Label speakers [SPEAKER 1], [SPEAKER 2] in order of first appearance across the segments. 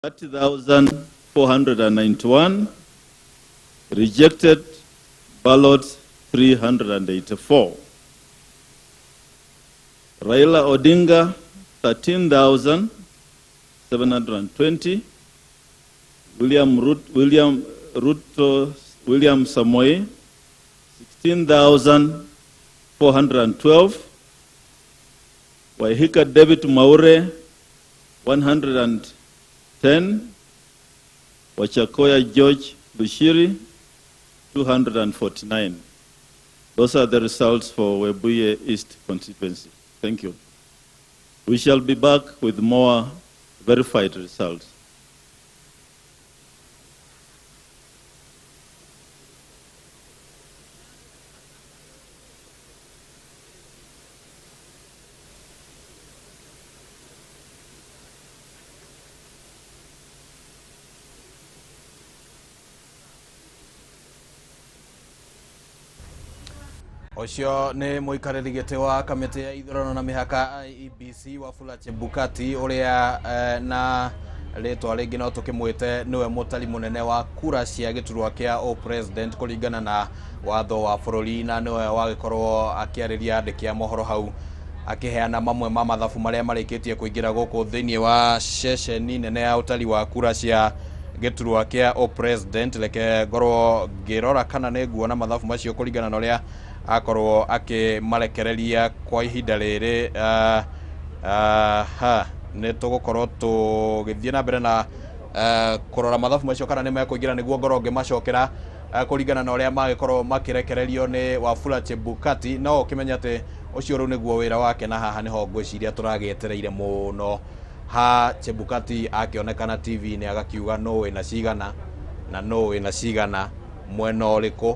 [SPEAKER 1] 30,491, rejected ballots 384. Raila Odinga 13,720, William Ruto, William Samoei 16,412, Waihiga David Mwaure 110, Wajackoyah George Luchiri 249. Those are the results for Webuye East constituency. Thank you. We shall be back with more verified results.
[SPEAKER 2] Ũcio nĩ mũikarĩri gĩtĩ wa kamĩtĩ ya ithurano na mĩhaka IEBC, Wafula Chebukati, ũrĩa na rĩtwa rĩngĩ no tũkĩmwĩte nĩwe mũtari mũnene wa kura cia gĩturwa kĩa o president kũringana na watho wa bũrũri, na nĩwe wagĩkorwo akĩarĩria andĩki a mohoro hau akĩheana mamwe ma mathabu marĩa marĩkĩtie kũingĩra gũkũ thĩinĩ wa ceceni nene ya ũtari wa kura cia gĩturwa kĩa o president. Reke ngorwo ngĩrora kana nĩ nguona mathabu macio kũringana na ũrĩa akorwo akĩmarekereria kwa ihinda rĩrĩ. Ha nĩ tũgũkorwo tũgĩthiĩ na mbere na kũrora mathabu macio kana nĩ mekũingĩra nĩguo ngorwo ngĩmacokera kũringana na ũrĩa magĩkorwo makĩrekererio nĩ Wafula Chebukati. No ũkĩmenye atĩ ũcio rĩu nĩguo wĩra wake, na haha nĩho ngwĩciria tũragĩetereire mũno ha Chebukati akĩonekana TV-inĩ agakiuga nũ wĩna cigana na nũ wĩna cigana mwena ũrĩkũ,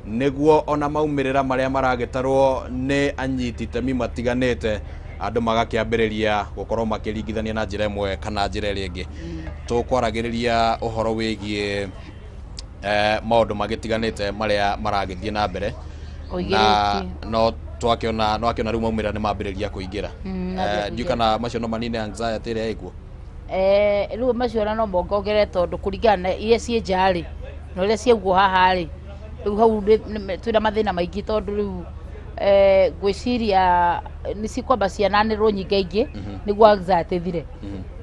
[SPEAKER 2] nĩguo ona maumĩrĩra marĩa maragĩtarwo nĩ anyiti itemi matiganĩte andũ magakĩambĩrĩria gũkorwo makĩringithania na njĩra ĩmwe kana njĩra ĩrĩa ĩngĩ. Tũkwaragĩrĩria ũhoro wĩgiĩ maũndũ magĩtiganĩte marĩa maragĩthiĩ na mbere na
[SPEAKER 3] Ũigĩrĩrĩki.
[SPEAKER 2] No twakĩona rĩu maumĩrĩra nĩ mambĩrĩria kũingĩra.
[SPEAKER 3] Mambĩrĩria.
[SPEAKER 2] Ndiũ kana macio no manine anxiety ĩrĩa ĩkuo.
[SPEAKER 3] Rĩu macio ona no mongongerere, tondũ kũringana na iria ciĩ nja rĩ na ũrĩa ciaugwo haha rĩ, rĩu hau twĩna mathĩna maingĩ, tondũ rĩu ngwĩciria nĩ cikwamba ciananĩrwo nyingaingĩ nĩguo anxiety ĩthire.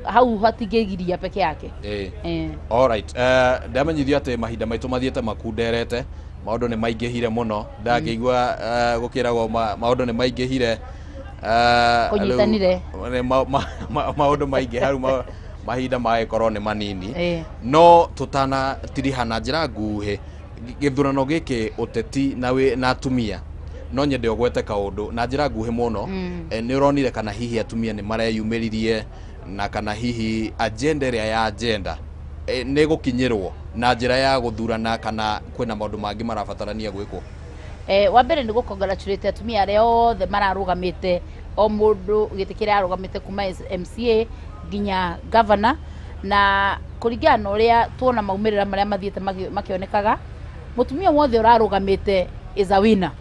[SPEAKER 3] Hau hatingĩgiria peke yake.
[SPEAKER 2] Alright. Ndamenyithio atĩ mahinda maitũ mathiĩte makunderete, maũndũ nĩ maingĩhire mũno. Ndakĩigua gũkĩragwo maũndũ nĩ maingĩhire.
[SPEAKER 3] Kũnyitanire.
[SPEAKER 2] Rĩu, nĩ maũndũ maingĩ rĩu mahinda magĩkorwo nĩ manini. No tũtanatiriha na njĩra nguhĩ gĩthurano gĩkĩ, ũteti na wĩ na atumia, no nyende ũgwete kaũndũ na njĩra nguhĩ mũno. Nĩ ũronire kana hihi atumia nĩ mareyumĩririe, na kana hihi agenda ĩrĩa ya agenda nĩ gũkinyĩrwo na njĩra ya gũthurana, kana kwĩna maũndũ mangĩ marabatarania gwĩkwo?
[SPEAKER 3] Wa mbere nĩ gũ-congratulate atumia arĩa othe mararũgamĩte, o mũndũ gĩtĩ kĩrĩa arũgamĩte kuma MCA nginya governor, na kũringana na ũrĩa tuona maumĩrĩra marĩa mathiĩte makĩonekaga, mũtumia wothe ũrarũgamĩte is a winner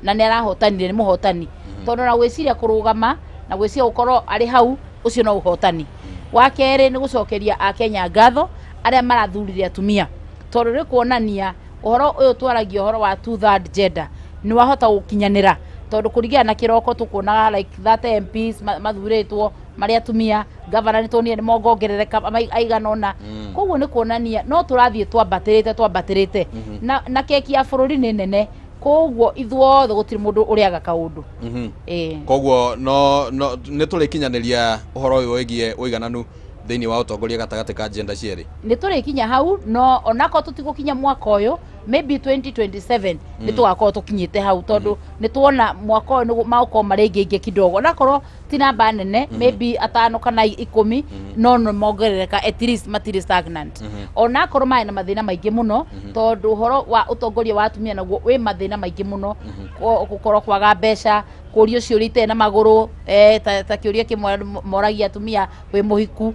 [SPEAKER 3] na nĩ arahotanire, nĩ mũhotani, tondũ na gwĩciria kũrũgama na gwĩciria gũkorwo arĩ hau, ũcio no ũhotani. Wa kerĩ nĩ gũcokeria akenya ngatho arĩa marathurire atumia, tondũ nĩ kuonania ũhoro ũyũ twaragia ũhoro wa two third gender nĩ wahota gũkinyanĩra, tondũ kũringana na kĩroko tũkuonaga like 30 MPs mathurĩtwo marĩ atumia, gavana nĩ tuonire nĩ mongongerereka aigana ũna. Koguo nĩ kuonania no tũrathiĩ twambatĩrĩte twambatĩrĩte na keki ya bũrũri nĩ nene, koguo ithuothe gũtirĩ mũndũ ũrĩaga kaũndũ.
[SPEAKER 2] Koguo no nĩ tũrĩkinyanĩria ũhoro ũyũ wĩgiĩ ũigananu thĩinĩ wa ũtongoria gatagatĩ ka gender cierĩ?
[SPEAKER 3] Nĩ tũrĩkinya hau, no onakorwo tũtigũkinya mwaka ũyũ, maybe 2027 nĩ tũgakorwo tũkinyĩte hau, tondũ nĩ tuona mwaka ũyũ nĩ magũkorwo marĩ aingĩ kidogo, onakorwo ti namba nene, maybe atano kana 10, no nĩ mongerereka, at least matirĩ stagnant, onakorwo marĩ na mathĩna maingĩ mũno, tondũ ũhoro wa ũtongoria wa atumia naguo wĩ mathĩna maingĩ mũno. Gũkorwo kwaga mbeca, kũrio ciũria itarĩ na magũrũ, ta kĩũria kĩmwe moragia atumia, wĩ mũhiku,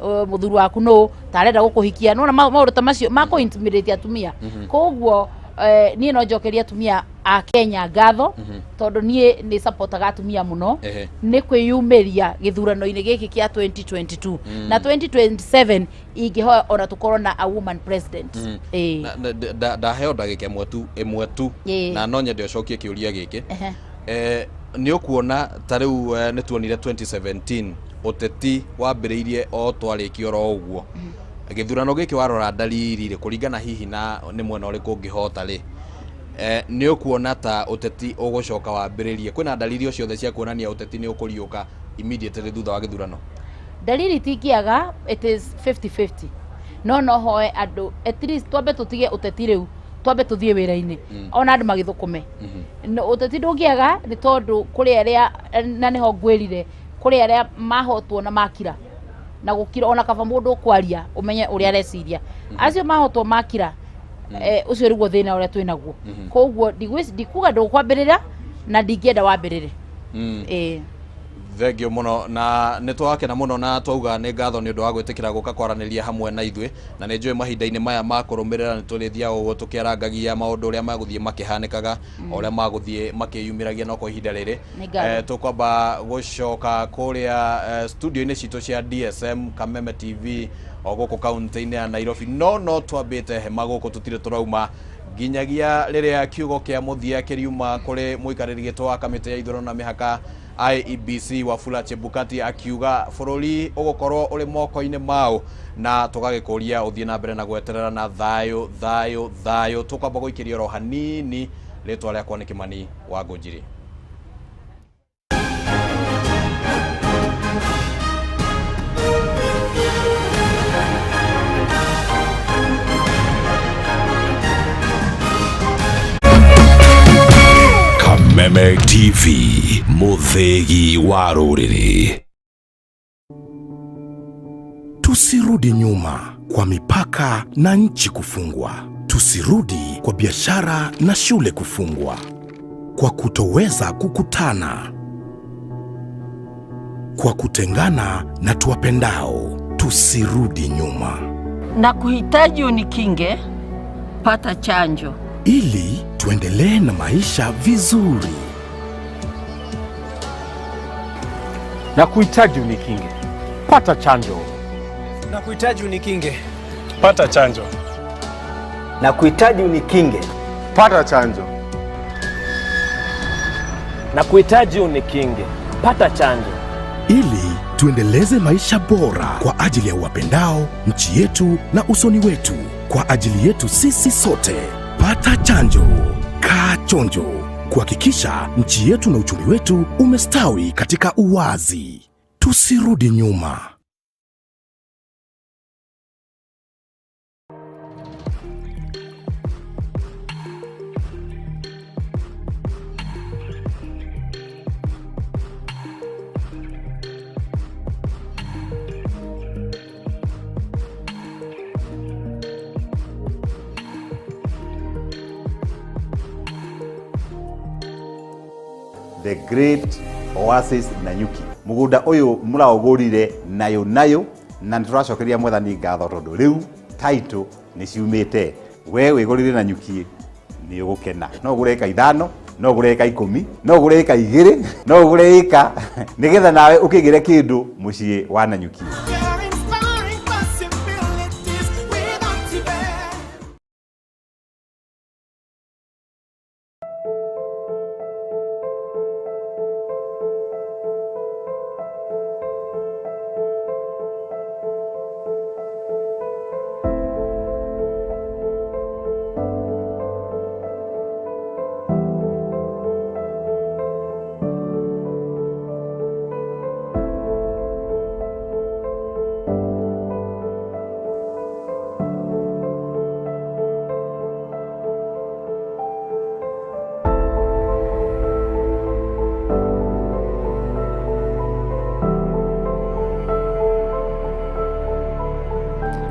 [SPEAKER 3] mũthuri waku nũ, ta arenda gũkũhikia? Nona maũndũ ta macio ma kũ intimidate atumia. Koguo niĩ no njokerie atumia a A Kenya ngatho tondũ niĩ nĩ supportaga atumia mũno nĩ kwĩyumĩria gĩthurano-inĩ gĩkĩ kĩa 2022 na 2027 ingĩhoya ona tũkorwo na a woman president. Ĩĩ.
[SPEAKER 2] Ndaheo ndagĩka ĩmwe tu na no nyende ũcokie kĩũria gĩkĩ. Nĩ ũkuona ta rĩu nĩ tuonire 2017 ũteti wambĩrĩirie o twarĩkia oro ũguo gĩthurano gĩkĩ, warora ndariri rĩ, kũringana hihi na nĩ mwena ũrĩkũ ũngĩhota rĩ, nĩ ũkuona ta ũteti ũgũcoka wambĩrĩrie? Kwĩna ndariri o ciothe cia kuonania ũteti nĩ ũkũriũka immediately thutha wa gĩthurano?
[SPEAKER 3] Dalili tingiaga, it is 50-50, no hoe andũ at least twambe tũtige ũteti rĩu, twambe tũthiĩ wĩra-inĩ ona andũ magĩthũkũme. No, ũteti ndũngĩaga nĩ tondũ kũrĩ arĩa, na nĩho ngwĩrire, kũrĩ arĩa mahotwo na makira na gũkira, ona kaba mũndũ ũkwaria ũmenye ũrĩa areciria. Acio mahotwo makira, ũcio nĩguo thĩna ũrĩa twĩnaguo. Koguo ndikuga ndũkwambĩrĩra na ndingĩenda wambĩrĩre. Ĩĩ.
[SPEAKER 2] Thengio mũno na nĩ twakena mũno na twauga nĩ ngatho nĩ ũndũ wa gwĩtĩkĩra gũka kwaranĩria hamwe na ithuĩ, na nĩ njũĩ mahinda-inĩ maya ma kũrũmĩrĩra nĩ tũrĩthiaga ũguo tũkĩarangagia maũndũ ũrĩa magũthiĩ makĩhanĩkaga, o ũrĩa magũthiĩ makĩyumĩragia. No kwa ihinda rĩrĩ
[SPEAKER 3] Nĩ ngatho.
[SPEAKER 2] Tũkwamba gũcoka kũrĩa studio-inĩ citũ cia DSM Kameme TV o gũkũ kaunti-inĩ ya Nairobi, no twambĩte hema gũkũ, tũtirĩ tũrauma nginyagia rĩrĩa kiugo kĩa mũthia kĩriuma kũrĩ mũikarĩri gĩtĩ wa kamĩtĩ ya ithurano na mĩhaka IEBC Wafula Chebukati, akiuga bũrũri ũgũkorwo ũrĩ moko-inĩ mao, na tũgagĩkũria ũthiĩ na mbere na gweterera na thayũ thayũ thayũ. Tũkwamba gũikĩria oro hanini. Rĩtwa rĩakwa nĩ Kĩmani wa Ngũnjiri.
[SPEAKER 4] Kameme TV, muthegi wa rũrĩrĩ.
[SPEAKER 5] Tusirudi nyuma kwa mipaka na nchi kufungwa. Tusirudi kwa biashara na shule kufungwa, kwa kutoweza kukutana, kwa kutengana na tuwapendao. Tusirudi nyuma.
[SPEAKER 6] Na kuhitaji unikinge, pata chanjo.
[SPEAKER 5] Ili tuendelee na maisha vizuri.
[SPEAKER 7] Na kuhitaji unikinge, pata chanjo.
[SPEAKER 8] Na kuhitaji unikinge, pata chanjo.
[SPEAKER 9] Na kuhitaji unikinge,
[SPEAKER 7] pata chanjo.
[SPEAKER 9] Na kuhitaji unikinge, pata chanjo.
[SPEAKER 5] Ili tuendeleze maisha bora kwa ajili ya wapendao, nchi yetu na usoni wetu, kwa ajili yetu sisi sote. Pata chanjo, kaa chonjo, kuhakikisha nchi yetu na uchumi wetu umestawi katika uwazi. Tusirudi nyuma.
[SPEAKER 10] The Great Oasis Nanyuki, mugunda uyu muraugurire nayo nayo, na nituracokeria Mwathani ngatho tondu riu title ni ciumite. We wigurire Nanyuki ni ugukena. No ugure eka 5, no ugure eka 10, no ugure eka 2, no ugure eka nigetha nawe ukigire kindu mucii wa Nanyuki.
[SPEAKER 11] Inspiring possibilities with Activate.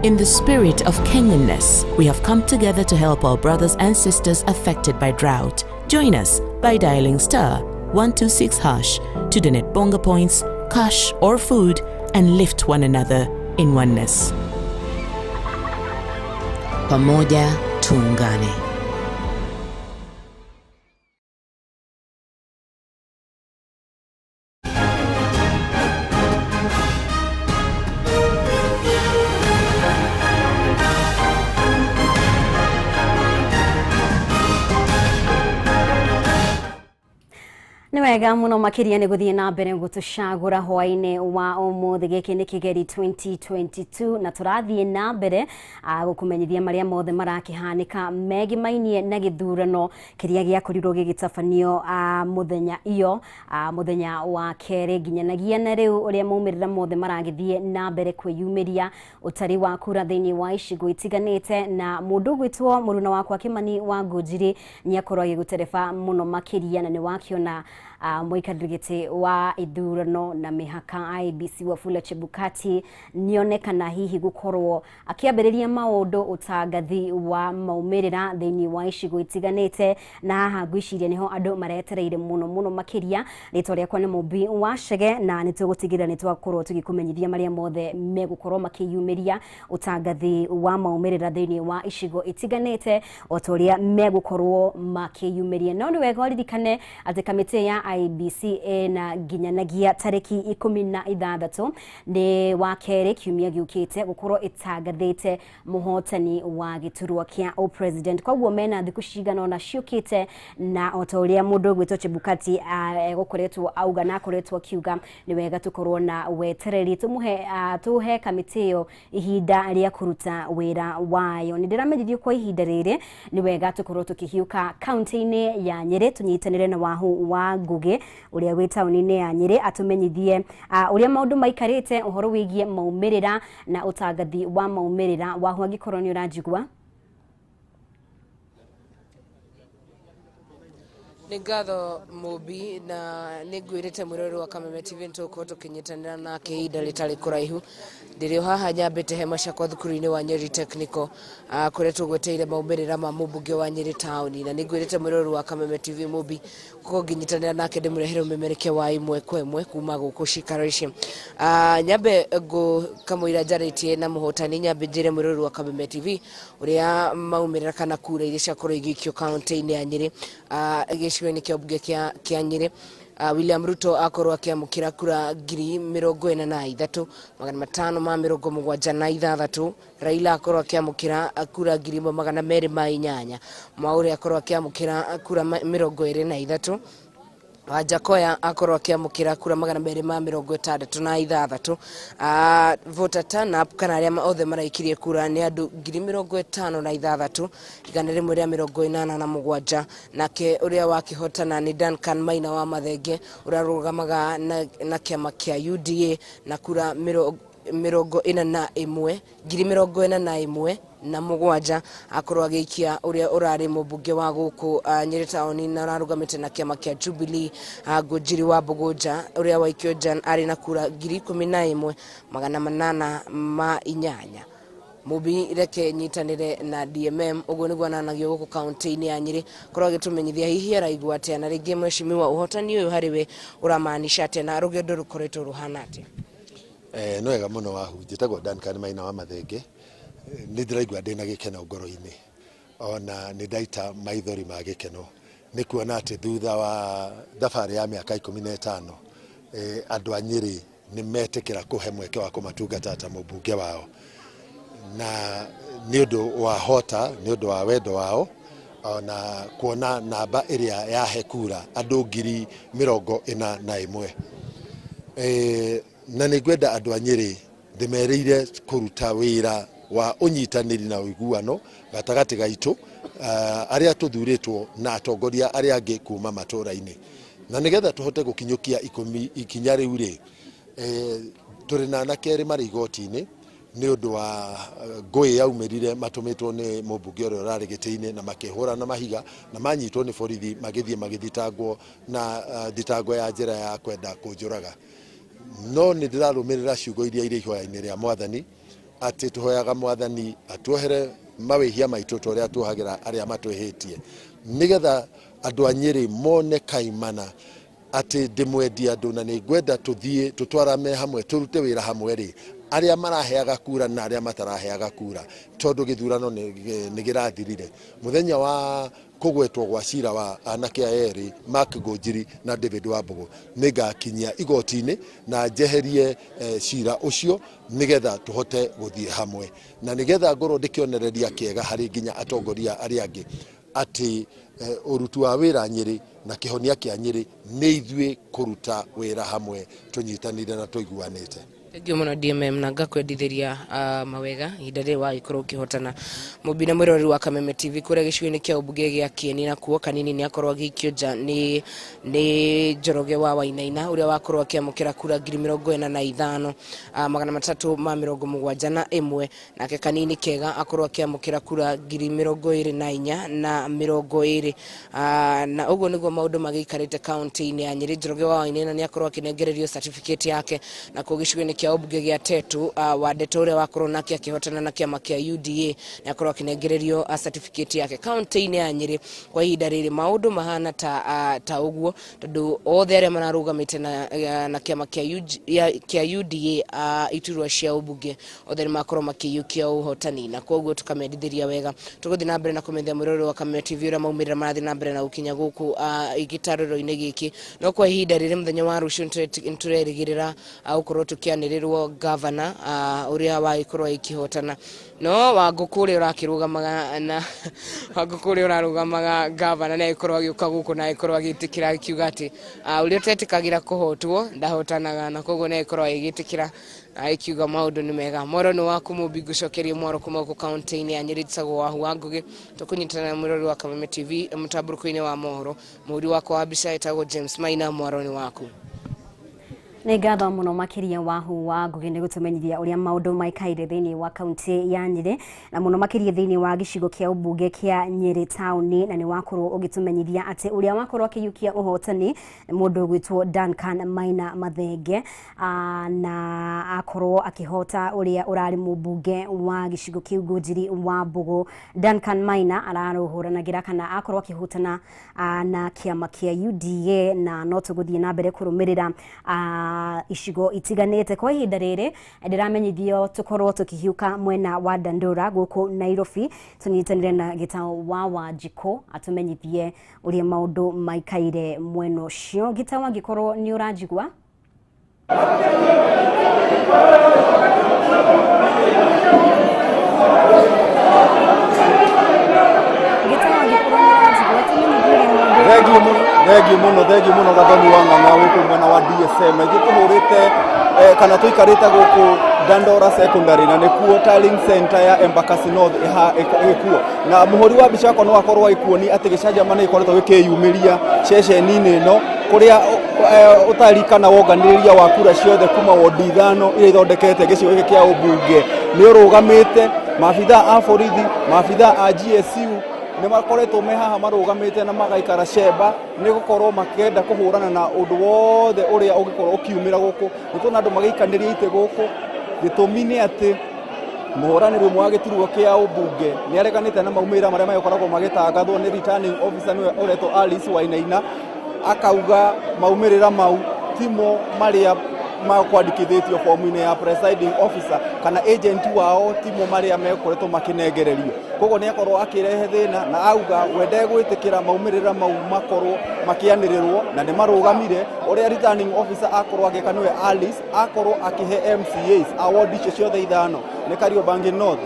[SPEAKER 12] In the spirit of Kenyanness, we have come together to help our brothers and sisters affected by drought. Join us by dialing *126# to donate Bonga points, cash, or food and lift one another in oneness.
[SPEAKER 13] Pamoja tuungane. Wega muno makiria ni guthie na mbere gutucagura hwaini wa umuthi. Giki ni Kigeri 2022 na turathie na mbere gukumenyithia maria mothe marakihanika megimainie na githurano kiria giakorirwo gigitabanio muthenya iyo muthenya wa keri nginyanagia na riu uria maumirira mothe maragithie na mbere kwiyumiria utari wa kura thiini wa icigo itiganite. Na mundu gwitwo muruna wakwa Kimani wa Ngũnjiri niakorwo agigutereba muno makiria na ni wakiona muikarĩri gĩtĩ wa ithurano na mĩhaka IEBC Wafula Chebukati nionekana hihi gukorwo akiambĩrĩria maũndũ ũtangathi wa maumĩrĩra thĩinĩ wa icigo itiganĩte. Na haha ngwĩciria niho andũ maretereire mũno mũno makĩria. Rĩtwa rĩakwa nĩ Mũmbi wa Chege na nĩtũgũtigĩrĩra nĩtwakorwo tũgĩkũmenyithia marĩa mothe megũkorwo makĩyumĩria ũtangathi wa maumĩrĩra thĩinĩ wa icigo itiganĩte o ta ũrĩa megũkorwo makĩyumĩria. No nĩ wega ũririkane atĩ kamĩtĩ ya IEBC ĩna nginyanagia tarĩki 16 nĩ wa kerĩ kiumia gĩũkĩte gũkorwo ĩtangathĩte mũhotani wa gĩturwa kĩa o-president. Koguo mena thikũ cigana ũna ciũkĩte, na o ta ũrĩa mũndũ ũgwĩtwo Chebukati egũkoretwo auga na akoretwo akiuga nĩ wega tũkorwo na wetereri tũhe kamĩtĩ ĩyo ihinda rĩa kũruta wĩra wayo. Nĩ ndĩramenyithio kwa ihinda rĩrĩ nĩ wega tũkorwo tũkĩhiũka kaunti-inĩ ya Nyĩrĩ tũnyitanĩre na Wahu wa Ngugi ũrĩa wĩ taũni-inĩ ya Nyĩrĩ atũmenyithie ũrĩa maũndũ maikarĩte ũhoro wĩgiĩ maumĩrĩra na ũtangathi wa maumĩrĩra. Wahu, angĩkorwo nĩ ũranjigua.
[SPEAKER 14] Nĩ ngatho Mũmbi, na nĩ ngwĩrĩte mwĩroreri wa Kameme TV nĩtũgũkorwo tũkĩnyitanĩra nake ihinda rĩtarĩ kũraihu. Ndĩrĩ o haha nyambĩte hema ciakwa thukuru-inĩ wa Nyeri Technical kũrĩa tũgweteire maumĩrĩra ma mũmbunge wa Nyeri taũni, na nĩ ngwĩrĩte mwĩroreri wa Kameme TV Mũmbi gũkorwo ngĩnyitanĩra nake ndĩmũrehere ũmemerekia wa ĩmwe kwa ĩmwe kuma gũkũ cikaro ici. Nyambe kamũira njarĩtie na mũhotani, nyambe njĩre mwĩroreri wa Kameme TV ũrĩa maumĩrĩra kana kura iria ciakorwo igĩikio kaunti-inĩ ya Nyeri gĩcigo-inĩ kĩa mbunge kĩa Nyeri. William Ruto akorwo akĩamũkĩra kura 43,576. Raila akorwo akĩamũkĩra kura 1,208. Mwaure akorwo akĩamũkĩra kura 23. Wajakoya akorwo akĩamũkĩra kura 266. Voter turn up kana arĩa othe maraikirie kura nĩ andũ 56,187. Nake ũrĩa wakĩhotana nĩ Duncan Maina wa Mathenge ũrĩa arũgamaga na kĩama kĩa UDA na kura 41,047 akorwo agĩikia ũrĩa ũrarĩ mũmbunge wa gũkũ Nyeri taũni na ũrarũgamĩte na kĩama kĩa Jubilee Ngũnjiri wa Mbũgũnja ũrĩa waikio nja arĩ na kura 11,808. Mũmbi, reke nyitanĩre na DMM ũguo nĩguo ananagio gũkũ kaunti-inĩ ya Nyeri korwo agĩtũmenyithia hihi araigua atĩa, na rĩngĩ mheshimiwa ũhotani ũyũ harĩ we ũramaanisha atĩa na rũgendo rũkoretwo rũhana atĩa?
[SPEAKER 15] No wega mũno Wahu, njĩtagwo Duncan Maina wa Mathenge. Nĩ ndĩraigua ndĩna gĩkeno ngoro-inĩ, ona nĩ ndaita maithori ma gĩkeno nĩ kuona atĩ thutha wa thabarĩ ya mĩaka 15 andũ a Nyeri nĩ metĩkĩra kũhe mweke wa kũmatungata ta mũmbunge wao, na nĩ ũndũ wa hota, nĩ ũndũ wa wendo wao, ona kuona namba ĩrĩa yahe kura andũ 41,000. Na nĩ ngwenda andũ a Nyeri ndĩmerĩire kũruta wĩra wa ũnyitanĩri na ũiguano gatagatĩ gaitũ arĩa tũthurĩtwo na atongoria arĩa angĩ kuma matũra-inĩ, na nĩgetha tũhote gũkinyũkia ikinya rĩu rĩ, tũrĩ na anake erĩ marĩ igoti-inĩ nĩ ũndũ wa ngũĩ yaumĩrire matũmĩtwo nĩ mũmbunge ũrĩa ũrarĩ gĩtĩ-inĩ, na makĩhũra na mahiga na manyitwo nĩ borithi magĩthiĩ magĩthitangwo na thitango ya njĩra ya kwenda kũnjũraga. No nĩ ndĩrarũmĩrĩra ciugo iria irĩ ihoya-inĩ rĩa mwathani atĩ tũhoyaga mwathani atuohere mawĩhia maitũ ta ũrĩa tuohagĩra arĩa matwĩhĩtie, nĩgetha andũ a Nyeri mone kaimana atĩ ndĩmwendia andũ na nĩ ngwenda tũthiĩ tũtwarame hamwe tũrute wĩra hamwe rĩ, arĩa maraheaga kura na arĩa mataraheaga kura, tondũ gĩthurano nĩ gĩrathirire. Mũthenya wa kũgwetwo gwa cira wa anake aya erĩ Mark Ngũnjiri na David Wambũgũ nĩ ngakinyia igoti-inĩ na njeherie cira ũcio nĩgetha tũhote gũthiĩ hamwe, na nĩgetha ngorwo ndĩkĩonereria kĩega harĩ nginya atongoria arĩa angĩ atĩ ũruti wa wĩra Nyeri Na kĩhonia kĩa Nyĩrĩ nĩ ithuĩ kũruta wĩra hamwe tũnyitanĩire na tũiguanĩte.
[SPEAKER 14] Thank you muno DMM, na ngakwendithĩria mawega ihinda rĩrĩ wagĩkorwo ũkĩhotana. Mũmbi na mwĩroreri wa Kameme TV, kũrĩa gĩcigo-inĩ kĩa ũmbunge gĩa Kieni nakuo Kanini nĩ akorwo agĩikio nja nĩ Njoroge wa Wainaina ũrĩa wakorwo akĩamũkĩra kura 45,371, nake Kanini Kega akorwo akĩamũkĩra kura 24,020, na ũguo nĩguo maũndũ magĩikarĩte kaunti-inĩ ya Nyĩrĩ. Njoroge wa Wainaina nĩ akorwo akĩnengererio certificate yake. Na kuo gĩcigo-inĩ kĩa ũmbunge gĩa Tetu, Wandeto ũrĩa wakorwo nake akĩhotana na kĩama kĩa UDA nĩ akorwo akĩnengererio certificate yake. Kaunti-inĩ ya Nyĩrĩ kwa ihinda rĩrĩ maũndũ mahana ta ũguo, tondũ othe arĩa mararũgamĩte na kĩama kĩa UDA iturwa cia ũmbunge othe nĩ makorwo makĩiyũkia ũhotani, na koguo tũkamendithĩria wega. Tũgũthiĩ na mbere na kũmenyithia mwĩroreri wa Kameme TV ũrĩa maumĩrĩra marathiĩ na mbere na gũkinya gũkũ gĩtarũro-inĩ gĩkĩ. No kwa ihinda rĩrĩ mũthenya wa rũciũ nĩtũrerĩgĩrĩra gũkorwo tũkĩanĩrĩrwo gavana ũrĩa wagĩkorwo agĩkĩhotana. No Wangũkũ ũrĩa ũrakĩrũgamaga na Wangũkũ ũrĩa ũrarũgamaga gavana nĩ agĩkorwo agĩũka gũkũ na agĩkorwo agĩtĩkĩra akiuga atĩ ũrĩa ũtetĩkagĩra kũhotwo ndahotanaga, na koguo nĩ agĩkorwo agĩgĩtĩkĩra akiuga maũndũ nĩ mega. Mwaro nĩ waku Mũmbi, ngũcokerie mwaro kuma gũkũ kaunti-inĩ ya Nyĩrĩ. Njĩtagwo Wahu wa Ngũgĩ, tũkũnyitana na mwĩrori wa Kameme TV mũtambũrũko-inĩ wa mohoro. Mũhũri wakwa wa mbica etagwo James Maina. Mwaro nĩ waku.
[SPEAKER 13] Nĩ ngatho mũno makĩria Wahu wa Ngũgĩ nĩ gũtũmenyithia ũrĩa maũndũ maikaire thĩinĩ wa kaunti ya Nyĩrĩ, na mũno makĩria thĩinĩ wa gĩcigo kĩa ũmbunge kĩa Nyĩrĩ taũni, na nĩ wakorwo ũgĩtũmenyithia atĩ ũrĩa wakorwo akĩiyũkia ũhotani nĩ mũndũ ũgwĩtwo Duncan Maina Mathenge, na akorwo akĩhota ũrĩa ũrarĩ mũmbunge wa gĩcigo kĩu Ngũnjiri wa Mbũgũ. Duncan Maina ararũhũranagĩra kana akorwo akĩhotana na kĩama kĩa UDA, na no tũgũthiĩ na mbere kũrũmĩrĩra icigo itiganĩte. Kwa ihinda rĩrĩ ndĩramenyithio tũkorwo tũkĩhiũka mwena wa Dandora gũkũ Nairobi, tũnyitanĩre na Gitau wa Wanjikũ atũmenyithie ũrĩa maũndũ maikaire mwena ũcio. Gitau, angĩkorwo nĩ ũranjigua. Gitau, angĩkorwo nĩ ũranjigua, tũmenyithie ũrĩa maũndũ.
[SPEAKER 16] Thengiũ mũno Gathoni wa Ng'ang'a gũkũ mwena wa DSM. Ithuĩ tũhũrĩte kana tũikarĩte gũkũ Dandora Secondary, na nĩkuo tallying center ya Embakasi North ĩkuo, na mũhũri wa mbica wakwa no akorwo agĩkuonia atĩ gĩcanjama nĩ gĩkoretwo gĩkĩyumĩria ceceni-inĩ ĩno, kũrĩa ũtari kana wonganĩrĩria wa kura ciothe kuma wondi 5 iria ithondekete gĩcigo gĩkĩ kĩa ũmbunge nĩ ũrũgamĩte. Maabithaa a borithi, maabithaa a GSU nĩ makoretwo me haha marũgamĩte na magaikara cemba nĩ gũkorwo makĩenda kũhũrana na ũndũ wothe ũrĩa ũngĩkorwo ũkiumĩra gũkũ. Nĩ tuona andũ magĩikanĩria itĩ gũkũ, gĩtũmi nĩ atĩ mũhũranĩri ũmwe wa gĩturwa kĩa ũmbunge nĩ areganĩte na maumĩrĩra marĩa magĩkoragwo magĩtangathwo nĩ returning officer nĩwe ũretwo Alice Wainaina, akauga maumĩrĩra mau timo marĩa makwandĩkithĩtio fomu-inĩ ya presiding officer kana agent wao timo marĩa mekoretwo makĩnengererio. Koguo nĩ akorwo akĩrehe thĩna na auga we ndegwĩtĩkĩra maumĩrĩra mau makorwo makĩanĩrĩrwo, na nĩ marũgamire. Ũrĩa returning officer akorwo agĩka nĩwe Alice akorwo akĩhe MCAs a ward icio ciothe 5 nĩ Kariobangi North,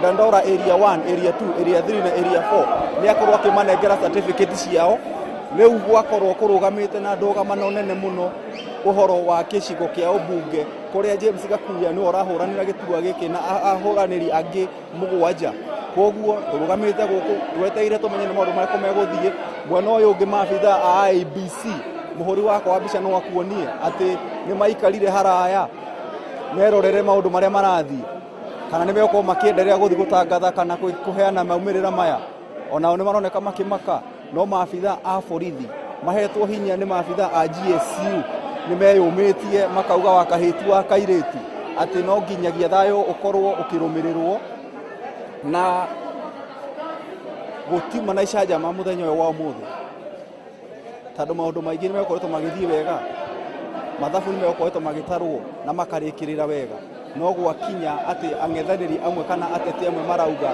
[SPEAKER 16] Dandora area 1, area 2, area 3 na area 4, nĩ akorwo akĩmanengera certificate ciao. Rĩu gwakorwo kũrũgamĩte na ndũgamano nene mũno ũhoro wa gĩcigo kĩa ũmbunge kũrĩa James Gakuya nĩwe ũrahũranĩra gĩturwa gĩkĩ na ahũranĩri angĩ 7. Koguo tũrũgamĩte gũkũ twetereire tũmenye nĩ maũndũ marĩkũ megũthiĩ. Mwena ũyũ ũngĩ maabithaa a IEBC, mũhũri wakwa wa mbica no akuonie atĩ nĩ maikarire haraya merorere maũndũ marĩa marathiĩ, kana nĩ megũkorwo makĩenderea gũthiĩ gũtangatha kana kũheana maumĩrĩra maya. Onao nĩ maroneka makĩmaka, no maabithaa a borithi mahetwo hinya nĩ maabithaa a GSU nĩ meyũmĩtie makauga wa kahĩti wa kairĩtu atĩ no nginyagia thayũ ũkorwo ũkĩrũmĩrĩrwo na gũtiuma na icanjama mũthenya ũyũ wa ũmũthĩ, tondũ maũndũ maingĩ nĩ megũkoretwo magĩthiĩ wega, mathabu nĩ megũkoretwo magĩtarwo na makarĩkĩrĩra wega, no gwakinya atĩ ang'ethanĩri amwe kana ateti amwe marauga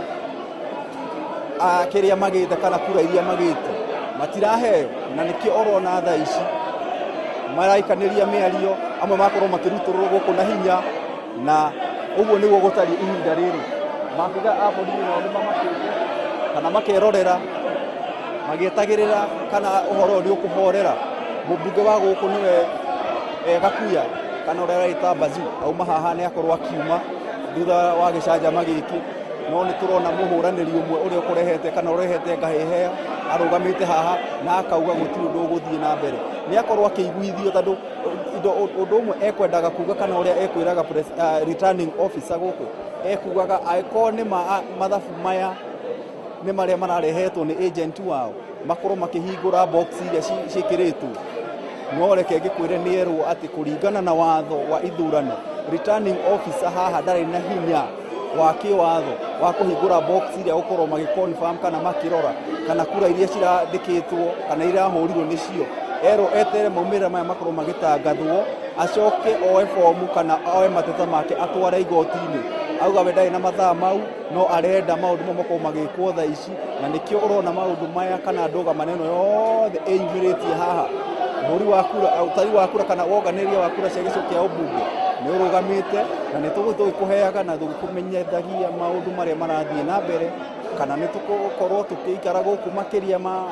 [SPEAKER 16] kĩrĩa magĩte kana kura iria magĩte matiraheo, na nĩkĩo ũrona thaa ici maraikanĩria mĩario, amwe makorwo makĩrutũrũrwo gũkũ na hinya, na ũguo nĩguo gũtariĩ ihinda rĩrĩ. Maabithaa a borithi nao nĩ mamakĩte kana makerorera Magĩetagĩrĩra kana ũhoro ũyũ nĩ ũkũhorera. Mũmbunge wa gũkũ nĩwe Gakuya kana ũrĩa ũreita Bazu auma haha nĩ akorwo akiuma thutha wa gĩcanjama gĩkĩ, no nĩ tũrona mũhũranĩri ũmwe ũrĩa ũkũrehete kana ũrehete ngahĩhea arũgamĩte haha na akauga gũtirĩ ũndũ ũgũthiĩ na mbere. Nĩ akorwo akĩiguithio tondũ ũndũ ũmwe ekwendaga kuga kana ũrĩa ekwĩraga returning officer gũkũ ekugaga angĩkorwo nĩ mathabu maya nĩ marĩa mararehetwo nĩ agent wao makorwo makĩhingũra box iria ciĩkĩrĩtwo. No reke ngĩkwĩre nĩ erwo atĩ kũringana na watho wa ithurano returning officer haha ndarĩ na hinya wa kĩwatho wa kũhingũra box iria gũkorwo magĩ-confirm kana makĩrora kana kura iria cirandĩkĩtwo kana irahũrirwo nĩcio. Erwo etere maumĩrĩra maya makorwo magĩtangathwo acoke oe fomu kana oe mateta make atware igoti-inĩ. Auga we ndarĩ na mathaa mau no arenda maũndũ mau makorwo magĩkwo thaa ici, na nĩkĩo ũrona maũndũ maya kana ndũgamano ĩno yothe ĩyumĩrĩtie haha. Ũhũri wa kura, ũtari wa kura kana wonganĩrĩria wa kura cia gĩcigo kĩa ũmbunge nĩ ũrũgamĩte, na nĩ tũgũthiĩ tũgĩkũheaga na tũgĩkũmenyithagia maũndũ marĩa marathiĩ na mbere, kana nĩ tũgũkorwo tũkĩikara gũkũ makĩria ma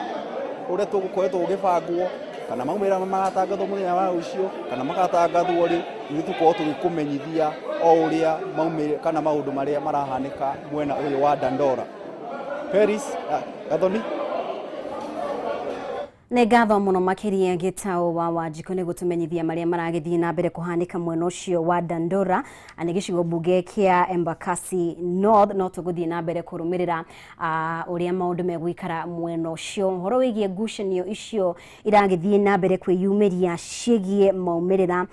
[SPEAKER 16] ũrĩa tũgũkoretwo gũgĩbangwo, kana maumĩrĩra magatangathwo mũthenya wa rũciũ kana magatangathwo rĩ, ithuĩ tũkorwo tũgĩkũmenyithia o ũrĩa maumĩrĩra kana maũndũ marĩa marahanĩka mwena ũyũ wa Dandora. Paris, Gathoni.
[SPEAKER 13] Nĩ ngatho mũno makĩria Gĩtaũ wa Wanjikũ nĩ gũtũmenyithia marĩa maragĩthiĩ na mbere kũhanĩka mwena ũcio wa Dandora nĩ gĩcigo mbunge kĩa Embakasi North. No tũgũthiĩ na mbere kũrũmĩrĩra ũrĩa maũndũ megũikara mwena ũcio. Ũhoro wĩgiĩ ngucanio icio iragĩthiĩ na mbere kwĩyumĩria ciĩgiĩ maumĩrĩra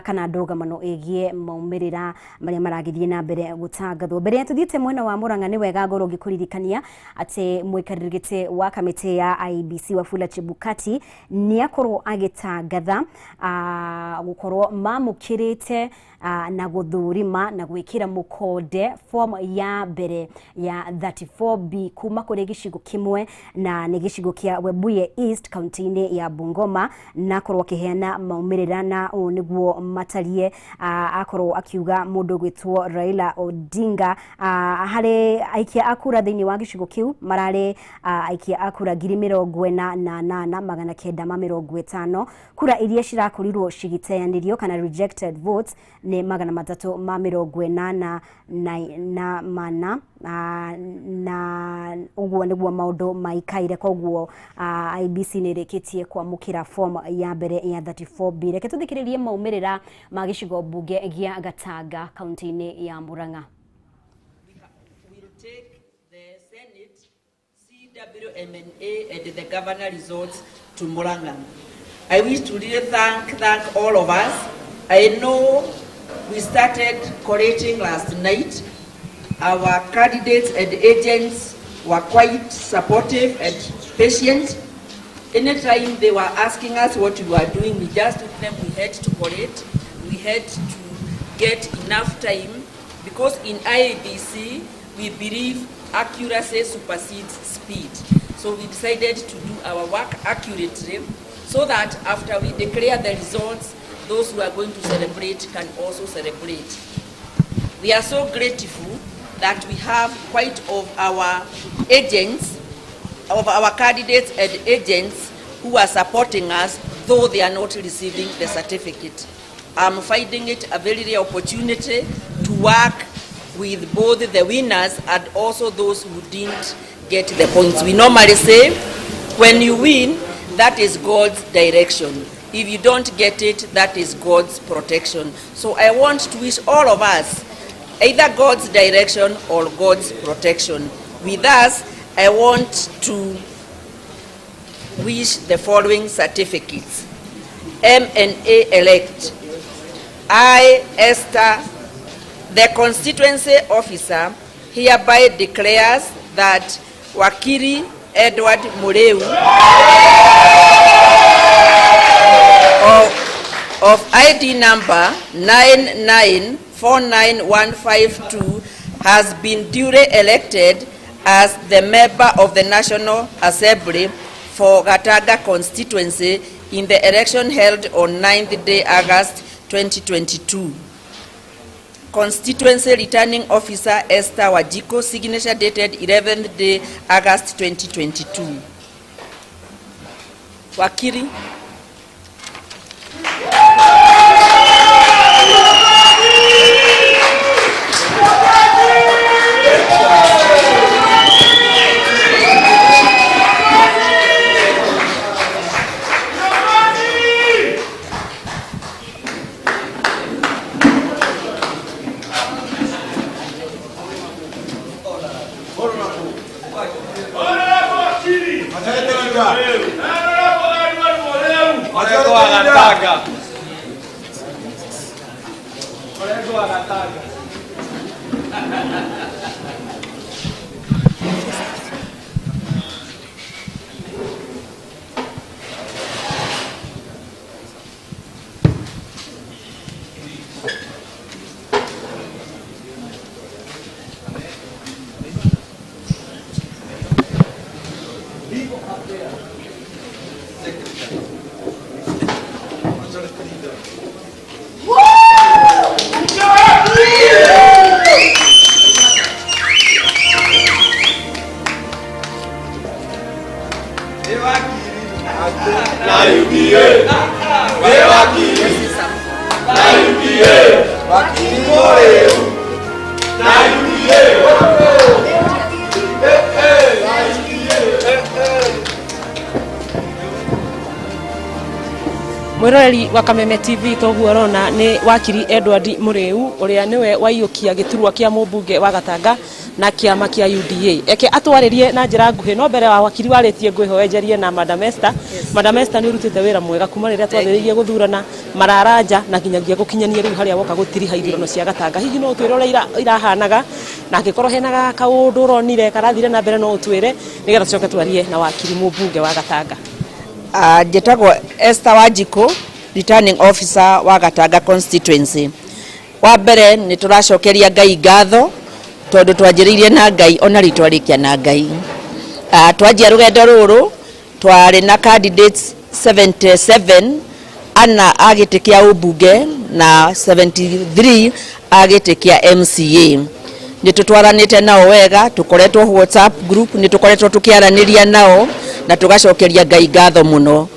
[SPEAKER 13] kana ndũgamano ĩgiĩ maumĩrĩra marĩa maragĩthiĩ na mbere gũtangathwo. Mbere ya tũthiĩte mwena wa Murang'a nĩ wega ngorwo ngĩkũririkania atĩ mũikarĩri gĩtĩ wa kamĩtĩ ya IEBC Wafula Chebukati nĩ akorwo agĩtangatha gũkorwo mamũkĩrĩte na gũthũrima na gwĩkĩra mũkonde form ya mbere ya 34B kuma kũrĩ gĩcigo kĩmwe na nĩ gĩcigo kĩa Webuye East kaunti-inĩ ya Bungoma, na akorwo akĩheana maumĩrĩra na ũũ nĩguo matarie. Akorwo akiuga mũndũ ũgwĩtwo Raila Odinga harĩ aikia a kura thĩinĩ wa gĩcigo kĩu mararĩ aikia a kura 48,950. Kura iria cirakorirwo cigĩteanĩrio kana rejected votes nĩ 384, na ũguo nĩguo maũndũ maikaire. Koguo IEBC nĩ ĩrĩkĩtie kwamũkĩra form ya mbere ya 34B. Reke tũthikĩrĩrie maumĩrĩra ma gĩcigo mbunge gĩa Gatanga kaunti-inĩ ya Murang'a.
[SPEAKER 17] We'll take the Senate, CWMNA, and the governor results to Murang'a. I wish to really thank all of us. I know we started collating last night. Our candidates and agents were quite supportive and patient. Anytime they were asking us what we were doing, we just told them we had to collate, we had to get enough time, because in IEBC, we believe accuracy supersedes speed. So we decided to do our work accurately so that after we declare the results, those who are going to celebrate can also celebrate. We are so grateful that we have quite of our agents, of our candidates and agents who are supporting us, though they are not receiving the certificate. I'm finding it a very rare opportunity to work with both the winners and also those who didn't get the points. We normally say, when you win, that is God's direction. If you don't get it, that is God's protection. So I want to wish all of us either God's direction or God's protection. With us, I want to wish the following certificates. MNA elect. I, Esther, the constituency officer, hereby declares that Wakiri Edward Mureu of ID number 9949152 has been duly elected as the member of the National Assembly for Gatanga constituency in the election held on 9th day August 2022. Constituency Returning Officer Esther Wajiko, signature dated 11th day August 2022. Wakiri.
[SPEAKER 18] Mwiroreri wa Kameme TV toguo rona ni wakiri Edward Muriu uria niwe waiyukia giturwa kia mubunge wa Gatanga na kiama kia UDA. Eke atwaririe na njira nguhi no mbere wa wakiri waritie ngwihoe njarie na Madam Esther.
[SPEAKER 17] Yes.
[SPEAKER 18] Madam Esther ni urutite wira mwega kuma riria twambiririe guthurana mararanja na nginyagia gukinyania riu haria woka gutiriha ithurano cia Gatanga. Hihi no utwire uria irahanaga na angikorwo hena kaundu uronire karathire na mbere no utwire nigetha tucoke twarie na wakiri mubunge wa Gatanga.
[SPEAKER 17] Njĩtagwo Esther Wanjikũ, returning officer wa Gatanga constituency. Wa mbere nĩ tũracokeria Ngai ngatho tondũ twanjĩrĩirie na Ngai ona rĩu twarĩkia na Ngai. Twanjia rũgendo rũrũ twarĩ na candidates 77 ana a gĩtĩ kĩa ũmbunge na 73 a gĩtĩ kĩa MCA. Nĩ tũtwaranĩte nao wega, tũkoretwo WhatsApp group, nĩ tũkoretwo tũkĩaranĩria nao na tũgacokeria Ngai ngatho mũno.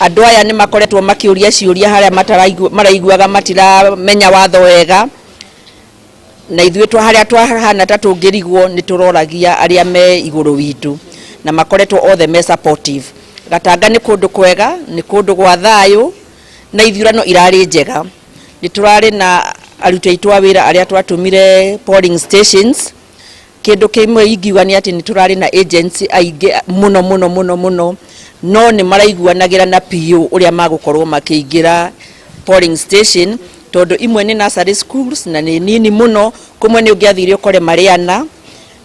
[SPEAKER 17] Andũ aya nĩ makoretwo makĩũria ciũria harĩa maraiguaga matiramenya watho wega, na ithuĩ twa harĩa twahana ta tũngĩrigwo nĩ tũroragia arĩa me igũrũ witũ, na makoretwo othe me supportive. Gatanga nĩ kũndũ kwega, nĩ kũndũ gwa thayũ na ithurano irarĩ njega. Nĩ tũrarĩ na aruti aitũ a wĩra arĩa twatũmire polling stations. Kĩndũ kĩmwe ingiuga nĩ atĩ nĩ tũrarĩ na agents aingĩ mũno mũno mũno mũno, no nĩ maraiguanagĩra na PO ũrĩa magũkorwo makĩingĩra polling station, tondũ imwe nĩ nursery schools na nĩ nini mũno, kũmwe nĩ ũngĩathire ũkore marĩ ana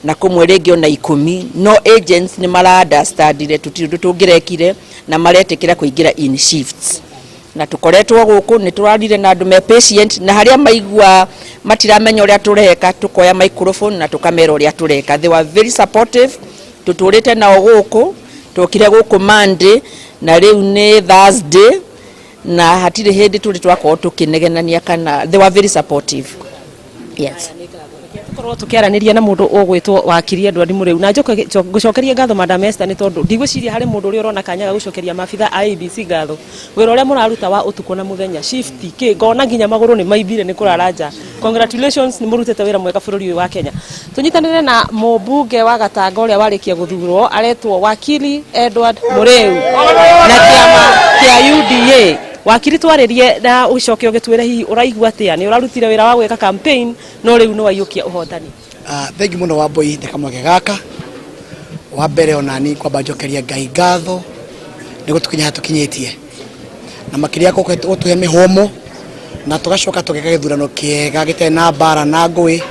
[SPEAKER 17] na kũmwe rĩngĩ ona 10, no agents nĩ mara understandire tũtirĩ ũndũ tũngĩrekire na maretĩkĩra kũingĩra in shifts. Na tukoretwo gũkũ nĩ tũrarire na andũ me patient, na harĩa maigua matiramenya ũrĩa tũreka tũkoya microphone na tũkamera ũrĩa tũreka. They were very supportive. Tũtũrĩte nao gũkũ, tũkire gũkũ Monday na rĩu nĩ Thursday, na hatirĩ hĩndĩ tũrĩ twakorwo tũkĩnegenania kana they were very supportive. Yes.
[SPEAKER 18] Tukorwo tukiaraniria na mundu ugwitwo wakiri Edward Muriu na njoke ngucokerie ngatho Madam Esther ni tondu ndigwiciria hari mundu uria urona kanya ga gucokeria mabitha a ABC ngatho wira uria muraruta wa utuku na muthenya shift ki ngona nginya maguru ni maimbire ni kurara nja. Congratulations, ni murutite wira mwega bururi uyu wa Kenya. Tunyitanire na mubunge wa Gatanga uria warikia guthurwo aretwo wakiri Edward Muriu na kiama kia UDA. Wakiri twaririe na ucoke ugitwire hihi uraigua atia ni urarutire wira wa gwika campaign no riu no waiyukia uhotani.
[SPEAKER 19] Thengi muno wa Mbui nĩ kamweke gaka wa mbere onani kwamba njokeria Ngai ngatho nĩ gũtũkinya tũkinyĩtie na makĩria gũtũhe mĩhũmũ na tũgacoka tũgeka gĩthurano kĩega gĩtarĩ na mbara na ngũĩ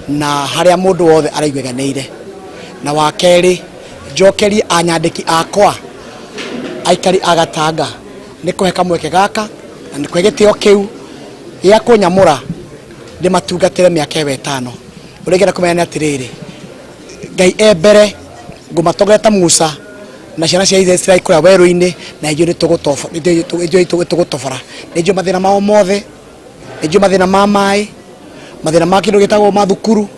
[SPEAKER 19] na harĩa mũndũ wothe araiguĩganĩire. Na wa kerĩ njokerie anyandĩki akwa aikari a Gatanga nĩ kũhe kamweke gaka na nĩ kũhe gĩtĩo kĩu gĩa kũnyamũra ndĩmatungatĩre mĩaka ĩyo ĩtano. Ũrĩa ingĩenda kũmenya nĩ atĩrĩrĩ, Ngai e mbere ngũmatongoria ta Musa na ciana cia Isiraeli kũrĩa werũ-inĩ na ithuĩ nĩ tũgũtobora. Nĩ njũĩ mathĩna mao mothe, nĩ njũĩ mathĩna ma maĩ, mathĩna ma kĩndũ gĩtagwo mathukuru,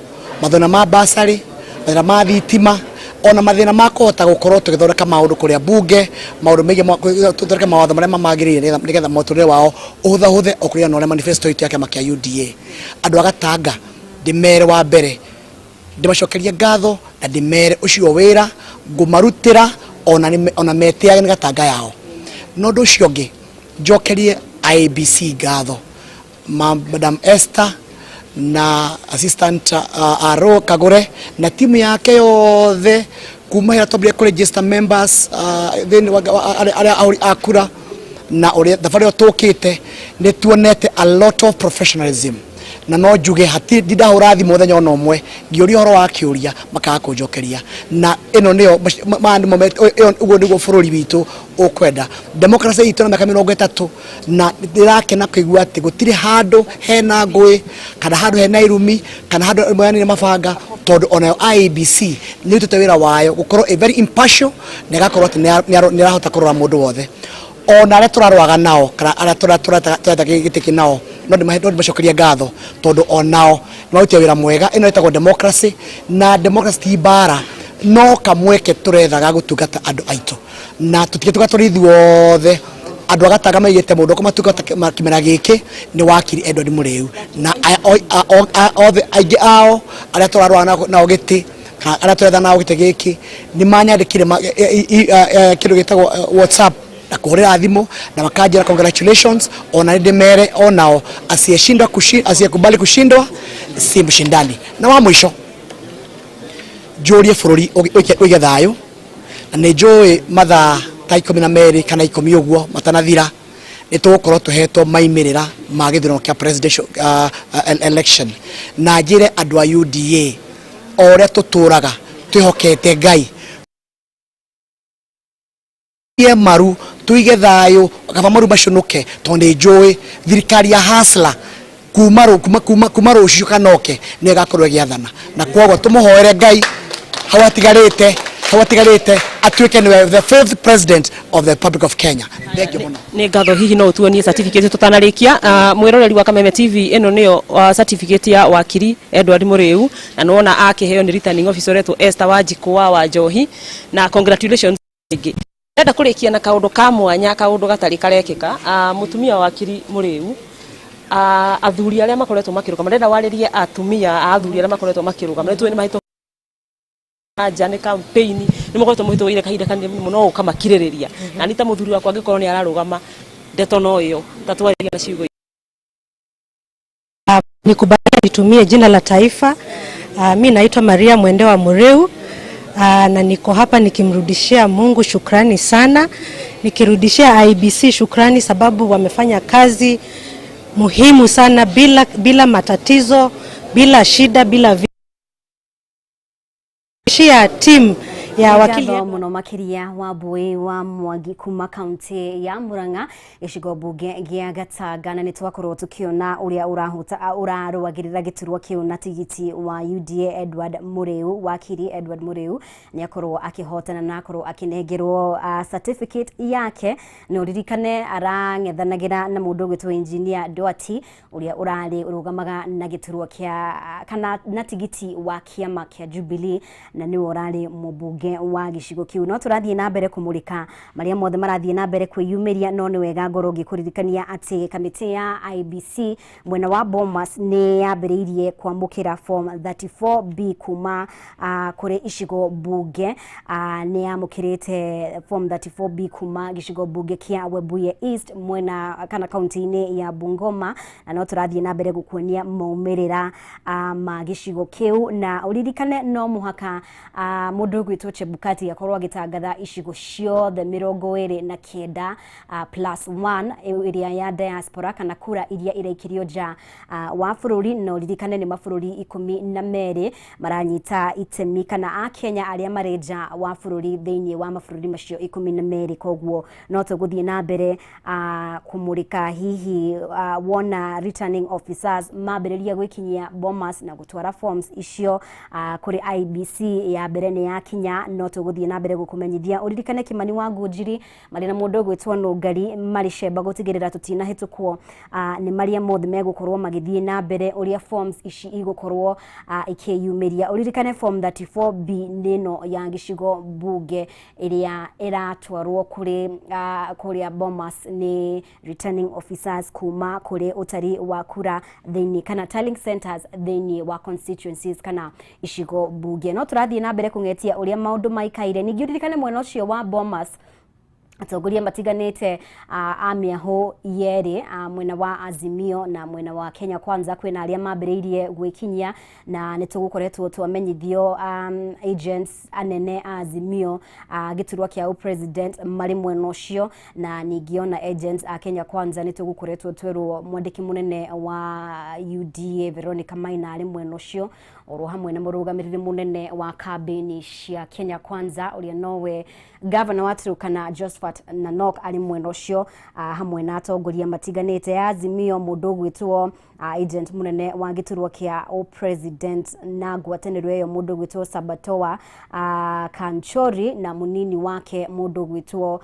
[SPEAKER 19] mathĩna ma basarĩ, mathĩna ma thitima, Ona mathĩna ma kũhota gũkorwo tũgĩthondeka maũndũ kũrĩa bunge, maũndũ megiĩ tũthondeke mawatho marĩa mamagĩrĩire nĩgetha mũtũrĩre wao ũhũthahũthe o kũringana na ũrĩa manifesto itũ ya kĩama kĩa UDA. Andũ a Gatanga ndĩmere wa mbere ndĩmacokerie ngatho na ndĩmere ũcio wĩra ngũmarutĩra ona metĩage nĩ Gatanga yao. Na ũndũ ũcio ũngĩ njokerie IEBC ngatho, Madam Esther na assistant RO Kagure na timu yake yothe kuma hĩrĩa twambire kũ register members thĩinĩ wa arĩa ahũri a kura na ũrĩa thabarĩ ĩyo tũkĩte nĩ tuonete a lot of professionalism, na no njuge hatirĩ ndindahũra thimũ mũthenya ona ũmwe ngĩũria ũhoro wa kĩũria makaga kũnjokeria, na ĩno nĩyo maya nĩmo ũguo nĩguo bũrũri witũ ũkwenda. Democracy itũ na mĩaka 30 na ndĩrakena kũigua atĩ gũtirĩ handũ hena ngũĩ kana handũ hena irumi kana handũ moyanire mabanga, tondũ onayo IEBC nĩ ĩrutĩte wĩra wayo gũkorwo ĩ very impartial na ĩgakorwo atĩ nĩ ĩrahota kũrora mũndũ wothe, ona arĩa tũrarũaga nao kana arĩa tũreta gĩtĩ nao no ndĩmacokerie ngatho tondũ onao nĩ marutire wĩra mwega. Ĩno ĩtagwo democracy, na democracy ti mbara, no kamweke tũrethaga gũtungata andũ aitũ na tũtigĩtuga tũrĩ ithuothe. Andũ a Gatanga maigĩte mũndũ ũkũmatungata kĩmera gĩkĩ nĩ wakiri Edward Mũrĩu, na othe aingĩ ao arĩa tũrarũa nao gĩtĩ kana arĩa tũretha nao gĩtĩ gĩkĩ nĩ manyandĩkire kĩndũ gĩtagwo WhatsApp na kũhũrĩra thimũ na makanjĩra congratulations. Ona nĩ ndĩmere onao asiyeshindwa asiyekubali kushindwa si mshindani. Na wa mũico njũrie bũrũri ũige thayũ, na nĩ njũĩ mathaa ta 12 kana 10 ũguo matanathira nĩ tũgũkorwo tũhetwo maimĩrĩra ma gĩthurano kĩa presidential election, na njĩre andũ a UDA o ũrĩa tũtũraga twĩhokete Ngai maru tuige thayũ kaba maru macunuke, tondũ nĩ njũĩ thirikari ya hasla kuma rũciũ kanoke nĩ ĩgakorwo ĩgĩathana, na kwoguo tũmũhoere Ngai hau atigarĩte atuĩke nĩwe the fifth president of the Republic of Kenya. Thank you mũno.
[SPEAKER 18] Nĩ ngatho. Hihi no ũtuonie certificate tũtanarĩkia? Mwĩroreri wa Kameme TV, ĩno nĩyo certificate ya wakiri Edward Mũrĩu, na nĩwona akĩheo nĩ returning officer ũretwo Esther Wanjikũ wa Wanjohi, na congratulations rĩngĩ. Ndĩrenda kũrĩkia na kaũndũ ka mwanya, kaũndũ gatarĩ karekĩka. Mũtumia wa wakiri Mũrĩu, athuri arĩa makoretwo makĩrũgama, ndĩrenda warĩrie atumia a athuri arĩa makoretwo makĩrũgama, nĩ tũĩ nĩ mahĩtũkĩte nja nĩ campaign, nĩ mũkoretwo mũhĩtũkĩire kahinda kanene mũno ũkamakirĩrĩria, na nĩ ta mũthuri wakwa angĩkorwo nĩ ararũgama ndeto no ĩyo tatwarĩria na ciugo.
[SPEAKER 20] Nikubalia nitumie jina la taifa. Mi naitwa Maria Mwendewa Mureu, na niko hapa nikimrudishia Mungu shukrani sana, nikirudishia IEBC shukrani sababu wamefanya kazi muhimu sana bila matatizo, bila shida, bila timu ya wakili
[SPEAKER 13] Ngatho muno makiria wa Mbui wa Mwangi kuma kaunti ya Murang'a gĩcigo mbunge gĩa Gatanga, na nĩ twakorwo tũkĩona ũrĩa ũrahota ũrarũagĩrĩra gĩturwa kĩu na tigiti wa UDA Edward Mũrĩu, wakiri Edward Mũrĩu nĩ akorwo akĩhotana na akorwo akĩnengerwo certificate yake. Na ũririkane arang'ethanagĩra na mũndũ ũgwĩtwo engineer Doherty ũrĩa ũrarĩ ũrũgamaga na gĩturwa kĩa kana na tigiti wa kĩama kĩa Jubilee, na nĩwe ũrarĩ mũmbunge wa gĩcigo kĩu. No tũrathiĩ na mbere kũmũrĩka marĩa mothe marathiĩ na mbere kwĩyumĩria, no nĩ wega ngorwo ngĩkũririkania atĩ kamĩtĩ ya IEBC mwena wa Bomas nĩ yambĩrĩirie kwamũkĩra form 34B kuma kũrĩ icigo mbunge. Nĩ yamũkĩrĩte form 34B kuma gĩcigo mbunge kĩa Webuye East mwena kana kaunti-inĩ ya Bungoma, na no tũrathiĩ na mbere gũkuonia maumĩrĩra ma gĩcigo kĩu. Na ũririkane no mũhaka mũndũ ũgwĩtwo Chebukati akorwo agĩtangatha icigo ciothe 29 plus 1 ĩrĩa ya diaspora kana kura iria iraikirio nja wa bũrũri. Na ũririkane nĩ mabũrũri 12 maranyita itemi kana akenya arĩa marĩ nja wa bũrũri thĩinĩ wa mabũrũri macio 12. Koguo no tũgũthiĩ na mbere kũmũrĩka hihi wona returning officers mambĩrĩria gwĩkinyia Bomas na gũtwara forms icio kũrĩ IEBC. Ya mbere nĩ yakinya. na no tũgũthiĩ na mbere gũkũmenyithia. Ũririkane Kimani wa Ngunjiri marĩ na mũndũ ũgwĩtwo Nũngari marĩ cemba gũtigĩrĩra tũtinahĩtũkwo nĩ marĩa mothe megũkorwo magĩthiĩ na mbere ũrĩa forms ici igũkorwo ikĩyumĩria. Ũririkane form 34B nĩ ĩno ya gĩcigo mbunge ĩrĩa ĩratwarwo kũrĩ kũrĩa Bomas nĩ returning officers kuma kũrĩ ũtari wa kura thĩinĩ kana tallying centers thĩinĩ wa constituencies kana icigo mbunge. No tũrathiĩ na mbere kũng'etia ũrĩa maũndũ maikaire. Ningĩ ũririkane mwena ũcio wa Bomas atongoria matiganĩte a mĩahũ yerĩ, mwena wa Azimio na mwena wa Kenya Kwanza, kwĩna arĩa mambĩrĩirie gwĩkinyia na nĩ tũgũkoretwo twamenyithio agents anene a Azimio gĩturwa kĩa ũpresident marĩ mwena ũcio, na ningĩ ona agents a Kenya Kwanza nĩ tũgũkoretwo twerwo mwandĩki mũnene wa UDA Veronica Maina arĩ mwena ũcio, oro hamwe na mũrũgamĩrĩri mũnene wa kambĩini cia Kenya Kwanza ũrĩa nowe gavana wa Turkana Josephat Nanok arĩ mwena ũcio, hamwe na atongoria matiganĩte ya Azimio, mũndũ ũgwĩtwo agent mũnene wa gĩturwa kĩa ũpresident na ngwatanĩro ĩyo mũndũ ũgwĩtwo Sabatoa Kanchori na mũnini wake mũndũ ũgwĩtwo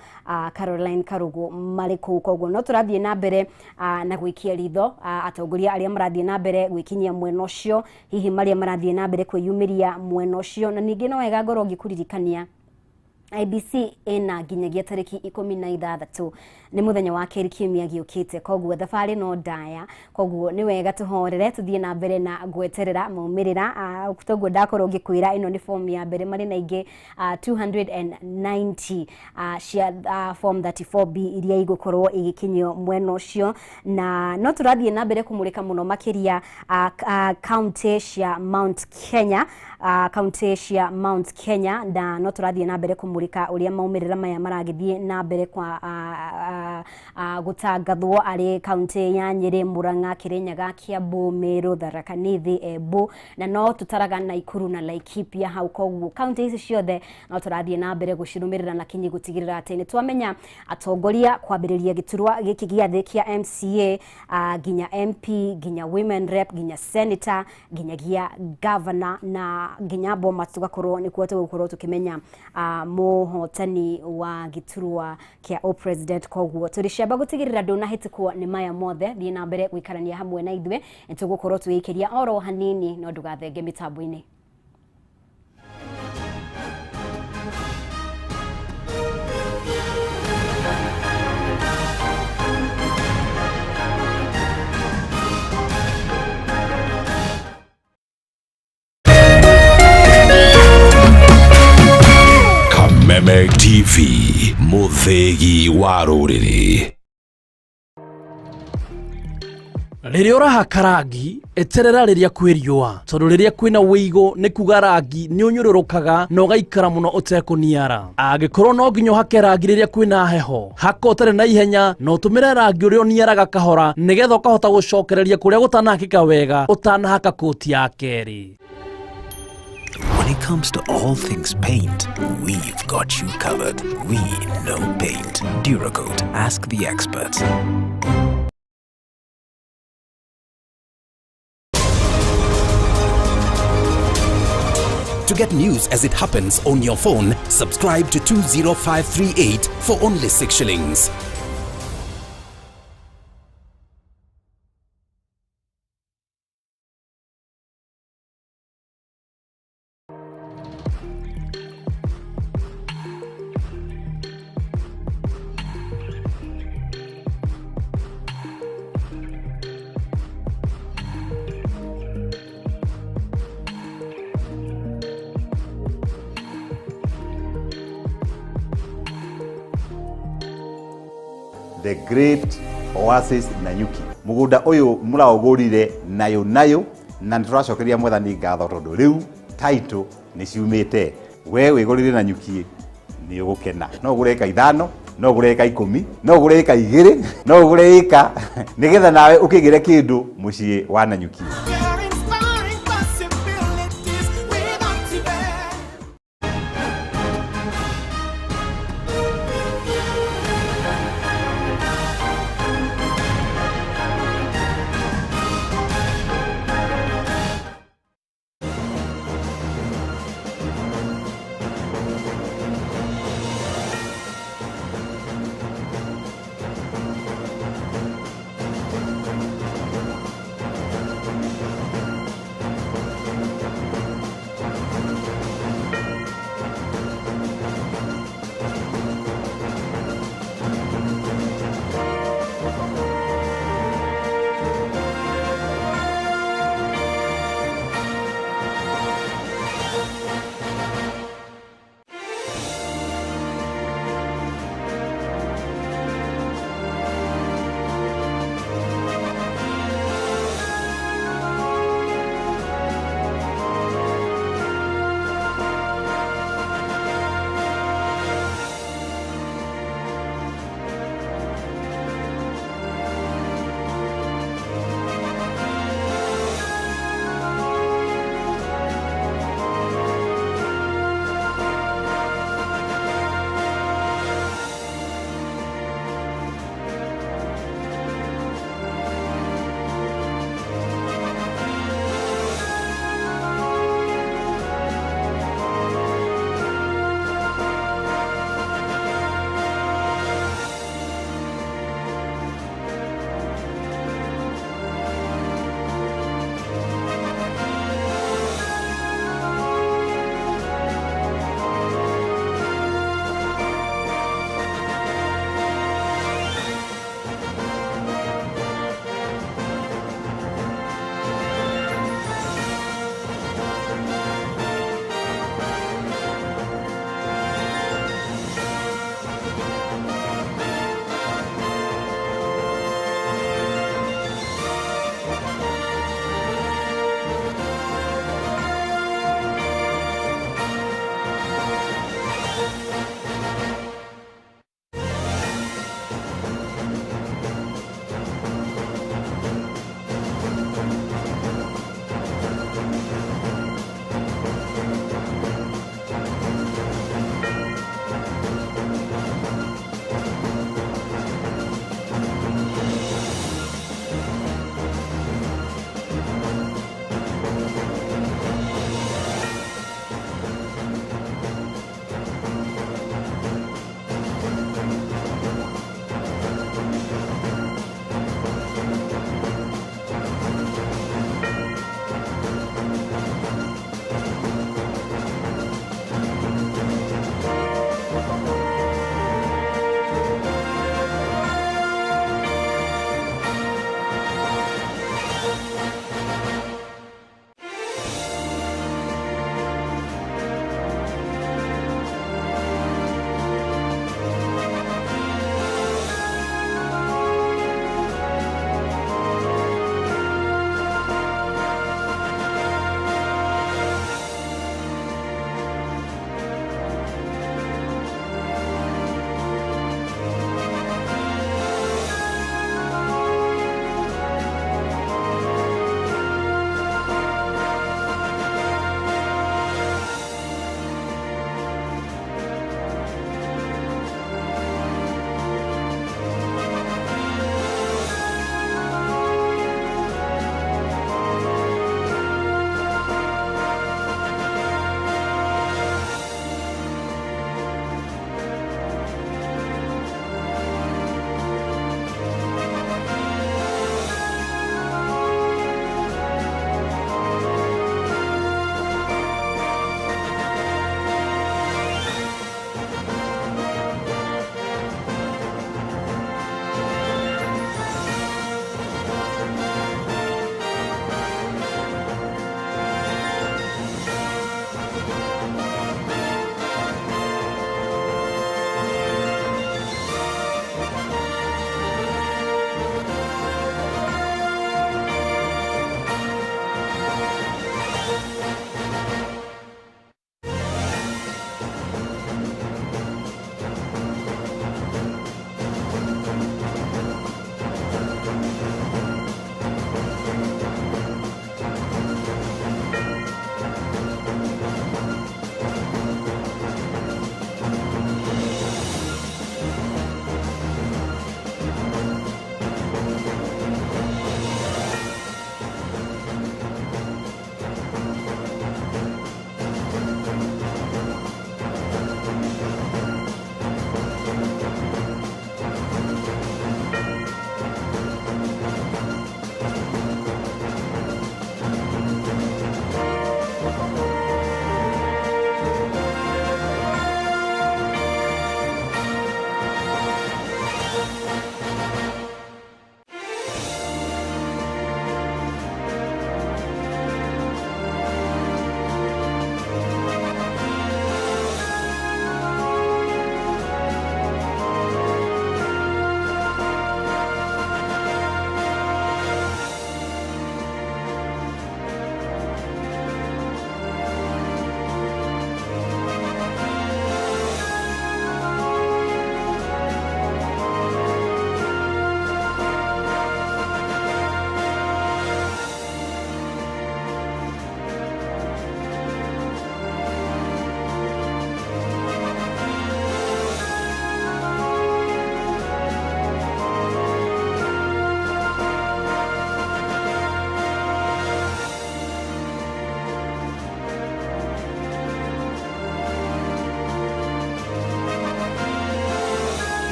[SPEAKER 13] Caroline Karugu marĩ kũu. Koguo no tũrathiĩ na mbere na gwĩkia ritho atongoria arĩa marathiĩ na mbere gwĩkinyia mwena ũcio, hihi marĩa marathiĩ na mbere kwĩyumĩria mwena ũcio. Na ningĩ no wega ngorwo ngĩkũririkania IBC ĩna nginyagia tarĩki 16 nĩ mũthenya wa kerĩ kiumia gĩũkĩte, koguo thabarĩ no ndaya, koguo nĩ wega tũhorere tũthiĩ na mbere na gweterera maumĩrĩra. Toguo ndakorwo ngĩkwĩra ĩno nĩ form ya mbere, marĩ na ingĩ 290 cia form 34B iria igũkorwo igĩkinyio mwena ũcio, na no tũrathiĩ na mbere kũmũrĩka mũno makĩria county cia Mount Kenya, county cia Mount Kenya, na no tũrathiĩ na mbere kũmũrĩka ũrĩa maumĩrĩra maya maragĩthiĩ na mbere kwa gũtangathwo arĩ county ya Nyĩrĩ, Murang'a, Kirinyaga, Kiambu, Meru, Tharaka Nithi, Embu, na no tũtaraga Nakuru na Laikipia hau. Koguo county ici ciothe no tũrathiĩ na mbere gũcirũmĩrĩra na kinyi gũtigĩrĩra atĩ nĩ twamenya atongoria kwambĩrĩria gĩturwa gĩkĩ gĩa thĩ kĩa MCA nginya MP nginya women rep nginya senator nginyagia governor na nginya Bomas, tũgakorwo nĩkuo tũgũkorwo tũkĩmenya mũhotani wa gĩturwa kĩa ũpresident. Koguo tũrĩ ciamba gũtigĩrĩra ndũnahĩtũkwo nĩ maya mothe. Thiĩ na mbere gũikarania hamwe na ithuĩ, nĩ tũgũkorwo tũgĩikĩria oro hanini, no ndũgathenge mĩtambo-inĩ.
[SPEAKER 4] Kameme TV, mũthĩgi wa rũrĩrĩ.
[SPEAKER 21] Rĩrĩa ũrahaka rangi eterera rĩrĩa kwĩ riũa, tondũ rĩrĩa kwĩna wĩigũ nĩ kuga rangi nĩ ũnyũrũrũkaga na ũgaikara mũno ũtekũniara. Angĩkorwo no nginya ũhake rangi rĩrĩa kwĩna heho, haka ũtarĩ na ihenya na ũtũmĩre rangi ũrĩa ũniaraga kahora nĩgetha ũkahota gũcokereria kũrĩa gũtanahakĩka wega ũtanahaka kũti ya kerĩ.
[SPEAKER 4] When it comes to all things paint, we've got you covered. We know paint. Duracoat, ask the experts.
[SPEAKER 5] To get news as it happens on your phone, subscribe to 20538 for only 6 shillings.
[SPEAKER 10] The Great Oasis Nanyuki. Mũgũnda ũyũ mũraũgũrire nayo nayo, na nĩ tũracokeria mwathani ngatho tondũ rĩu title nĩ ciumĩte. We wĩgũrĩre Nanyuki nĩ ũgũkena. No ũgũre ĩka 5, no ũgũre ĩka 10, no ũgũre ĩka 2, no ũgũre ĩka nĩgetha nawe ũkĩgĩre kĩndũ mũciĩ wa Nanyuki.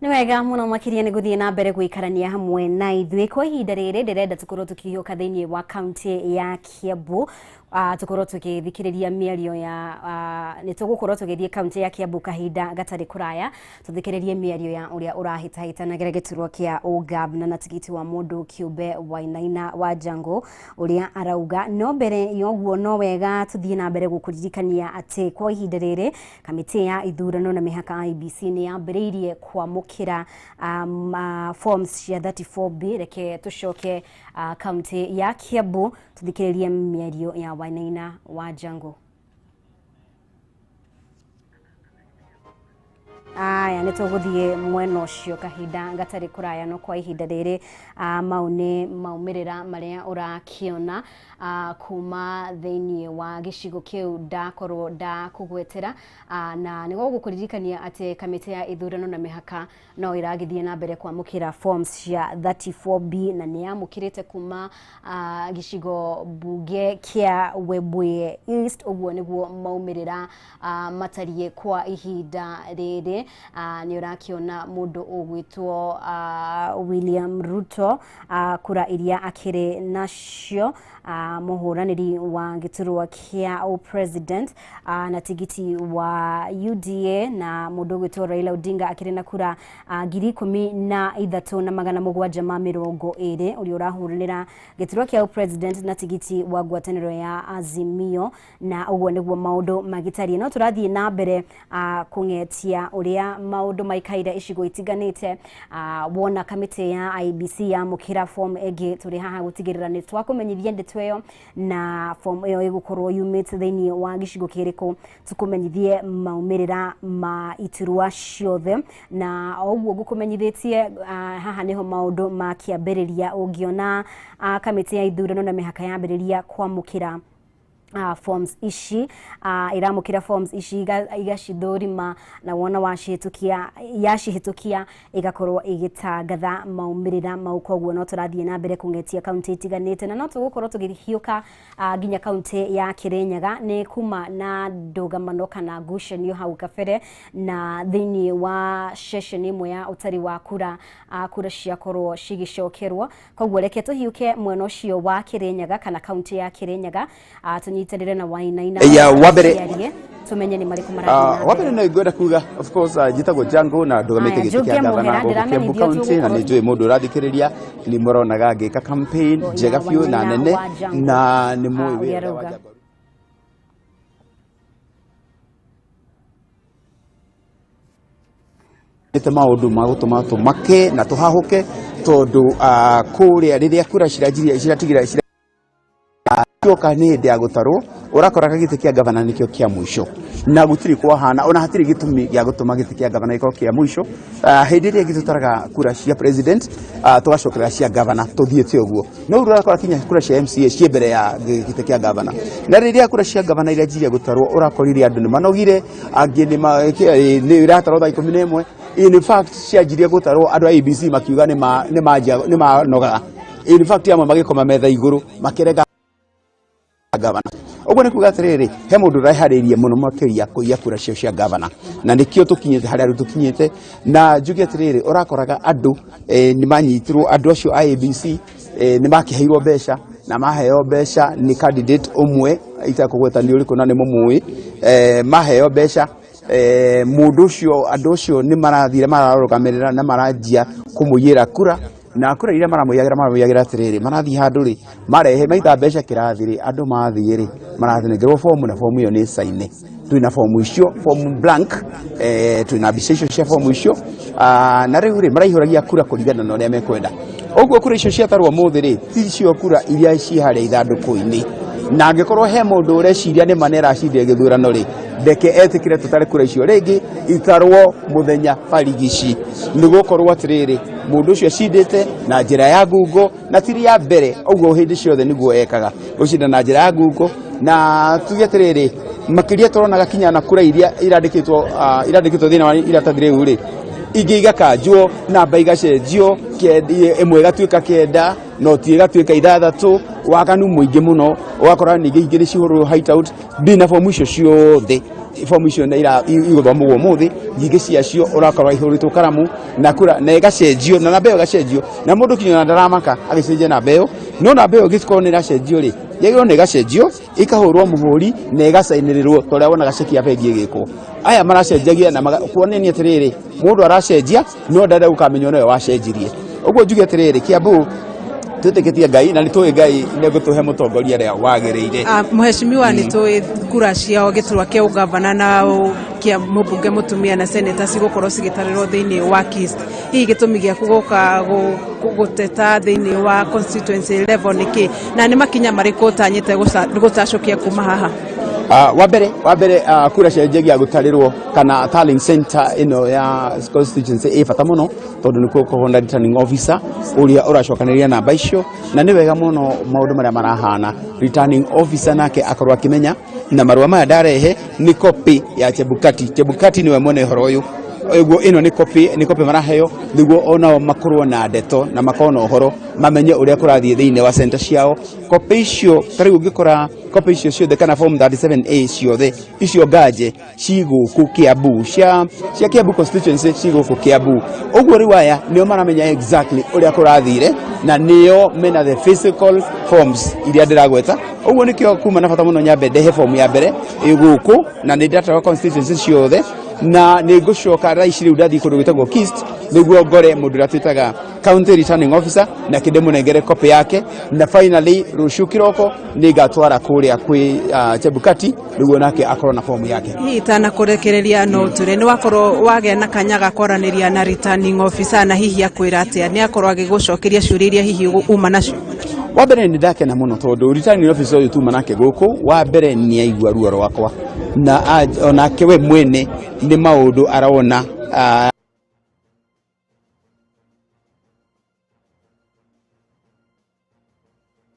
[SPEAKER 13] Nĩ wega mũno makĩria nĩ gũthiĩ na mbere gũikarania hamwe na ithuĩ kwa ihinda rĩrĩ. Ndĩrenda tũkorwo tũkĩhiũka thĩinĩ wa kaunti ya Kiambu, tũkorwo tũgĩthikĩrĩria mĩario ya nĩ tũgũkorwo tũgĩthiĩ kaunti ya Kiambu kahinda gatarĩ kũraya, tũthikĩrĩrie mĩario ya ũrĩa ũrahĩtahĩtanagĩra gĩturwa kĩa ũgavana na tigiti wa mũndũ kĩũmbe Wainaina wa Jango ũrĩa arauga. No mbere ya ũguo, no wega tũthiĩ na mbere gũkũririkania atĩ kwa ihinda rĩrĩ kamĩtĩ ya ithurano na mĩhaka IEBC nĩ yambĩrĩirie kwamũkĩra forms cia 34B. Reke tũcoke kaunti ya Kiambu tũthikĩrĩrie mĩario ya Wainaina wa Jango. Aya, nĩ tũgũthiĩ mwena ũcio kahinda gatarĩ kũraya, no kwa ihinda rĩrĩ mau nĩ maumĩrĩra marĩa ũrakĩona kuma thĩinĩ wa gĩcigo kĩu ndakorwo ndakũgwetera, na nĩguo gũkũririkania atĩ kamĩtĩ ya ithurano na mĩhaka no ĩragĩthiĩ na mbere kwamũkĩra forms cia 34B na nĩ yamũkĩrĩte kuma gĩcigo mbunge kĩa Webuye East. Ũguo nĩguo maumĩrĩra matariĩ kwa ihinda rĩrĩ. Nĩ ũrakĩona mũndũ ũgwĩtwo William Ruto, kura iria akĩrĩ nacio, mũhũranĩri wa gĩturwa kĩa president na tigiti wa UDA, na mũndũ ũgwĩtwo Raila Odinga akĩrĩ na kura 13,720, ũrĩa ũrahũranĩra gĩturwa kĩa president na tigiti wa ngwatanĩro ya Azimio. Na ũguo nĩguo maũndũ magĩtariĩ. No tũrathiĩ na mbere kũng'etia ũrĩa maũndũ maikaire icigo itiganĩte. Wona kamĩtĩ ya IEBC yamũkĩra form ĩngĩ, tũrĩ haha gũtigĩrĩra nĩ twakũmenyithia ndeto ĩyo, na form ĩyo ĩgũkorwo yumĩte thĩinĩ wa gĩcigo kĩrĩkũ, tũkũmenyithie maumĩrĩra ma iturwa ciothe. Na o ũguo ngũkũmenyithĩtie, haha nĩho maũndũ makĩambĩrĩria. Ũngĩona kamĩtĩ ya ithurano na mĩhaka yambĩrĩria kwamũkĩra forms ici, iramũkĩra forms ici igacithũrima, na wona wacihĩtũkia, yacihĩtũkia, ĩgakorwo ĩgĩtangatha maumĩrĩra mau. Koguo no tũrathiĩ na mbere kũng'etia kaunti itiganĩte, na no tũgũkorwo tũgĩhiũka nginya kaunti ya Kirinyaga. Nĩ kuma na ndũgamano kana ngucanio hau kabere, na thĩinĩ wa session ĩmwe ya ũtari wa kura, kura ciakorwo cigĩcokerwo. Koguo reke tũhiũke mwena ũcio wa Kirinyaga kana kaunti ya Kirinyaga, tũnyitanĩre na Wainaina
[SPEAKER 1] Ya, wa mbere-
[SPEAKER 13] ciarie, tumenye nĩ marĩkũ marathiĩ na
[SPEAKER 1] Wa
[SPEAKER 13] mbere.
[SPEAKER 1] mbere no ngwenda kuga, of course, njĩtagwo Jango na ndũgamĩte
[SPEAKER 13] Aya,
[SPEAKER 1] gĩtĩ kĩa
[SPEAKER 13] Njuge
[SPEAKER 1] gavana
[SPEAKER 13] mũhera,
[SPEAKER 1] gũkũ Kiambu
[SPEAKER 13] ndĩramenyithio
[SPEAKER 1] County, na
[SPEAKER 13] tũgũkorwo-
[SPEAKER 1] nĩ njũĩ mũndũ ũrathikĩrĩria nĩ mũronaga ngĩka campaign njega biũ na
[SPEAKER 13] Wainaina
[SPEAKER 1] nene
[SPEAKER 13] wa Jango,
[SPEAKER 1] na nĩ mũĩ
[SPEAKER 13] ũrĩa
[SPEAKER 1] wĩra wa
[SPEAKER 13] arauga.
[SPEAKER 1] Jango. Nĩte maũndũ ma gũtũma tũmake na tũhahũke, tondũ kũrĩa rĩrĩa kura ciranjirie ciratigĩra cioka nĩ hĩndĩ ya gũtarwo, ũrakoraga gĩtĩ kĩa gavana nĩkĩo kĩa mũico, na gũtirĩ kwahana ona hatirĩ gĩtũmi gĩa gũtũma gĩtĩ kĩa gavana gĩkorwo kĩa mũico. Hĩndĩ ĩrĩa ĩngĩ tũtaraga kura cia president, tũgacokerera cia gavana tũthiĩte ũguo, no rĩu ũrakora kinya kura cia MCA ciĩ mbere ya gĩtĩ kĩa gavana. Na rĩrĩa kura cia gavana iranjirie gũtarwo, ũrakorire andũ nĩ manogire, angĩ nĩ iratarwo thaa 11. In fact, cianjirie gũtarwo andũ a IEBC makiuga nĩ manogaga. In fact, amwe magĩkoma metha igũrũ makĩrega gavana. Ũguo nĩ kuga atĩrĩrĩ, he mũndũ ũreharĩirie mũno makĩria kũiya kura cio cia gavana, na nĩkĩo tũkinyĩte harĩa rĩu tũkinyĩte. Na njuge atĩrĩrĩ, ũrakoraga andũ nĩ manyitirwo, andũ acio a IEBC nĩ makĩheirwo mbeca, na maheo mbeca nĩ candidate ũmwe itakũgweta nĩ ũrĩkũ na nĩ mũmũĩ. Maheo mbeca, mũndũ ũcio, andũ acio nĩ marathire mararũgamĩrĩra na maranjia kũmũiyĩra kura, na kura iria maramũiyagĩra atĩrĩrĩ, marathiĩ handũ rĩ, marehe maita mbeca kĩrathi rĩ, andũ mathiĩ rĩ, marathengerwo fomu, na fomu ĩyo nĩ caine. Twĩna fomu icio, fomu blank, twĩna mbica icio cia fomu icio. Na rĩu rĩ, maraihũragia kura kũringana na ũrĩa mekwenda. Ũguo kura icio ciatarwo ũmũthĩ rĩ, ti cio kura iria ciĩ harĩa ithandũkũ-inĩ. Na angĩkorwo he mũndũ ũreciria nĩ ma nĩ aracindire gĩthurano rĩ, ndeke etĩkĩre tũtare kura icio rĩngĩ, itarwo mũthenya barigici, nĩ gũkorwo atĩrĩrĩ, mũndũ ũcio acindĩte na njĩra ya ngungo, na ti rĩa mbere ũguo, hĩndĩ ciothe nĩguo ekaga gũcinda na njĩra ya ngungo. Na tuge atĩrĩrĩ, makĩria tũronaga kinya na kura iria irandĩkĩtwo thĩinĩ wa iratathi rĩu rĩ, ingĩ igakanjwo, namba igacenjio, ĩmwe ĩgatuĩka 9 no ti ĩgatuĩka 6. Waganu mũingĩ mũno. Ũgakora ningĩ ingĩ nĩ cihũrwo white out. Ndĩ na fomu icio ciothe. Fomu icio nĩ igũthomagwo ũmũthĩ, nyingĩ ciacio ũrakora ihũrĩtwo karamu na kura na ĩgacenjio na namba ĩyo ĩgacenjio, na mũndũ kinya ona ndaramaka agĩcenjia namba ĩyo, no namba ĩyo ĩngĩkorwo nĩ ĩracenjio rĩ, yagĩrĩirwo nĩ ĩgacenjio, ĩkahũrwo mũhũri na ĩgacainĩrĩrwo ta ũrĩa wonaga ceki ya bengi ĩgĩkwo. Aya maracenjagia na kuonania atĩrĩrĩ, mũndũ aracenjia no ndarenda gũkamenywo nowe wacenjirie. Ũguo njuge atĩrĩrĩ, Kiambu twĩtĩkĩtie Ngai na nĩ tũĩ Ngai nĩ egũtũhe mũtongoria ũrĩa wagĩrĩire.
[SPEAKER 3] Mheshimiwa, nĩ tũĩ kura cia gĩturwa kĩa ũgavana na kĩa mũmbunge mũtumia na seneta cigũkorwo cigĩtarĩrwo thĩinĩ wa KIST. Hihi gĩtũmi gĩaku gũka gũteta thĩinĩ wa constituency level nĩ kĩ, na nĩ makinya marĩkũ ũtanyĩte gũtacũkia kuma haha?
[SPEAKER 1] Wa mbere, kura cianjagia gũtarĩrwo kana tallying center ĩno ya constituency ĩ bata mũno, tondũ nĩkuo gũkoragwo na returning officer ũrĩa ũracokanĩrĩria namba icio, na nĩ wega mũno maũndũ marĩa marahana returning officer nake akorwo akĩmenya. Na marũa maya ndarehe nĩ copy ya Chebukati. Chebukati nĩwe mwene ũhoro ũyũ, ũguo ĩno nĩ copy maraheo nĩguo onao makorwo na ndeto na makorwo na ũhoro, mamenye ũrĩa kũrathiĩ thĩinĩ wa center ciao. Copy icio, ta rĩu ũngĩkora copy icio ciothe kana form 37A ciothe icio nganje ci gũkũ Kiambu, cia Kiambu constituency ci gũkũ Kiambu. Ũguo rĩu aya nĩo maramenya exactly ũrĩa kũrathire na nĩo mena the physical forms iria ndĩragweta. Ũguo nĩkĩo kuma na bata mũno nyambe ndehe form ya mbere ĩ gũkũ, na nĩ ndatwara constituency ciothe, na nĩ ngũcoka thaa ici rĩu ndathiĩ kũndũ gwĩtagwo KIST nĩguo ngore mũndũ ũrĩa twĩtaga county returning officer na kĩndĩmũnengere copy yake, na finally rũciũ kĩroko nĩ ngatwara kũrĩa kwĩ Chebukati nĩguo nake akorwo na fomu yake.
[SPEAKER 3] Hihi itanakũrekereria, no ũtwĩre nĩ wakorwo wagĩa na kanya ga kwaranĩria na returning officer, na hihi akwĩra atĩa? Nĩ akorwo agĩgũcokeria ciũria iria hihi uma nacio?
[SPEAKER 1] Wa mbere nĩ ndakena mũno tondũ returning officer ũyũ tuma nake gũkũ, wa mbere nĩ aigua ruo rwakwa na onake we mwene nĩ maũndũ arona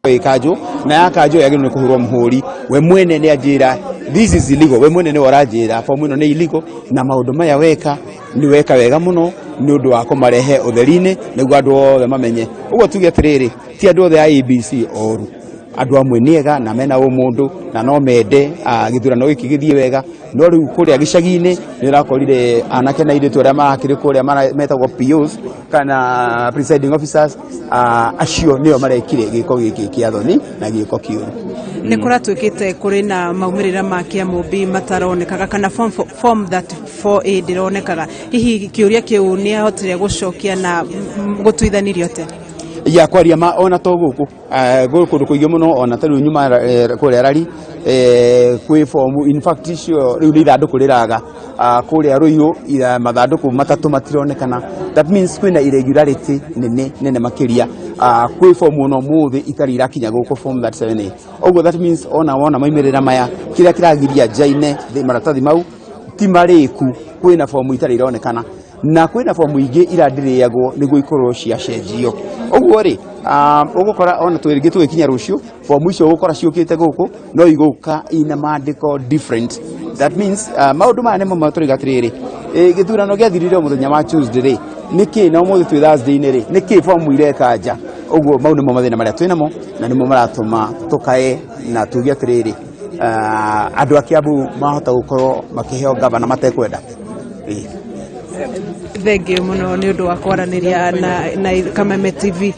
[SPEAKER 1] ĩ kanjũ na ya kanjũ yagĩrĩirwo nĩ kũhũrwo mũhũri. We mwene nĩ anjĩra this is illegal. We mwene nĩwe ũranjĩra fomu ĩno nĩ illegal, na maũndũ maya weka nĩ weka wega mũno nĩ ũndũ wa kũmarehe ũtheri-inĩ nĩguo andũ othe mamenye. Ũguo tuge atĩrĩrĩ, ti andũ othe a IEBC oru, andũ amwe nĩ ega na mena ũmũndũ na no mende gĩthurano gĩkĩ gĩthiĩ wega. No rĩu kũrĩa gĩcagi-inĩ nĩ ũrakorire anake na airĩtu arĩa marakĩrĩ kũrĩa metagwo POs kana presiding officers, acio nĩo marekire gĩko gĩkĩ kĩa thoni na gĩko kĩũru.
[SPEAKER 3] Nĩ kũratuĩkĩte kũrĩ na maumĩrĩra ma Kĩamũmbi mataronekaga kana form 34A ndĩronekaga. Hihi kĩũria kĩu nĩ ahotire gũcokia na gũtuithanirio atĩa?
[SPEAKER 1] Ya kwaria ma, ona to gũkũ, gwĩ kũndũ kũingĩ mũno, ona ta rĩu nyuma kũrĩa rari, kwĩ fomu, in fact icio rĩu nĩ ithandũkũ rĩraga. Kũrĩa Rũirũ mathandũkũ matatũ matironekana. That means kwĩna irregularity nene nene makĩria. Kwĩ fomu ona ũmũthĩ itarĩ irakinya gũkũ, form 37A. Ũguo that means ona wona maumĩrĩra maya, kĩrĩa kĩragiria njaine maratathi mau ti marĩku, kwĩna fomu itarĩ ironekana na kwĩna fomu ingĩ irandirĩagwo nĩguo ikorwo ciacenjio. Ũguo rĩ, ũgũkora ona rĩngĩ tũgĩkinya rũciũ, fomu icio ũgũkora ciũkĩte gũkũ no igũka ina maandĩko different. That means maũndũ maya nĩmo tũraiga atĩrĩrĩ, gĩthurano gĩathirire o mũthenya wa Tuesday rĩ, nĩkĩ na ũmũthĩ twĩ Thursday-inĩ rĩ, nĩkĩ fomu ireka nja? Ũguo mau nĩmo mathĩna marĩa twĩnamo na nĩmo maratũma tũkae na tuge atĩrĩrĩ, andũ a Kiambu mahota gũkorwo makĩheo gavana matekwenda. Ĩĩ.
[SPEAKER 3] Thengiũ mũno nĩ ũndũ wa kwaranĩria na Kameme TV.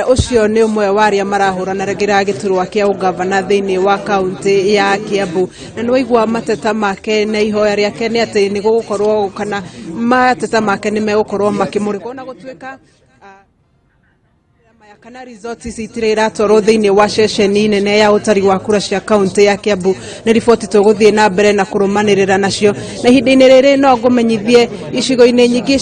[SPEAKER 3] Ũcio nĩ ũmwe wa arĩa marahũranagĩra gĩturwa kĩa ũgavana thĩinĩ wa kaunti ya Kiambu, na nĩ waigua mateta make na ihoya rĩake nĩ atĩ nĩ gũgũkorwo kana mateta make nĩ megũkorwo makĩmũrĩkwo, na gũtuĩka kana results ici itirĩ iratwarwo thĩinĩ wa ceceni nene ya ũtari wa kura cia kaunti ya Kiambu. Nĩ riboti tũgũthiĩ na mbere na kũrũmanĩrĩra nacio, na ihinda-inĩ rĩrĩ no ngũmenyithie icigo-inĩ nyingĩ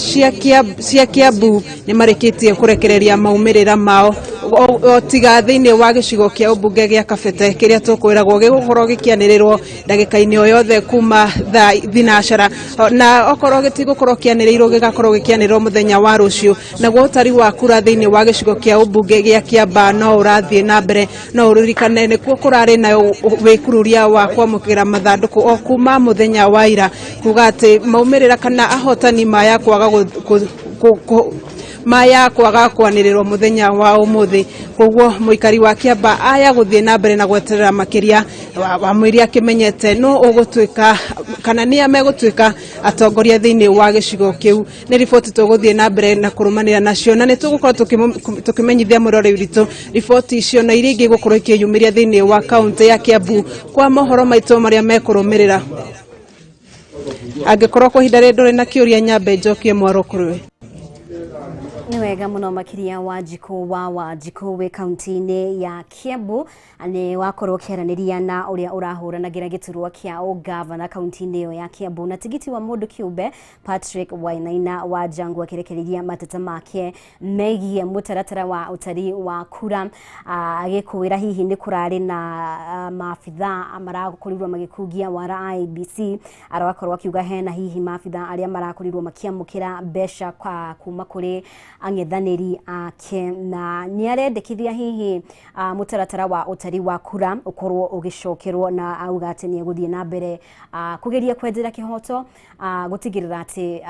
[SPEAKER 3] cia Kiambu nĩ marĩkĩtie kũrekereria maumĩrĩra mao, o tiga thĩinĩ wa gĩcigo kĩa ũmbunge gĩa Kabete kĩrĩa tũkwĩragwo gĩgũkorwo gĩkĩanĩrĩrwo ndagĩka-inĩ o yothe kuma thaa thinacara, na okorwo gĩtigũkorwo kĩanĩrĩirwo gĩgakorwo gĩkĩanĩrĩrwo mũthenya wa rũciũ. Naguo ũtari wa kura thĩinĩ wa gĩcigo kĩa ũmbunge gĩa Kĩambaa no ũrathiĩ na mbere. No ũririkane nĩkuo kũrarĩ na wĩkururia wa kwamũkĩra mathandũkũ o kuma mũthenya wa ira, kuga atĩ maumĩrĩra kana ahotani maya kwaga Maya kwaga kwanĩrĩrwo mũthenya wa ũmũthĩ. Koguo mũikari wa Kĩamba aya gũthiĩ na mbere na gweterera makĩria wa mwĩrĩ akĩmenyete no ũgũtuĩka kana nĩa megũtuĩka atongoria thĩinĩ wa gĩcigo kĩu. Nĩ riboti tũgũthiĩ na mbere na kũrũmanĩra nacio na nĩ tũgũkorwo tũkĩmenyithia mũrori witũ riboti icio na iria ingĩ igũkorwo ikĩyumĩria thĩinĩ wa kaunti ya Kiambu kwa mohoro maitũ marĩa mekũrũmĩrĩra. Angĩkorwo kwa ihinda rĩrĩ ndũrĩ na kĩũria, nyambe njokie mwaro kũrĩ we.
[SPEAKER 13] Nĩ wega mũno makĩria Wanjikũ wa Wanjikũ wĩ kaunti-inĩ ya Kiambu, nĩ wakorwo ũkĩaranĩria na ũrĩa ũrahũranagĩra gĩturwa kĩa ũgavana kaunti-inĩ ĩyo ya Kiambu na tigiti wa mũndũ kĩũmbe Patrick Wainaina wa Jangu, akĩrekereria mateta make megiĩ mũtaratara wa ũtari wa kura, agĩkwĩra hihi nĩ kũrarĩ na maabitha marakorirwo magĩkungia wara IEBC. Arakorwo akiuga hena hihi maabitha arĩa marakorirwo makĩamũkĩra mbeca kuma kũrĩ ang'ethanĩri ake, na nĩ arendekithia hihi mũtaratara wa ũtari wa kura ũkorwo ũgĩcokerwo, na auga atĩ nĩ egũthiĩ na mbere kũgeria kwenjera kĩhoto, gũtigĩrĩra atĩ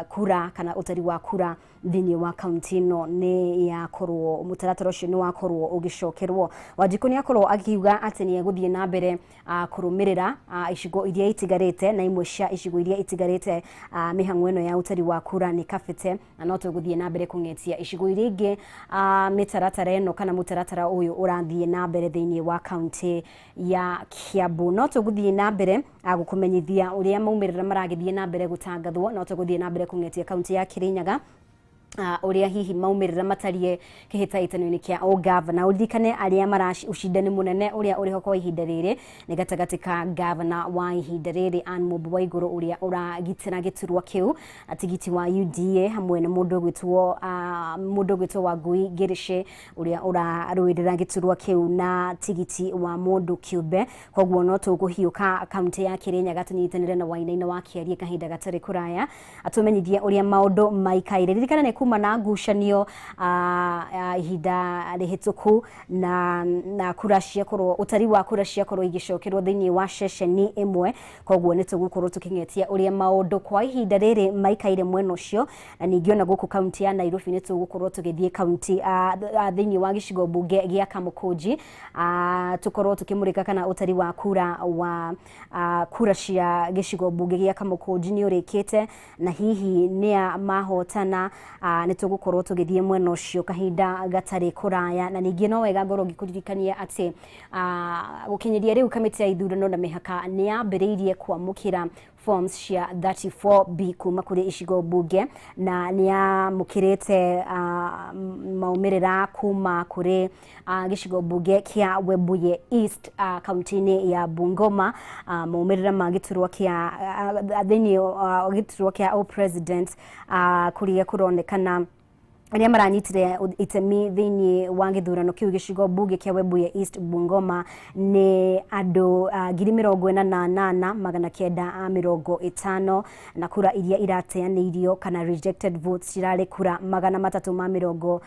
[SPEAKER 13] kura kana ũtari wa kura thĩinĩ wa kaunti ĩno nĩ yakorwo, mũtaratara ũcio nĩ wakorwo ũgĩcokerwo. Wanjikũ nĩ akorwo akiuga atĩ nĩ egũthiĩ na mbere kũrũmĩrĩra icigo iria itigarĩte, na imwe cia icigo iria itigarĩte mĩhang'o ĩno ya ũtari wa kura nĩ Kabete, na no tũgũthiĩ na mbere kũng'etia icigo iria ingĩ mĩtaratara ĩno kana mũtaratara ũyũ ũrathiĩ na mbere thĩinĩ wa kaunti ya Kiambu. No tũgũthiĩ na mbere gũkũmenyithia ũrĩa maumĩrĩra maragĩthiĩ na mbere gũtangathwo. No tũgũthiĩ na mbere kũng'etia kaunti ya Kirinyaga, ũrĩa hihi maumĩrĩra matariĩ kĩhĩtahĩtano-inĩ kĩa ũgavana. Ũririkane arĩa mara ũcindani mũnene ũrĩa ũrĩho kwa ihinda rĩrĩ nĩ gatagatĩ ka gavana wa ihinda rĩrĩ Anne Mũmbi Waigũrũ, ũrĩa ũragitĩra gĩturwa kĩu tigiti wa UDA, hamwe na mũndũ ũgwĩtwo Wangui Ngĩrĩcĩ, ũrĩa ũrarũĩrĩra gĩturwa kĩu na tigiti wa mũndũ kĩũmbe. Koguo no tũkũhiũka kaunti ya Kirinyaga tũnyitanĩre na Wainaina wa Kĩarie kahinda gatarĩ kũraya atũmenyithie ũrĩa maũndũ maikaire. Ririkana nĩ kuma na ngucanio ihinda rĩhĩtũku na kura ciakorwo, ũtari wa kura ciakorwo igĩcokerwo thĩinĩ wa ceceni ĩmwe. Koguo nĩ tũgũkorwo tũkĩng'etia ũrĩa maũndũ kwa ihinda rĩrĩ maikaire mwena ũcio, na ningĩ ona gũkũ kaunti ya Nairobi nĩ tũgũkorwo tũgĩthiĩ kaunti thĩinĩ wa gĩcigo mbunge gĩa Kamũkũnji, tũkorwo tũkĩmũrĩka kana ũtari wa kura wa kura cia gĩcigo mbunge gĩa Kamũkũnji nĩ ũrĩkĩte na hihi nĩa mahotana. Nĩ tũgũkorwo tũgĩthiĩ mwena ũcio kahinda gatarĩ kũraya, na ningĩ no wega ngorwo ngĩkũririkania atĩ gũkinyĩria rĩu kamĩtĩ ya ithurano na mĩhaka nĩ yambĩrĩirie kwamũkĩra forms cia 34B kuma kũrĩ icigo mbunge, na nĩ yamũkĩrĩte maumĩrĩra kuma kũrĩ gĩcigo mbunge kĩa Webuye East, kaunti-inĩ ya Bungoma, maumĩrĩra ma gĩturwa kĩa thĩinĩ gĩturwa kĩa president, kũrĩa kũronekana arĩa maranyitire itemi thĩinĩ wa gĩthurano kĩu gĩcigo mbunge kĩa Webuye East Bungoma nĩ andũ 48,950, na kura iria irateanĩirio kana rejected votes cirarĩ kura 384,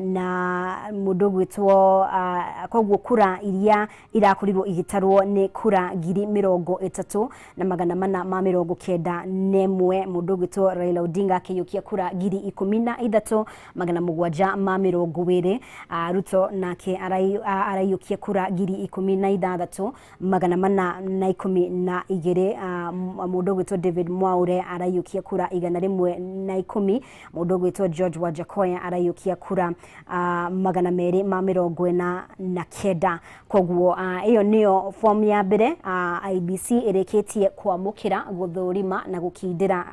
[SPEAKER 13] na mũndũ ũgwĩtwo koguo kura iria irakorirwo igĩtarwo nĩ kura 30,491. Mũndũ ũgwĩtwo Raila Odinga akĩiyũkia kura 13,720. Ruto nake araiyũkia kura 16,412. Mũndũ ũgwĩtwo David Mwaure araiyũkia kura 110. Mũndũ ũgwĩtwo George Wajakoya araiyũkia kura 249. Koguo ĩyo nĩyo form ya mbere IEBC ĩrĩkĩtie kwamũkĩra, gũthũrima na gũkindĩra,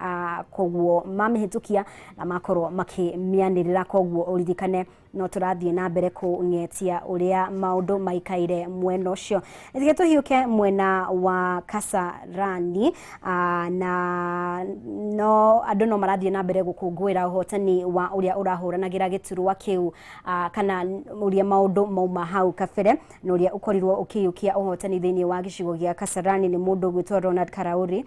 [SPEAKER 13] koguo mamĩhĩtũkia na makorwo makĩmĩanĩrĩra. Koguo ũririkane no tũrathiĩ na mbere kũng'etia ũrĩa maũndũ maikaire mwena ũcio. Reke tũhiũke mwena wa Kasarani, na no andũ no marathiĩ na mbere gũkũngũĩra ũhotani wa ũrĩa ũrahũranagĩra gĩturwa kĩu, kana ũrĩa maũndũ mauma hau kabere, na ũrĩa ũkorirwo ũkĩiyũkia ũhotani thĩinĩ wa gĩcigo gĩa Kasarani nĩ mũndũ ũgwĩtwo Ronald Karauri,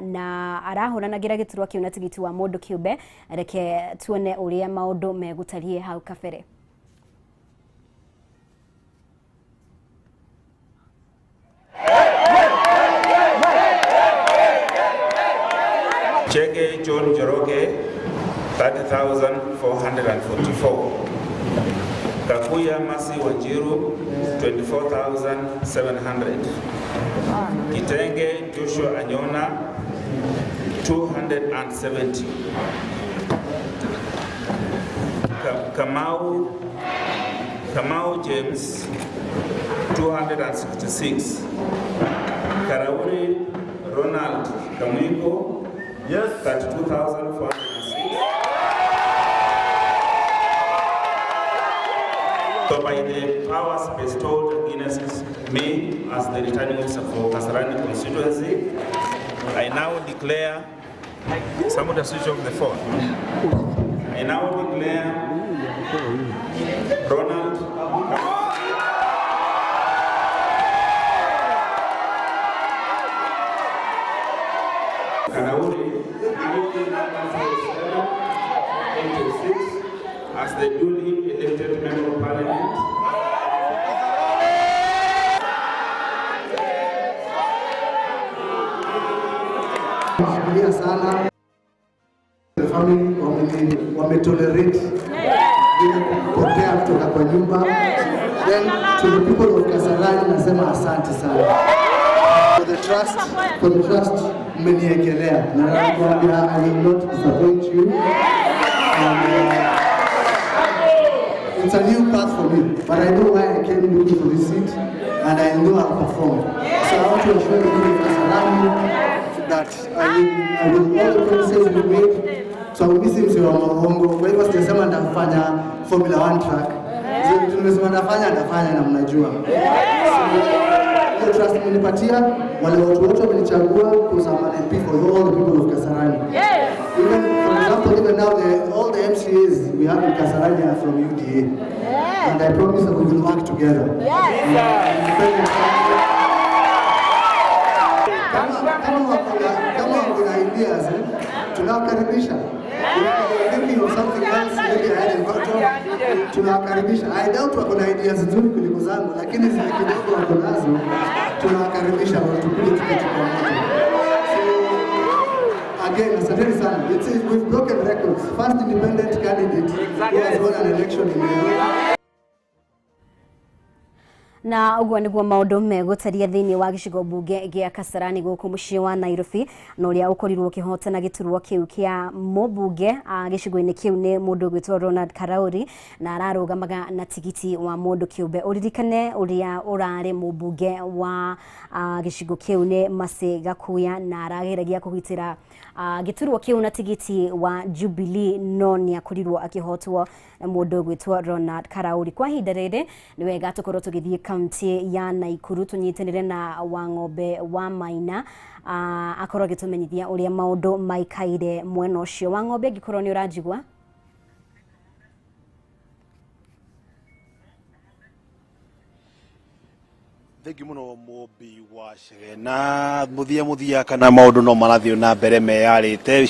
[SPEAKER 13] na arahũranagĩra gĩturwa kĩu na tigiti wa mũndũ kĩũmbe. Reke tuone ũrĩa maũndũ megũtariĩ hau kabere.
[SPEAKER 2] Chege John Joroge, 30,444. Kakuya Masi Wanjiru, 24,700. Kitenge Joshua Anyona, 270. Kamau James, 266. Karauri Ronald Kamwingo, yes, 32,406. So by the powers bestowed against me as the returning officer for Kasarani constituency, I now declare, somebody switch off the phone. I now declare Ronald Karauri, 86, as the duly elected Member of Parliament.
[SPEAKER 22] Familia sana, the family wametolerate kupotea kutoka kwa nyumba. Then to the people of Kasarani nasema asante sana for the trust mmeniekelea, na nakwambia I will not disappoint you. And, it's a new path for me, but I know why I came looking for this seat, and I know I'll perform. So I want to assure the people of Kasarani that I will all the promises we made. So mimi si wa maongo, kwa hivyo sijasema nitafanya Formula 1 track. So tumesema nitafanya na mnajua. So trust mnipatia, wale watu wote wamenichagua because I'm an MP for all the people of Kasarani. Even for example, even now all the MCAs we have in Kasarani are from UDA. And I promise that we will work together. Kama kuna ideas, tunawakaribisha. Thinking of something else, maybe I hadn't thought of, tunawakaribisha. I doubt wako na ideas nzuri kuliko zangu, lakini zile kidogo wako nazo, tunawakaribisha watukuje tuketi pamoja. So again, asanteni sana. We've broken records. First independent candidate who has won an election in Nairobi.
[SPEAKER 13] Na uguo niguo maundu megutaria thiini wa gicigo bunge gia Kasarani guku mucii wa Nairobi, na uria ukorirwo ukihotana giturwa kiu kia mubunge gicigo-ini kiu ni mundu gwitwo Ronald Karauri, na ararugamaga na tigiti wa mundu kiumbe. Uririkane uria urari mubunge wa gicigo kiu ni Mercy Gakuya, na arageragia kugitira giturwa kiu na tigiti wa Jubilee, no ni akorirwo akihotwo na mundu gwitwo Ronald Karauri. Kwa ihinda riri ni wega tukorwo tugithie kaunti ya Nakuru tunyitanire na Wang'ombe wa Maina, akorwo agitumenyithia uria maundu maikaire mwena ucio. Wang'ombe, angikorwo ni uranjigua.
[SPEAKER 23] Thengi muno Mũmbi wa Chege. Na muthia kana maundu no marathio na mbere meyarite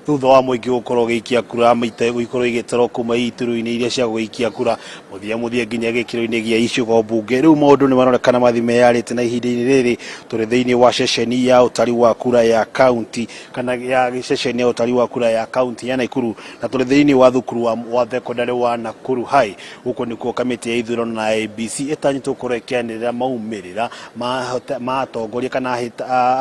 [SPEAKER 23] thutha wa muingi gukorwo giikia kura maita guikorwo igitarwo kuma ituru-ini iria cia guikia kura muthia nginya gikiro-ini gia icigo mbunge. Riu maundu ni maronekana mathi meyarite, na ihinda-ini riri turi thiini wa ceceni ya utari wa kura ya kaunti kana ya ceceni ya utari wa kura ya kaunti ya Nakuru, na turi thiini wa thukuru wa secondary wa Nakuru High. Guku nikuo kamiti ya ithurano na ABC itanyitwo gukorwo ikianirira maumirira ma atongoria kana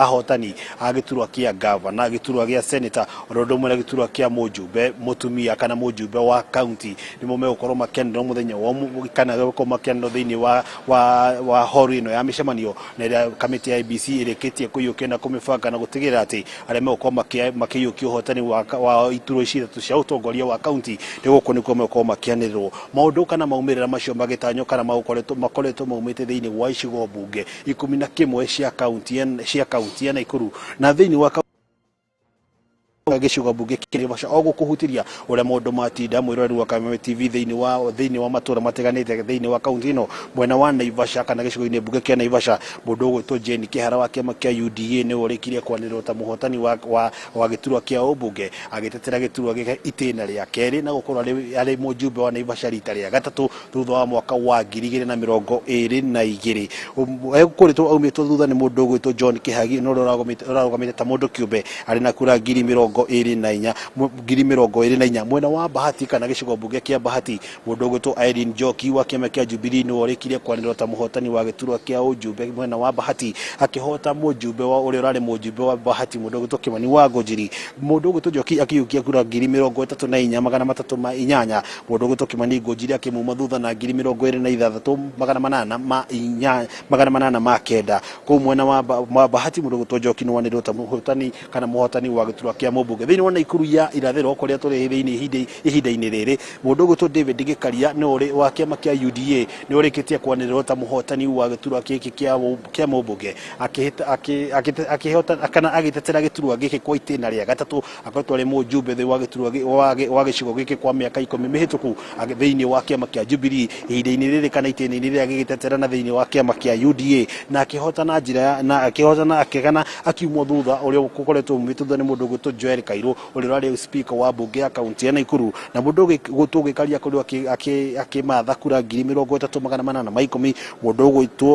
[SPEAKER 23] ahotani a giturwa kia gavana, giturwa gia senator, oro undu umwe na giturwa kia mujumbe mutumia kana mujumbe wa kaunti nimo megukorwo makianirira muthenya wa kana gukorwo makianirira thiini wa horo ino ya micemanio, na ĩrĩa kamiti ya ABC ĩrĩkĩtie kũiyũkia na kũmĩbanga na gũtigĩrĩra atĩ arĩa megũkorwo makĩiyũkia ũhotani wa iturwa ici ithatũ cia ũtongoria wa kaunti nĩ gũkũ nĩkuo megũkorwo makĩanĩrĩrwo. Maũndũ kana maumĩrĩra macio magĩtanywo kana makoretwo maumĩte thĩinĩ wa icigo mbunge 11 cia kaunti ya Nakuru, na thĩinĩ wa Gĩcigo mbunge kĩa Naivasha o gũkũhutĩria ũrĩa maũndũ matinda mwĩroreri wa Kameme TV thĩinĩ wa matũra matiganĩte thĩinĩ wa kaunti ĩno mwena wa Naivasha kana gĩcigo-inĩ mbunge kĩa Naivasha. Mũndũ ũgwĩtwo Jane Kĩhara wa kĩama kĩa UDA nĩwe ũrĩkirie kwanĩrĩrwo ta mũhotani wa gĩturwa kĩa ũmbunge, agĩtetera gĩturwa gĩake itĩna rĩa kerĩ na gũkorwo arĩ mũjumbe wa Naivasha rita rĩa gatatũ thutha wa mwaka wa 2022. Egũkoretwo aumĩtwo thutha nĩ mũndũ ũgwĩtwo John Kĩhagi, na ũrĩa ũrarũgamĩte ta mũndũ kĩũmbe arĩ na kura 24,000. Mwena wa Bahati kana gĩcigo mbunge kĩa Bahati, mũndũ ũgwĩtwo Irene Njoki wa kĩama kĩa Jubilee nĩwe ũrĩkirie kwanĩrĩrwo ta mũhotani wa gĩturwa kĩa ũjumbe mwena wa Bahati, akĩhota mũjumbe wa ũrĩa ũrarĩ mũjumbe wa Bahati mũndũ ũgwĩtwo Kimani wa Ngũnjiri. Mũndũ ũgwĩtwo Njoki akĩiyũkia kura 34,308, mũndũ ũgwĩtwo Kimani Ngũnjiri akĩmuma thutha na 26,809. Kũu mwena wa Bahati mũndũ ũgwĩtwo Njoki nĩwe wanĩrĩrwo ta mũhotani kana mũhotani wa gĩturwa kĩa mũmbunge. Thĩinĩ wa Naikuru ya irathĩro kũrĩa tũrĩ thĩinĩ ihinda-inĩ rĩrĩ, mũndũ ũgwĩtwo David Gĩkaria nĩ ũrĩ wa kĩama kĩa UDA nĩ ũrĩkĩtie kwanĩrĩrwo ta mũhotani wa gĩturwa gĩkĩ kĩa mũmbunge, akĩhota kana agĩtetera gĩturwa gĩkĩ kwa itĩna rĩa gatatũ. Akoretwo arĩ mũjumbe thĩ wa gĩturwa wa gĩcigo gĩkĩ kwa mĩaka 10 mĩhĩtũku thĩinĩ wa kĩama kĩa Jubilee. Ihinda-inĩ rĩrĩ kana itĩna-inĩ rĩrĩ agĩgĩtetera na thĩinĩ wa kĩama kĩa UDA na akĩhota na njĩra na akĩhota na akĩgana akiumwo thutha ũrĩa ũkoretwo umĩtwo thutha nĩ mũndũ ũgwĩtwo Joel Kairũ ũrĩa ũrarĩ speaker wa mbunge ya kaunti ya Naikuru, na mũndũ ũgwĩtwo Gĩkaria akorirwo akĩmatha kura 30,810, mũndũ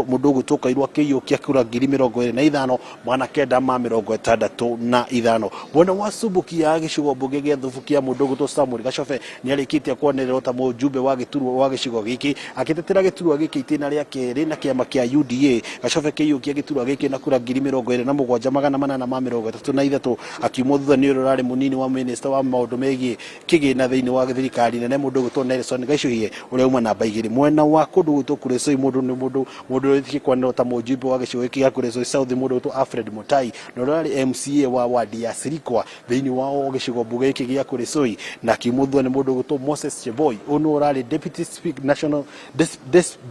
[SPEAKER 23] ũgwĩtwo Kairũ akĩiyũkia kura 25,965. Mwena wa Subukia gĩcigo mbunge gĩa Thubukia, mũndũ ũgwĩtwo Samuel Gacobe nĩ arĩkĩtie kwanĩrĩrwo ta mũjumbe wa gĩturwa wa gĩcigo gĩkĩ, agĩtetera gĩturwa gĩkĩ itĩna rĩa kerĩ na kĩama kĩa UDA. Gacobe kĩiyũkia gĩturwa gĩkĩ na kura 27,833, akiumwo thutha nĩ ũrĩa ũrarĩ mũnini wa minister wa maũndũ megiĩ kĩgĩna thĩinĩ wa thirikari nene mũndũ ũgwĩtwo Nelson Gaicũhie ũrĩa uma namba 2. Mwena wa kũndũ gwĩtwo Kuresoi, mũndũ ũrĩkĩtie kwanĩrĩrwo ta mũjumbe wa gĩcigo gĩkĩ gĩa Kuresoi South mũndũ ũgwĩtwo Alfred Mutai na ũrĩa ũrarĩ MCA wa wadi ya Sirikwa thĩinĩ wa gĩcigo mbunge gĩkĩ gĩa Kuresoi, na akiumwo thutha nĩ mũndũ ũgwĩtwo Moses Cheboi, ũyũ nĩwe ũrarĩ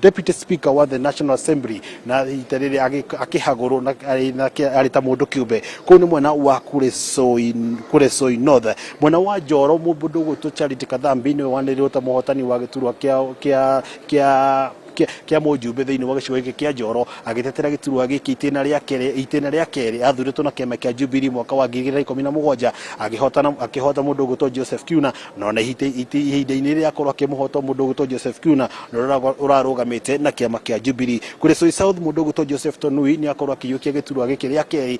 [SPEAKER 23] deputy speaker wa the National Assembly na ita rĩrĩ akĩhagũrwo na arĩ ta mũndũ kĩũmbe. Kũu nĩ mwena wa Kuresoi North. Mwena wa Njoro, mũndũ ũgwĩtwo Charity Kathambi nĩwe wanĩrĩirwo ta mũhotani wa gĩturwa kĩa mũjumbe thĩinĩ wa gĩcigo gĩkĩ kĩa Njoro, agĩtetera gĩturwa gĩkĩ itĩna rĩa kerĩ athurĩtwo na kĩama kĩa Jubilee mwaka wa 2017, akĩhota mũndũ ũgwĩtwo Joseph Kiuna, na ona ihinda-inĩ rĩrĩa akorwo akĩmũhota mũndũ ũgwĩtwo Joseph Kiuna na ũrĩa ũrarũgamĩte na kĩama kĩa Jubilee. Kuresoi South, mũndũ ũgwĩtwo Joseph Tonui nĩ akorwo akĩiyũkia gĩturwa gĩkĩ rĩa kerĩ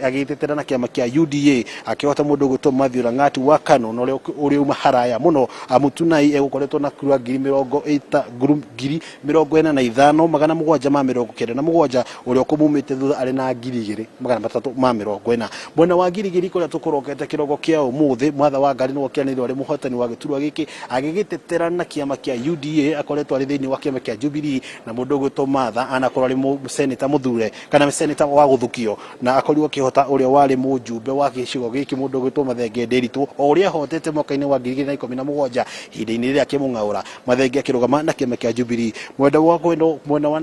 [SPEAKER 23] agĩtetera na kĩama kĩa UDA, akĩhota mũndũ ũgwĩtwo Mathew Lang'ati wa KANU na ũrĩa uma haraya mũno. Mũtunai egũkoretwo na kura 45,797, ũrĩa ũkũmumĩte thutha arĩ na 2,340. Mwena wa Girigiri kũrĩa tũkorokete kĩroko kĩa ũmũthĩ, Mwatha wa Ngari nĩwe ũkĩanĩrĩirwo arĩ mũhotani wa gĩturwa gĩkĩ agĩgĩtetera na kĩama kĩa UDA, akoretwo arĩ thĩinĩ wa kĩama kĩa Jubilee, na mũndũ ũgwĩtwo Martha anakorwo arĩ seneta mũthure kana seneta wa gũthukio, na akorirwo akĩhota ũrĩa warĩ mũjumbe wa gĩcigo gĩkĩ mũndũ ũgwĩtwo Mathenge Nderitu, o ũrĩa ahotete mwaka-inĩ wa 2017 ihinda-inĩ rĩrĩa akĩmũng'aũra Mathenge akĩrũgama na kĩama kĩa Jubilee. Mwena wa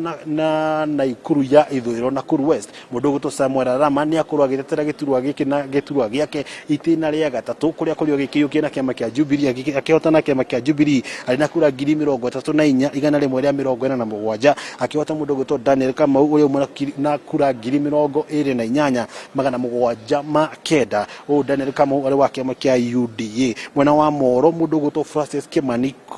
[SPEAKER 23] Naikuru ya ithũĩro Nakuru West, mũndũ ũgwĩtwo Samuel Arama nĩ akorwo agĩtetera gĩturwa gĩkĩ na gĩturwa gĩake itĩna rĩa gatatũ kũrĩa akorirwo agĩkĩiyũkia na kĩama kĩa Jubilee, akĩhota na kĩama kĩa Jubilee arĩ na kura 34,147, akĩhota mũndũ ũgwĩtwo Daniel Kamau ũrĩa uma na kura 28,709. Ũyũ Daniel Kamau arĩ wa kĩama kĩa UDA. Mwena wa Moro, mũndũ ũgwĩtwo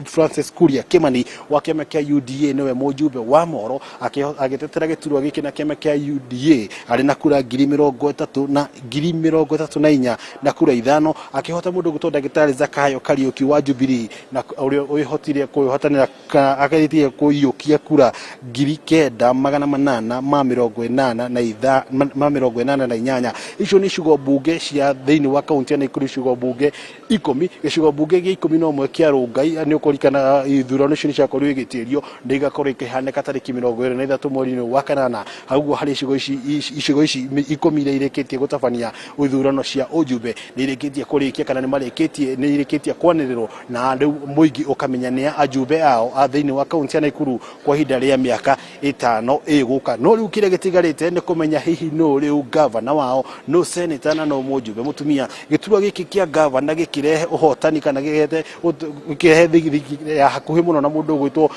[SPEAKER 23] Francis Kuria Kimani wa kĩama kĩa UDA nĩwe mũjumbe wa Moro, agĩtetera gĩturwa gĩkĩ na kĩama kĩa UDA arĩ na kura 34,034 na kura 5, akĩhota mũndũ ũgwĩtwo ndagĩtarĩ Zakayo Kariũki wa Jubilee na ũrĩa ũhotire kwĩhotanĩra akĩrĩtie kũiyũkia kura 9,888. Icio nĩ icigo mbunge cia thĩinĩ wa kaunti ya Naikuru, icigo mbunge 10, gĩcigo mbunge gĩa 11 kĩa Rũngai. Nĩ ũkũririkana ithurano icio nĩ ciakorirwo igĩtĩrio Nĩ igakorwo ikĩhanĩka tarĩki 23 mweri-inĩ wa kanana. Hauguo harĩ icigo ici 10 iria irĩkĩtie gũtabania ithurano cia ũjumbe nĩ irĩkĩtie kũrĩkia kana nĩ marĩkĩtie nĩ irĩkĩtie kwanĩrĩrwo, na rĩu mũingĩ ũkamenya nĩ ajumbe ao a thĩinĩ wa kaunti ya Nakuru kwa ihinda rĩa mĩaka 5 ĩgũka. No rĩu kĩrĩa gĩtigarĩte nĩ kũmenya hihi nũ rĩu gavana wao, nũ seneta na nũ mũjumbe mũtumia. Gĩturwa gĩkĩ kĩa gavana gĩkĩrehe ũhotani kana gĩkĩrehe thigi ya hakuhĩ mũno na mũndũ ũgwĩtwo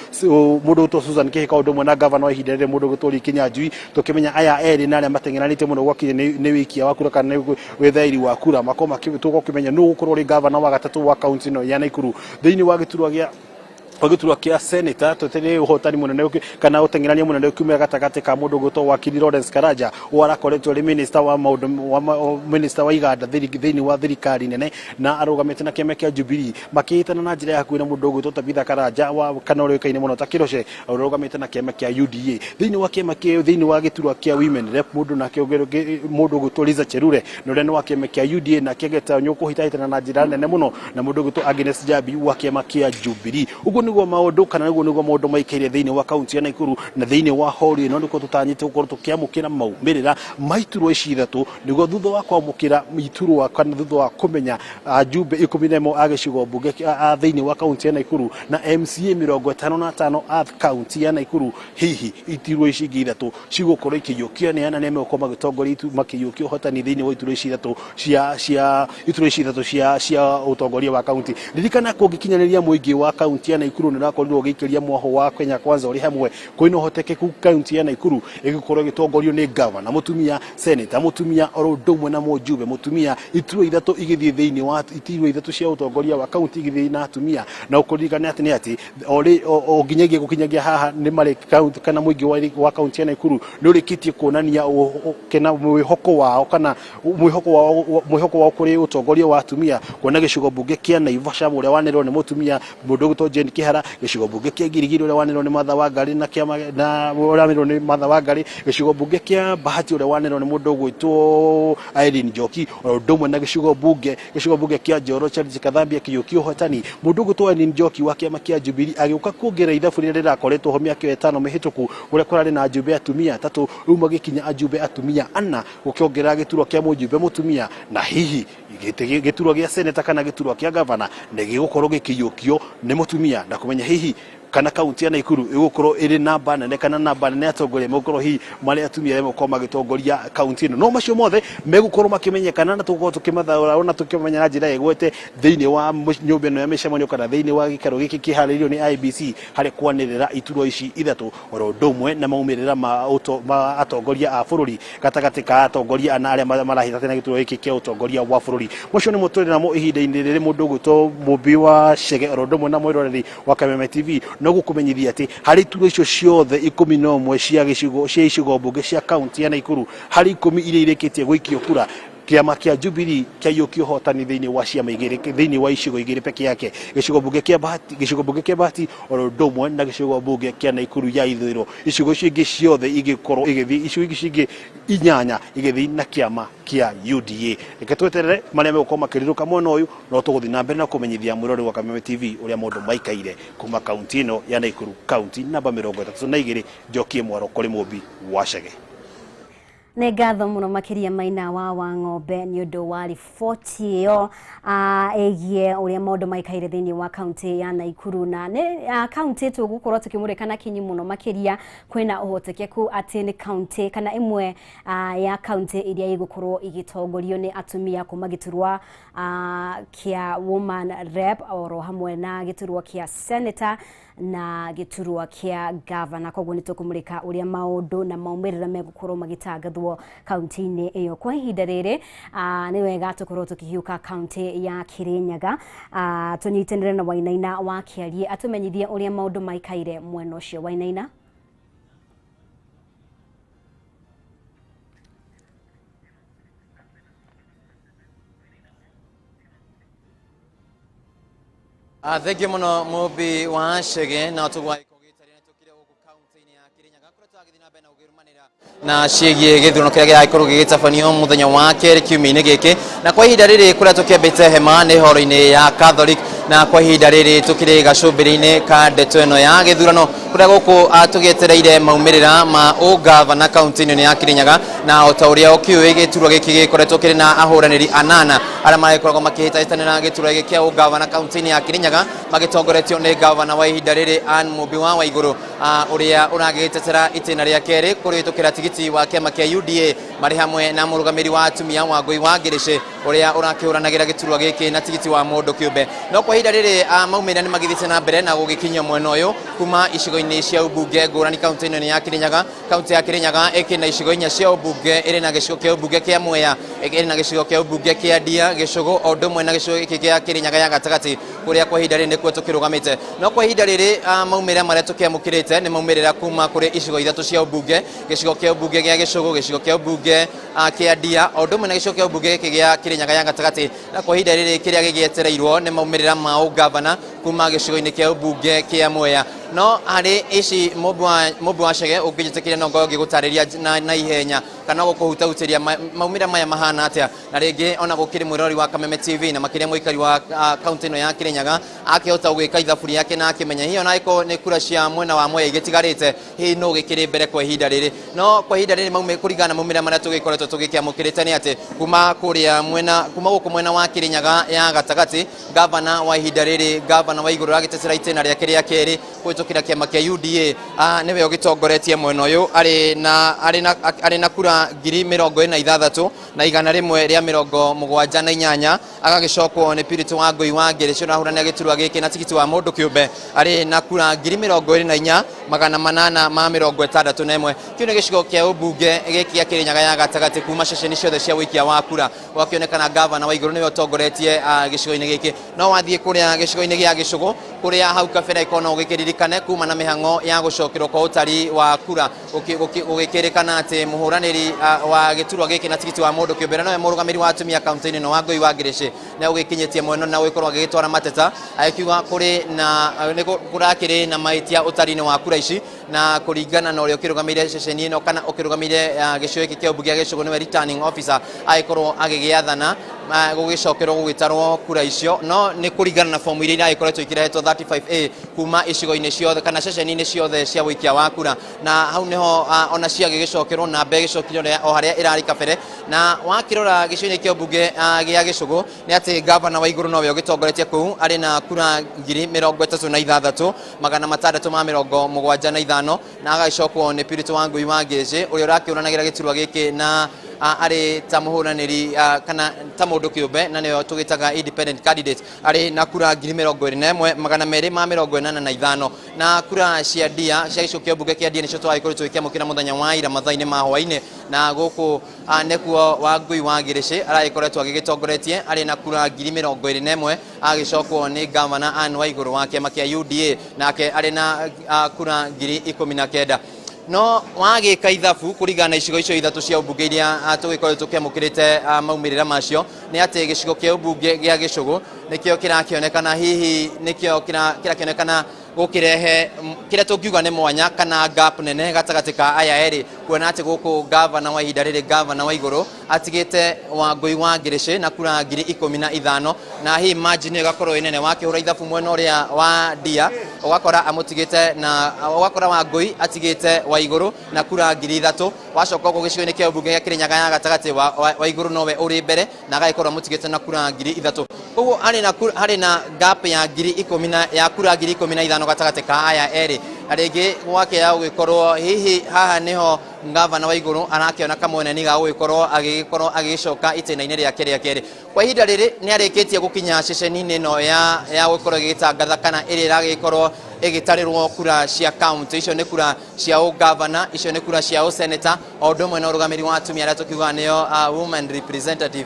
[SPEAKER 23] Susan Kihika, ũndũ ũmwe na gavana wa ihinda rĩrĩ mũndũ ũgwĩtwo Lee Kinyanjui. Tũkĩmenya aya erĩ na arĩa mateng'eranĩte mũno gwakinya nĩ wĩikia wa kura kana nĩ wĩthairi wa kura, makorwo tũgũkĩmenya nũ ũgũkorwo ũrĩ gavana wa gatatũ wa kaunti ĩno ya Nakuru. Thĩinĩ wa gĩturwa kĩa senator tũtirĩ ũhotani mũnene kana ũteng'erania mũnene ũkiumĩra gatagatĩ ka mũndũ ũgwĩtwo wakiri Lawrence Karanja, ũrĩa arakoretwo arĩ minister wa maũndũ wa minister wa iganda thĩinĩ wa thirikari nene na arũgamĩte na kĩama kĩa Jubilee, makĩhĩtana na njĩra ya hakuhĩ na mũndũ ũgwĩtwo Tabitha Karanja wa kana ũrĩa ũĩkaine mũno ta Kĩroce, ũrũgamĩte na kĩama kĩa UDA. Thĩinĩ wa kĩama kĩa thĩinĩ wa gĩturwa kĩa women rep mũndũ nake mũndũ ũgwĩtwo Liza Cherure na ũrĩa nĩ wa kĩama kĩa UDA, nake ageta nyũkũhĩtahĩtana na njĩra nene mũno na mũndũ ũgwĩtwo Agnes Jabi wa kĩama kĩa Jubilee. Ũguo nĩguo maũndũ kana nĩguo nĩguo maũndũ maikaire thĩinĩ wa kaunti ya Nakuru na thĩinĩ wa hori ĩno nĩkuo tũtanyĩte gũkorwo tũkĩamũkĩra maumĩrĩra ma iturwa ici ithatũ, nĩguo thutha wa kwamũkĩra iturwa kana thutha wa kũmenya ajumbe 11 a gĩcigo mbunge thĩinĩ wa kaunti ya Nakuru na MCA 55 a kaunti ya Nakuru, hihi iturwa ici ingĩ ithatũ cigũkorwo ikĩiyũkio nĩ ana nĩa megũkorwo magĩtongoria makĩiyũkia ũhotani thĩinĩ wa iturwa ici ithatũ cia iturwa ici ithatũ cia ũtongoria wa kaunti. Ririkana kũngĩkinyanĩria mũingĩ wa kaunti ya Nakuru nĩ ũrakorirwo ũgĩikĩria mwaho wa Kenya Kwanza ũrĩ hamwe, kwĩna ũhotekeku kaunti ya Nakuru ĩgĩkorwo ĩgĩtongorio nĩ gavana mũtumia, seneta mũtumia, oro ũndũ ũmwe na mũjumbe mũtumia, iturwa ithatũ igĩthiĩ thĩinĩ wa iturwa ithatũ cia ũtongoria wa kaunti igĩthiĩ na atumia. Na ũkũririkana atĩ nĩ atĩ o nginyagia gũkinyagia haha nĩ marĩ kaunti kana mũingĩ wa kaunti ya Nakuru nĩ ũrĩkĩtie kuonania kana mwĩhoko wao kana mwĩhoko wao kũrĩ ũtongoria wa atumia, kuona gĩcigo mbunge kĩa Naivasha ũrĩa wanĩrĩrwo nĩ mũtumia mũndũ ũgwĩtwo Jane Kihara, gĩcigo mbunge kĩa Giligili ũrĩa wanĩrĩrwo nĩ Martha Wangari na kĩama na ũrĩa wanĩrĩrwo nĩ Martha Wangari, gĩcigo mbunge kĩa Bahati ũrĩa wanĩrĩrwo nĩ mũndũ ũgwĩtwo Irene Njoki, o ũndũ ũmwe na gĩcigo mbunge kĩa Njoro Charles Kathambia kĩiyũkia ũhotani. Mũndũ ũgwĩtwo Irene Njoki wa kĩama kĩa Jubilee agĩũka kuongerera ithabu rĩrĩa rĩrakoretwo ho mĩaka ĩyo 5 mĩhĩtũku, kũrĩa kũrarĩ na ajumbe atumia atatũ, rĩu magĩkinya ajumbe atumia 4, gũkĩongerera gĩturwa kĩa mũjumbe mũtumia, na hihi gĩturwa gĩa seneta kana gĩturwa kĩa gavana nĩ gĩgũkorwo gĩkĩiyũkio nĩ mũtumia, na kũmenya hihi kana kaunti ya Nakuru ĩgũkorwo ĩrĩ namba nene kana namba nene atongoria megũkorwo hihi marĩ atumia arĩa megũkorwo magĩtongoria kaunti ĩno. No macio mothe megũkorwo makĩmenyekana na tũgũkorwo tũkĩmathaũra na tũkĩmenya na njĩra ĩgwete thĩinĩ wa nyũmba ĩno ya mĩcemanio kana thĩinĩ wa gĩikaro gĩkĩ kĩharĩirio nĩ IEBC harĩ kwanĩrĩra iturwa ici ithatũ, oro ũndũ ũmwe na maumĩrĩra ma atongoria a bũrũri gatagatĩ ka atongoria ana arĩa marahĩtana na gĩturwa gĩkĩ kĩa ũtongoria wa bũrũri. Macio nĩmo tũrĩ namo ihinda-inĩ rĩrĩ mũndũ ũgwĩtwo Mũmbi wa Chege oro ũndũ ũmwe na mwĩroreri wa Kameme TV, no gũkũmenyithia atĩ harĩ iturwa icio ciothe 11 cia gĩcigo cia icigo mbunge cia kaunti ya Nakuru, harĩ 10 iria irĩkĩtie gũikio kura, kĩama kĩa Jubilee kĩaiyũkia ũhotani thĩinĩ wa ciama igĩrĩ thĩinĩ wa icigo igĩrĩ peke yake, gĩcigo mbunge kĩa Bahati, gĩcigo mbunge kĩa Bahati oro ũndũ ũmwe na gĩcigo mbunge kĩa Nakuru ya ithũĩro. Icigo icio ingĩ ciothe igĩkorwo igĩthiĩ, icigo icio ingĩ 8 igĩthiĩ na kĩama kĩa UDA. Reke tweterere marĩa megũkorwo makĩrirũka mwena ũyũ, no tũgũthiĩ na mbere na kũmenyithia mwĩroreri wa Kameme TV ũrĩa maũndũ maikaire kuma kaunti ĩno ya Nakuru, kaunti namba 32. Njokie mwaro kũrĩ Mũmbi wa Chege.
[SPEAKER 13] Nĩ ngatho mũno makĩria Maina wa Wang'ombe nĩ ũndũ wa riboti ĩyo ĩgiĩ ũrĩa maũndũ maikaire thĩinĩ wa kaunti ya Nakuru. Na nĩ kaunti tũgũkorwo tũkĩmũrĩka na kinyi mũno makĩria, kwĩna ũhotekeku atĩ nĩ kaunti kana ĩmwe ya kaunti iria igũkorwo igĩtongorio nĩ atumia kuma gĩturwa kĩa woman rep oro hamwe na gĩturwa kĩa senator na gĩturwa kĩa gavana. Koguo nĩ tũkũmũrĩka ũrĩa maũndũ na maumĩrĩra megũkorwo magĩtangathwo kaunti-inĩ ĩyo. Kwa ihinda rĩrĩ nĩ wega tũkorwo tũkĩhiũka kaunti ya Kirinyaga, tũnyitanĩre na Wainaina wa Kĩarie atũmenyithie ũrĩa maũndũ maikaire mwena ũcio. Wainaina.
[SPEAKER 6] Thank you muno Mũmbi wa Chege na tũgwa na ciĩgiĩ gĩthurano kĩrĩa kĩragĩkorwo gĩgĩtabanio mũthenya wa kerĩ kiumia-inĩ gĩkĩ, na kwa ihinda rĩrĩ kũrĩa tũkĩambĩte hema nĩ horo-inĩ ya Catholic, Na kwa ihinda rĩrĩ tũkĩrĩ gacũmbĩrĩ-inĩ ka ndeto ĩno ya gĩthurano kũrĩa gũkũ tũgĩetereire maumĩrĩra ma ũgavana kaunti-inĩ ya Kirinyaga. Na o ta ũrĩa ũkĩũĩ, gĩturwa gĩkĩ gĩkoretwo kĩrĩ na ahũranĩri anana arĩa magĩkoragwo makĩhĩtahĩtanĩra gĩturwa gĩkĩ kĩa ũgavana kaunti-inĩ ya Kirinyaga, magĩtongoretio nĩ gavana wa ihinda rĩrĩ Ann Mũmbi wa Waigũrũ, ũrĩa ũragĩtetera itĩna rĩa kerĩ kũrĩtũkĩra tigiti wa kĩama kĩa UDA, marĩ hamwe na mũrũgamĩrĩri wa atumia Wangũi wa Ngĩrĩcĩ ũrĩa ũrakĩhũranagĩra gĩturwa gĩkĩ na tigiti wa mũndũ kĩũmbe. No kwa ihinda rĩrĩ maumĩrĩra nĩ magĩthiĩte na mbere na gũgĩkinyio mwena ũyũ kuma icigo-inĩ cia ũmbunge ngũrani kaunti-inĩ ya Kirinyaga. Kaunti ya Kirinyaga ĩkĩrĩ na icigo inya cia ũmbunge: ĩrĩ na gĩcigo kĩa ũmbunge kĩa Mwea, ĩrĩ na gĩcigo kĩa ũmbunge kĩa Ndia, Gĩcũgũ, o ũndũ ũmwe na gĩcigo gĩkĩ kĩa Kirinyaga ya gatagatĩ kũrĩa kwa ihinda rĩrĩ nĩkuo tũkĩrũgamĩte. No kwa ihinda rĩrĩ maumĩrĩra marĩa tũkĩamũkĩrĩte nĩ maumĩrĩra kuma kũrĩ icigo ithatũ cia ũmbunge: gĩcigo kĩa ũmbunge gĩa Gĩcũgũ, gĩcigo kĩa ũmbunge kĩa Ndia, o ũndũ ũmwe na gĩcigo kĩa ũmbunge gĩkĩ gĩa Kirinyaga ya gatagatĩ. Na kwa ihinda rĩrĩ kĩrĩa gĩgĩetereirwo nĩ maumĩrĩra ma ũgavana kuma gĩcigo-inĩ kĩa ũmbunge kĩa Mwea. No harĩ ici, Mũmbi wa Chege, ũngĩnjĩtĩkĩria no ngorwo ngĩgũtarĩria na ihenya kana gũkũhutahutĩria maumĩrĩra maya mahana atĩa, na rĩngĩ ona gũkĩrĩ mwĩrori wa Kameme TV na makĩria mũikari wa kaunti ĩno ya Kirinyaga akĩhota gũgĩka ithabu rĩake na akĩmenya hihi ona angĩkorwo nĩ kura cia mwena wa Mwea igĩtigarĩte, hihi nũ gĩkĩrĩ mbere kwa ihinda rĩrĩ. No kwa ihinda rĩrĩ kũringana na maumĩrĩra marĩa tũgĩkoretwo tũgĩkĩamũkĩrĩte nĩ atĩ kuma kũrĩa mwena, kuma gũkũ mwena wa Kirinyaga ya gatagatĩ, gavana wa ihinda rĩrĩ, gavana wa igũrũ agĩtetera itĩna rĩake rĩa kerĩ kũhĩtũkĩra kĩama kĩa UDA, nĩwe ũgĩtongoretie mwena ũyũ arĩ na kura 46,178, agagĩcokwo nĩ Purity Wangũi wa Ngĩrĩcĩ ũrahũranĩra gĩturwa gĩkĩ na tigiti wa mũndũ kĩũmbe, arĩ na kura 24,861. Kĩu nĩ gĩcigo kĩa ũmbunge gĩkĩ gĩa Kĩrĩnyaga ya gatagatĩ kuma ceceni ciothe cia ũikia wa kura, gwakĩonekana gavana wa igũrũ nĩwe ũtongoretie gĩcigo-inĩ gĩkĩ. No wathiĩ kũrĩa gĩcigo-inĩ gĩa Gĩcũgũ, kũrĩa hau kabere ĩkorwo no ũgĩkĩririkane kuma na mĩhang'o ya gũcokerwo kwa ũtari wa kura, gũgĩkĩrĩkana atĩ mũhũranĩri wa gĩturwa gĩkĩ na tigiti wa mũndũ kĩũmbe na nowe mũrũgamĩrĩri wa atumia kaunti-inĩ ĩno, Wangũi wa Ngĩrĩcĩ, nĩ ũgĩkinyĩtie mwena na gũgĩkorwo agĩgĩtwara mateta agĩkiuga kũrĩ na nĩ kũrakĩrĩ na mahĩtia ũtari-inĩ wa kura ici. Na kũringana na ũrĩa ũkĩrũgamĩire ceceni ĩno kana ũkĩrũgamĩire gĩcigo gĩkĩ kĩa ũmbunge gĩa Gĩcũgũ, nĩwe returning officer, agĩkorwo agĩgĩathana gũgĩcokerwo gũgĩtarwo kura icio. No nĩ kũringana na fomu iria iragĩkoretwo ikĩrehetwo 35A kuma icigo-inĩ ciothe kana ceceni-inĩ ciothe cia ũikia wa kura, na hau nĩho ona ciagĩgĩcokerwo namba ĩgĩcokirio o harĩa ĩrarĩ kabere. Na wakĩrora gĩcigo-inĩ kĩa ũmbunge gĩa Gĩcũgũ nĩ atĩ gavana wa igũrũ nowe ũgĩtongoretie kũu, arĩ na kura 36,675, na agagĩcokwo nĩ Purity Wangũi wa Ngĩrĩcĩ ũrĩa ũrakĩũranagĩra gĩturwa gĩkĩ na arĩ ta mũhũranĩri kana ta mũndũ kĩũmbe, na nĩyo tũgĩtaga independent candidate, arĩ na kura 21,285. Na kura cia Ndia, cia gĩcigo kĩa ũmbunge kĩa Ndia, nĩcio tũragĩkorirwo tũgĩkĩamũkĩra mũthenya wa ira mathaa-inĩ ma hwaĩ-inĩ, na gũkũ nĩkuo Wangũi wa Ngĩrĩcĩ aragĩkoretwo agĩgĩtongoretie arĩ na kura 21,000, agĩcokwo nĩ gavana Anne Waigũrũ wa kĩama kĩa UDA, nake arĩ na kura 19,000. No wagĩka ithabu kũringana na icigo icio ithatũ cia ũmbunge iria tũgĩkoretwo tũkĩamũkĩrĩte maumĩrĩra macio, nĩ atĩ gĩcigo kĩa ũmbunge gĩa Gĩcũgũ nĩkĩo kĩrakĩonekana, hihi nĩkĩo kĩrakĩonekana gũkĩrehe kĩrĩa tũngiuga nĩ mwanya kana gap nene gatagatĩ ka aya erĩ, kuona atĩ gũkũ gavana wa ihinda rĩrĩ, gavana wa igũrũ, atigĩte Wangũi wa Ngĩrĩcĩ na kura 15,000, na hihi margin ĩyo ĩgakorwo ĩ nene. Wakĩhũra ithabu mwena ũrĩa wa Ndia, ũgakora amũtigĩte na ũgakora Wangũi atigĩte wa igũrũ na kura 3,000. Wacoka ũguo gĩcigo-inĩ kĩa ũmbunge gĩa Kĩrĩnyaga ya gatagatĩ, wa igũrũ nowe ũrĩ mbere na agagĩkorwo amũtigĩte na kura 3,000. Koguo harĩ na gap ya ngiri ikũmi na ya kura 15,000 gatagatĩ ka aya erĩ, na rĩngĩ gwakĩaga gũgĩkorwo hihi haha nĩho gavana wa igũrũ arakĩona kamweneni ga gũgĩkorwo agĩgĩkorwo agĩgĩcoka itĩna-inĩ rĩake rĩa kerĩ. Kwa ihinda rĩrĩ nĩ arĩkĩtie gũkinya ceceni-inĩ ĩno ya gũkorwo ĩgĩtangatha kana ĩrĩa ĩragĩkorwo ĩgĩtarĩrwo kura cia kaunti. Icio nĩ kura cia ũgavana, icio nĩ kura cia ũseneta, o ũndũ ũmwe na ũrũgamĩrĩri wa atumia arĩa tũkiugaga nĩo woman representative.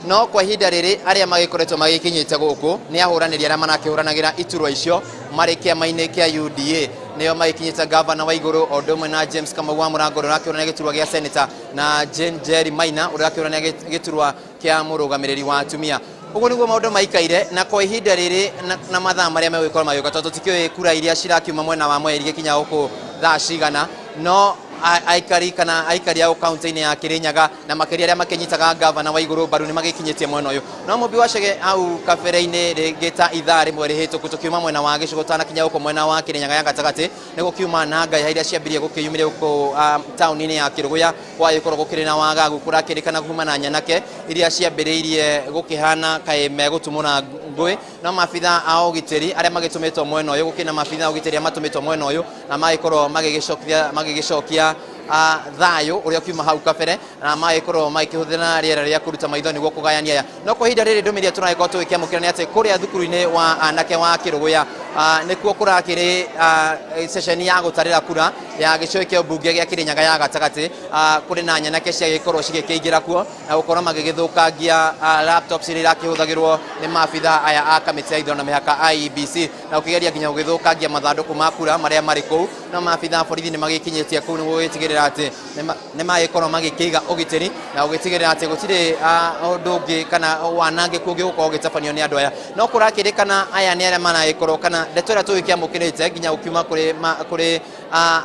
[SPEAKER 6] No kwa ihinda rĩrĩ arĩa magĩkoretwo magĩkinyĩte gũkũ nĩ ahũranĩri arĩa marakĩhũranagĩra iturwa icio marĩ kĩama-inĩ kĩa UDA, nĩo magĩkinyĩte gavana wa igũrũ, o ũndũ ũmwe na James Kamau wa Mũrango ũrĩa ũrakĩhũranĩra gĩturwa gĩa senator, na Jane Njeri Maina ũrĩa ũrakĩhũranĩra gĩturwa kĩa mũrũgamĩrĩri wa atumia. Ũguo nĩguo maũndũ maikaire na kwa ihinda rĩrĩ na mathaa marĩa megũgĩkorwo magĩũka, tondũ tũtikĩũĩ kura iria cirakiuma mwena wa Mwea igĩkinya gũkũ thaa cigana. No Aikari kana aikari ao kaunti-inĩ ya Kirinyaga na makĩria arĩa makĩnyitaga gavana wa igũrũ mbaru nĩ magĩkinyĩtie mwena ũyũ. No Mũmbi wa Chege hau kabere-inĩ rĩngĩ ta ithaa rĩmwe rĩhĩtũku tũkiuma mwena wa gĩcigo tanakinya gũkũ mwena wa Kirinyaga ya gatagatĩ nĩ gũkiuma na ngai iria ciambirie gũkĩyumĩria gũkũ taũni-inĩ ya Kĩrũgũya gwagĩkorwo gũkĩrĩ na wagagu kũrakĩrĩkana kuma na nyanake iria ciambĩrĩirie gũkĩhana kaĩ megũtumũra ngũĩ. No maabitha a ũgitĩri arĩa magĩtũmĩtwo mwena ũyũ gũkĩrĩ na maabitha a ũgitĩri arĩa matũmĩtwo mwena ũyũ na magĩkorwo magĩgĩcokia thayũ ũrĩa ũkiuma hau kabere na magĩkorwo magĩkĩhũthĩra rĩera rĩa kũruta maitho nĩguo kũgayania aya. No kwa ihinda rĩrĩ ndũmĩrĩri tũragĩkorwo tũgĩkĩamũkĩra nĩ atĩ kũrĩa thukuru-inĩ wa anake wa Kĩrũgũya nĩkuo kũrakĩrĩ ceceni ya gũtarĩra kura ya gĩcigo kĩa mbunge gĩa Kirinyaga ya gatagatĩ. Kũrĩ na nyanake ciagĩkorwo cigĩkĩingĩra kuo na gũkorwo magĩgĩthũkangia laptops iria irakĩhũthagĩrwo nĩ maabitha aya a kamĩtĩ ya ithurano na mĩhaka IEBC na gũkĩgeria nginya gũgĩthũkangia mathandũkũ ma kura marĩa marĩ kũu. No maabitha a borithi nĩ magĩkinyĩtie kũu nĩguo gũgĩtigĩrĩra atĩ nĩ magĩkorwo magĩkĩiga ũgitĩri na gũgĩtigĩrĩra atĩ gũtirĩ ũndũ ũngĩ kana wanangĩku ũngĩ gũkorwo ũgĩtabanio nĩ andũ aya. No kũrakĩrĩkana aya nĩ arĩa maragĩkorwo kana ndeto ĩrĩa tũgĩkĩamũkĩrĩte nginya gũkiuma kũrĩ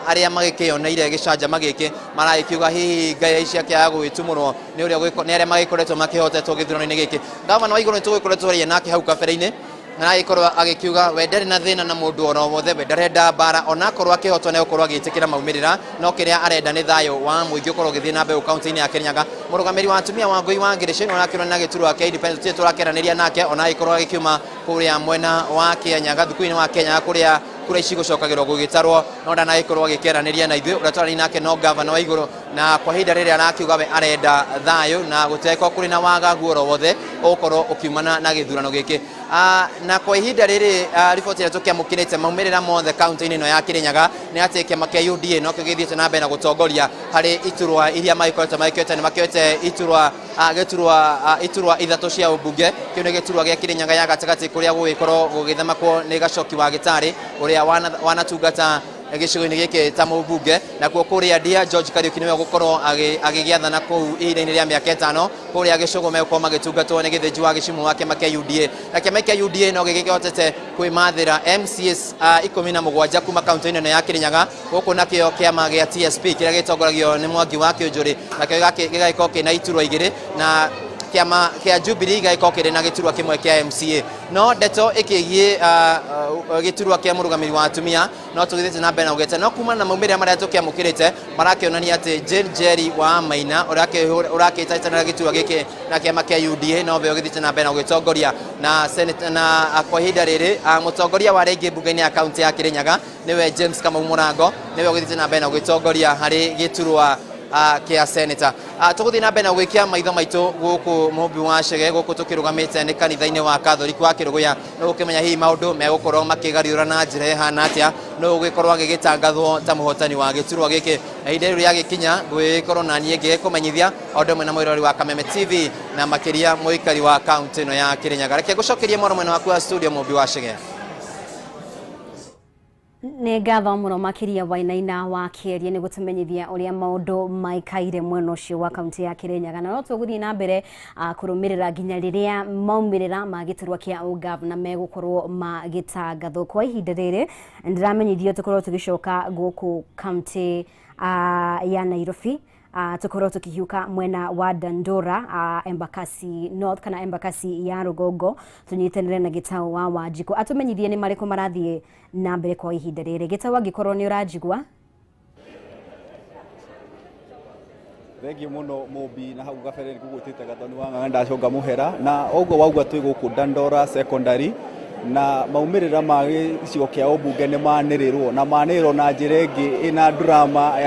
[SPEAKER 6] arĩa magĩkĩoneire gĩcanjama gĩkĩ maragĩkiuga hihi ngai ici akĩaga gũgĩtumũrwo nĩ ũrĩa nĩ arĩa magĩkoretwo makĩhotetwo gĩthurano-inĩ gĩkĩ. Gavana wa igũrũ nĩ tũgĩkoretwo twaria nake hau kabere-inĩ na agĩkorwo agĩkiuga we ndarĩ na thĩna na mũndũ oro wothe, we ndarenda mbara onakorwo akĩhotwo nĩ gũkorwo agĩtĩkĩra maumĩrĩra, no kĩrĩa arenda nĩ thayũ wa mũingĩ ũkorwo ũgĩthiĩ na mbere kaunti-inĩ ya Kirinyaga. Mũrũgamĩrĩri wa atumia wa Ngũi wa Ngĩrĩcĩ nĩ ũrakĩrwo na gĩturwa kĩa Independence tũtirĩ tũrakĩaranĩria nake ona agĩkorwo agĩkiuma kũrĩa mwena wa Kĩanyaga thukuru-inĩ wa Kenya kũrĩa kura ici gũcokagĩrwo gũgĩtarwo, no ndanagĩkorwo agĩkĩaranĩria na ithuĩ. Ũrĩa twarĩ nake no gavana wa igũrũ na kwa ihinda rĩrĩ arakiuga we arenda thayũ na gũtigakorwo kũrĩ na wagagu oro wothe ũgũkorwo ũkiumana na gĩthurano gĩkĩ. Na kwa ihinda rĩrĩ riboti ĩrĩa tũkĩamũkĩrĩte maumĩrĩra mothe kaunti-inĩ ĩno ya Kirinyaga nĩ atĩ kĩama kĩa UDA nokĩo gĩthiĩte na mbere na gũtongoria harĩ iturwa iria magĩkoretwo magĩkĩoete. Nĩ makĩoete iturwa gĩturwa iturwa ithatũ cia ũmbunge. Kĩu nĩ gĩturwa gĩa Kirinyaga ya gatagatĩ kũrĩa gũgĩkorwo gũgĩthamakwo nĩ Gacoki wa Gĩtarĩ ũrĩa wanatungata gĩcigo-inĩ gĩkĩ ta mũmbunge. Nakuo kũrĩa Ndia George Kariuki nĩwe ũgũkorwo agĩgĩathana kũu ihinda-inĩ rĩa mĩaka 5. Kũrĩa Gĩcũgũ megũkorwo magĩtungatwo nĩ Gĩthĩnji wa Gĩcimu wa kĩama kĩa UDA na kĩama kĩa UDA no gĩgĩkĩhotete kwĩmathĩra MCAs 17 kuma kaunti-inĩ ĩno ya Kirinyaga. Gũkũ nakĩo kĩama gĩa TSP kĩrĩa gĩtongoragio nĩ Mwangi wa Kĩũnjũrĩ nakĩo gĩgagĩkorwo kĩna iturwa 2 na kĩama kĩa Jubilee gĩgagĩkorwo kĩrĩ na gĩturwa kĩmwe kĩa MCA. No ndeto ĩkĩgiĩ gĩturwa kĩa mũrũgamĩrĩri wa atumia no tũgĩthiĩte na mbere na gũgĩte, no kuma na maumĩrĩra marĩa tũkĩamũkĩrĩte marakĩonania atĩ Jane Njeri wa Maina ũrakĩhĩtahĩtanĩra gĩturwa gĩkĩ na kĩama kĩa UDA nowe ũgĩthiĩte na mbere na gũgĩtongoria na Senate. Na kwa ihinda rĩrĩ mũtongoria wa rĩngĩ mbunge-inĩ ya kaunti ya Kirinyaga nĩwe James Kamau Mũrango nĩwe ũgĩthiĩte na mbere na gũgĩtongoria harĩ gĩturwa kĩa senator. Tũgũthiĩ na mbere na gwĩkia maitho maitũ gũkũ Mũmbi wa Chege gũkũ tũkĩrũgamĩte nĩ kanitha-inĩ wa Katholiki wa Kĩrũgũya nĩ gũkĩmenya hihi maũndũ megũkorwo makĩgariũra na njĩra ĩhana atĩa, nũ ũgĩkorwo agĩgĩtangathwo ta mũhotani wa gĩturwa gĩkĩ. Na ihinda rĩu rĩagĩkinya ngwĩkorwo na niĩ ngĩgĩkũmenyithia o ũndũ ũmwe na mwĩrori wa Kameme TV na makĩria mũikari wa kaunti ĩno ya Kirinyaga. Reke ngũcokerie mwaro mwena waku wa studio Mũmbi wa Chege.
[SPEAKER 13] Nĩ ngatho mũno makĩria Wainaina wa Kĩeria nĩ gũtũmenyithia ũrĩa maũndũ maikaire mwena ũcio wa kaunti ya Kirinyaga. Na no tũgũthiĩ na mbere kũrũmĩrĩra nginya rĩrĩa maumĩrĩra ma gĩturwa kĩa ũgavana megũkorwo magĩtangathwo. Kwa ihinda rĩrĩ ndĩramenyithio tũkorwo tũgĩcoka gũkũ kaunti ya Nairobi, tũkorwo tũkĩhiũka mwena wa Dandora, Embakasi North kana Embakasi ya rũgongo, tũnyitanĩre na Gĩtaũ wa Wanjikũ atũmenyithie nĩ marĩkũ marathiĩ na mbere kwa ihinda rĩrĩ. Gĩtaũ, angĩkorwo nĩ ũranjigua.
[SPEAKER 16] Thengiũ mũno Mũmbi, na hau gabere nĩngũgwĩtĩte Gathoni wa Ng'ang'a ndacoka mũhera na ũguo wauga twĩ gũkũ Dandora Secondary na maumĩrĩra ma gĩcigo kĩa ũmbunge nĩ manĩrĩrwo na manĩrĩrwo na njĩra ĩngĩ ĩna drama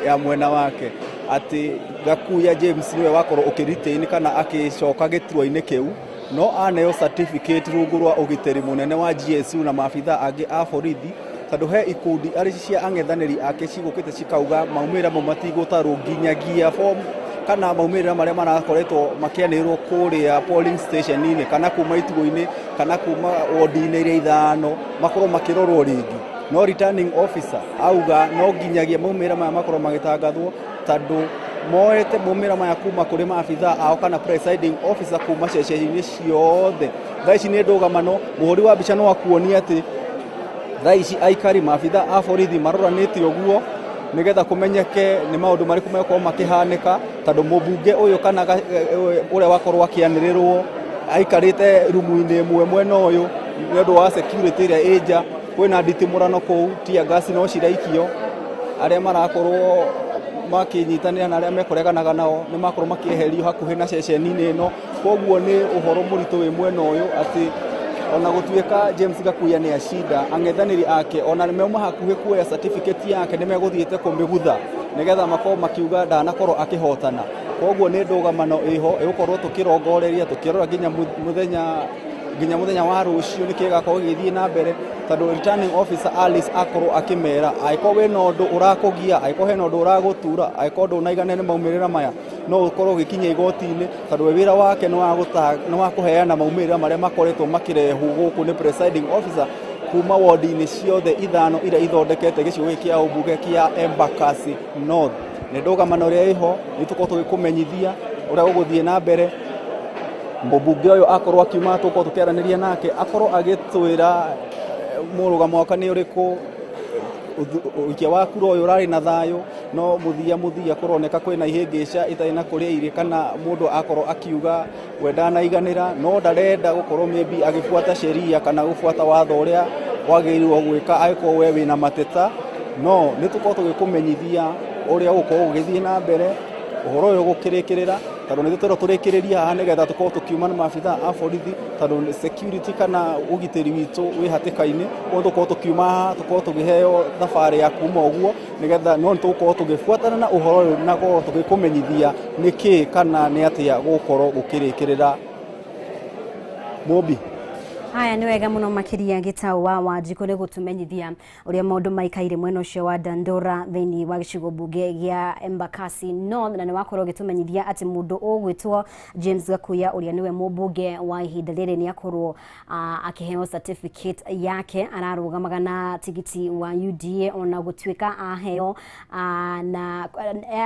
[SPEAKER 16] ya mwena wake atĩ Gakuya James nĩwe wakorwo ũkĩretain kana akĩcoka gĩturwa-inĩ kĩu, no aneo certificate rungu rwa ũgitĩri mũnene wa GSU na maabitha angĩ a borithi tondũ he ikundi arĩ cia ang'ethanĩri ake cigũkĩte cikauga maumĩrĩra mau matigũtarwo nginyagia form kana maumĩrĩra marĩa marakoretwo makĩanĩrĩrwo kũrĩa polling station-inĩ kana kuma itugo-inĩ kana kuma wodi-inĩ iria 5 makorwo makĩrorwo rĩngĩ. No returning officer auga no nginyagia maumĩrĩra maya makorwo magĩtangathwo tondũ moete maumĩrĩra maya kuma kũrĩ maabitha ao kana presiding officer kuma ceceni-inĩ ciothe. Thaa ici nĩ ndũgamano, mũhũri wa mbica no akuonie atĩ thaa ici aikari maabitha a borithi maroranĩte ũguo nigetha kumenyeke ni maundu mariku mekorwo makihanĩka tondu mũmbunge ũyũ kana ũrĩa wakorwo akĩanĩrĩrwo aikarĩte rumu-inĩ ĩmwe mwena ũyũ nĩ ũndũ wa security ĩrĩa ĩ nja kwĩna nditimũrano kũu tear gas no ciraikio arĩa marakorwo makĩnyitanĩra na arĩa mekũreganaga nao nĩ makorwo makĩeherio hakuhĩ na ceceni-inĩ ĩno koguo nĩ ũhoro mũritũ wĩ mwena ũyũ atĩ ona gũtuĩka James Gakuya nĩ acinda ang'ethanĩri ake ona nĩmeuma hakuhĩ kuoya certificate yake nĩmegũthiĩte kũmĩgutha nĩgetha makorwo makiuga ndanakorwo akĩhotana koguo nĩ ndũgamano ĩho ĩgũkorwo tũkĩrongoreria tũkĩrora nginya mũthenya wa rũciũ nĩkĩ gĩgakorwo gĩgĩthiĩ na mbere tondũ returning officer Alice akorwo akĩmera angĩkorwo wĩna ũndũ ũrakũgia angĩkorwo hena ũndũ ũragũtura angĩkorwo ndũnaiganĩra nĩ maumĩrĩra maya no ũkorwo ũgĩkinya igoti-inĩ tondũ we wĩra wake nĩ wa kũheana maumĩrĩra marĩa makoretwo makĩrehwo gũkũ nĩ presiding officer kuma wodi-inĩ ciothe ithano iria ithondekete gĩcigo gĩkĩ kĩa ũmbunge kĩa Embakasi North. Nĩ ndũgamano ĩrĩa ĩho nĩ tũkorwo tũgĩkũmenyithia ũrĩa ũgũthiĩ na mbere mũmbunge ũyũ akorwo akiuma tũkorwo tũkĩaranĩria nake akorwo agĩtwĩra mũrũgamo wake nĩ ũrĩkũ ũikia wa kura ũyũ ũrarĩ na thayũ no mũthia kũroneka kwĩna ihĩngĩca itarĩ na kũrĩa irĩ kana mũndũ akorwo akiuga we ndanaiganĩra no ndarenda gũkorwo maybe agĩbuata sheria kana gũbuata watho ũrĩa wagĩrĩirwo gwĩka angĩkorwo we wĩna mateta no nĩ tũkorwo tũgĩkũmenyithia ũrĩa ũgũkorwo ũgĩthiĩ na mbere ũhoro ũyũ gũkĩrĩkĩrĩra tondũ nĩ tũtwerwo tũrĩkĩrĩria haha nĩgetha tũkorwo tũkiuma na maabithaa a borithi tondũ security kana ũgitĩri witũ wĩ hatĩka-inĩ ũguo tũkorwo tũkiuma haha tũkorwo tũkĩheo thabarĩ ya kuma ũguo nĩgetha no nĩtũgũkorwo tũgĩbuatana na ũhoro ũyũ na gũkorwo tũgĩkũmenyithia nĩkĩ kana nĩ atĩa gũgũkorwo gũkĩrĩkĩrĩra. Mũmbi.
[SPEAKER 13] Haya nĩ wega mũno makĩria Gĩtaũ wa Wanjikũ nĩ gũtũmenyithia ũrĩa maũndũ maikaire mwena ũcio wa Dandora thĩinĩ wa gĩcigo mbunge gĩa Embakasi North na nĩ wakorwo ũgĩtũmenyithia atĩ mũndũ ũgwĩtwo James Gakuya ũrĩa nĩwe mũmbunge wa ihinda rĩrĩ nĩ akorwo akĩheo certificate yake ararũgamaga na tigiti wa UDA ona gũtuĩka aheo na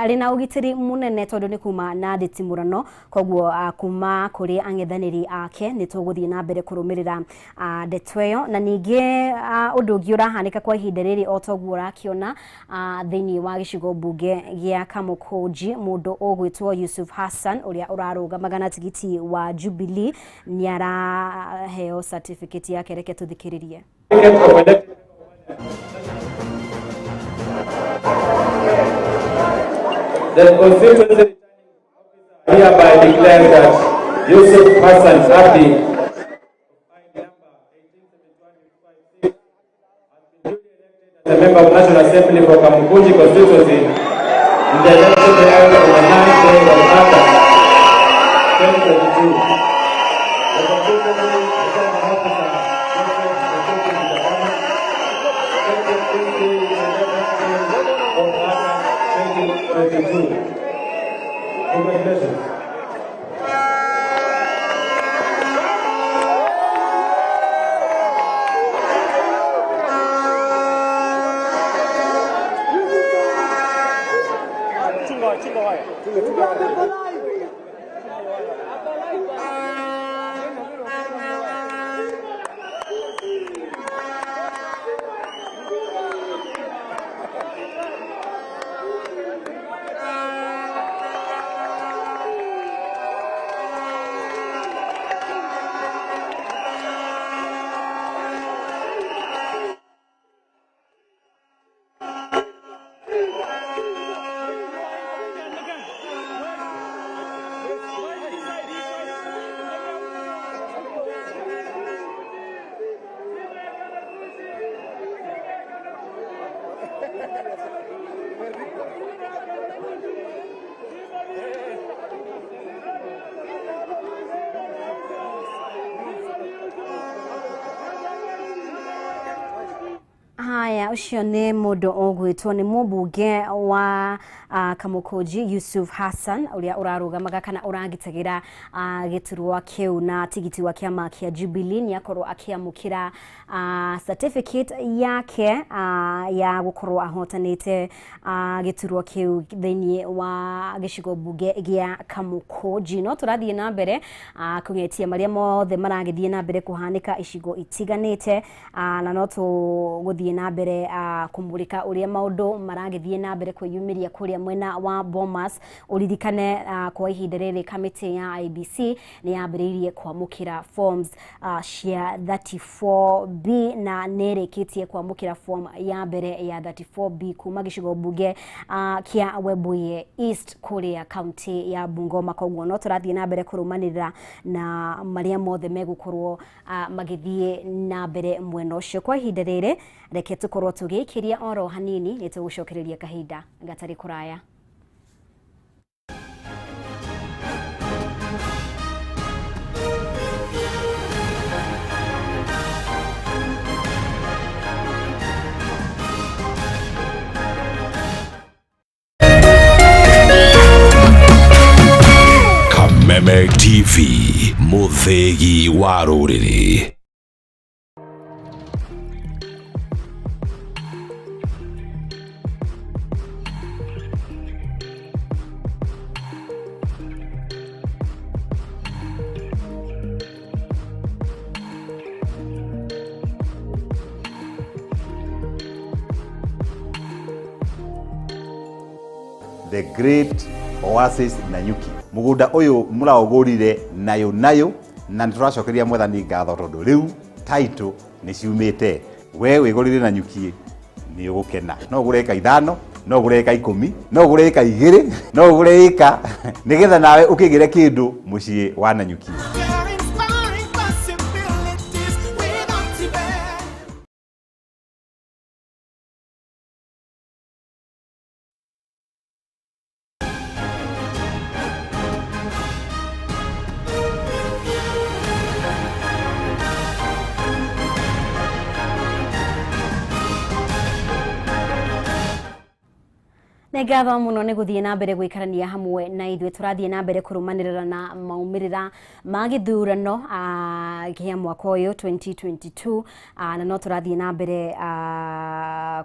[SPEAKER 13] arĩ na ũgitĩri mũnene tondũ nĩ kuma na nditimũrano koguo kuma kũrĩ ang'ethanĩri ake nĩ tũgũthiĩ na mbere kũrũmĩrĩra ndeto ĩyo na ningĩ ũndũ ũngĩ ũrahanĩka kwa ihinda rĩrĩ o toguo ũrakĩona thĩinĩ wa gĩcigo mbunge gĩa Kamũkũnji mũndũ ũgwĩtwo Yusuf Hassan ũrĩa ũrarũgamaga na tigiti wa Jubilee nĩ araheo certificate yake. Reke tũthikĩrĩrie.
[SPEAKER 7] The constituency hereby declares that Yusuf Hassan Abdi the member of National Assembly for Kamukunji constituency in the election held on the 9th day of August 2022. The constituency returning officer, Joseph Otuki 2022. Congratulations.
[SPEAKER 13] Haya, ucio nĩ mũndũ ũgwĩtwo nĩ mũmbunge wa Kamũkũnji Yusuf Hassan ũrĩa ũrarũgamaga kana ũragitagĩra gĩturwa kĩu na tigiti wa kĩama kĩa Jubilee nĩ akorwo akĩamũkĩra certificate yake ya gũkorwo ahotanĩte gĩturwa kĩu thĩinĩ wa gĩcigo mbunge gĩa Kamũkũnji. No tũrathiĩ na mbere kũng'etia marĩa mothe maragĩthiĩ na mbere kũhanĩka icigo itiganĩte na no tũgũthiĩ na mbere mbere kũmũrĩka ũrĩa maũndũ maragĩthiĩ na mbere kwĩyumĩria kũrĩa mwena wa Bomas. Ũririkane kwa ihinda rĩrĩ kamĩtĩ ya IEBC nĩ yambĩrĩirie kwamũkĩra forms cia 34B na nĩ ĩrĩkĩtie kwamũkĩra form ya mbere ya 34B kuma gĩcigo mbunge kĩa Webuye East kũrĩa kaunti ya Bungoma. Koguo no tũrathiĩ na mbere kũrũmanĩrĩra na marĩa mothe megũkorwo magĩthiĩ na mbere mwena ũcio. Kwa ihinda rĩrĩ reke tũkorwo tũgĩikĩria oro hanini, nĩ tũgũcokereria kahinda gatarĩ kũraya.
[SPEAKER 8] Kameme TV, mũthĩgi wa rũrĩrĩ.
[SPEAKER 10] The Great Oasis Nanyuki. Mugunda uyu muraugurire nayo nayo na nituracokeria Mwathani ngatho tondu riu title ni ciumite. We wigurire Nanyuki ni ugukena. No ugure eka 5, no ugure eka 10, no ugure eka 2, no ugure eka nigetha nawe ukigire kindu mucii wa Nanyuki.
[SPEAKER 13] Nĩ ngatho mũno nĩ gũthiĩ na mbere gũikarania hamwe na ithuĩ. Tũrathiĩ na mbere kũrũmanĩrĩra na maumĩrĩra ma gĩthurano kĩa mwaka ũyũ 2022, na no tũrathiĩ na mbere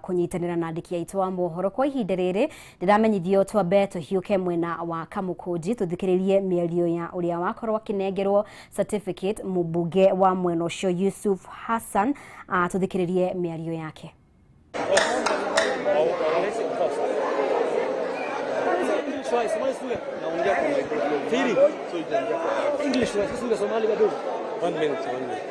[SPEAKER 13] kũnyitanĩra na andĩki aitũ a mohoro. Kwa ihinda rĩrĩ ndĩramenyithio twambe tũhiũke mwena wa Kamũkũnji tũthikĩrĩrie mĩario ya ũrĩa wakorwo akĩnengerwo certificate mũmbunge wa mwena ũcio Yusuf Hassan. Tũthikĩrĩrie mĩario yake.
[SPEAKER 9] English, Somali bado. 1 minute, 1 minute.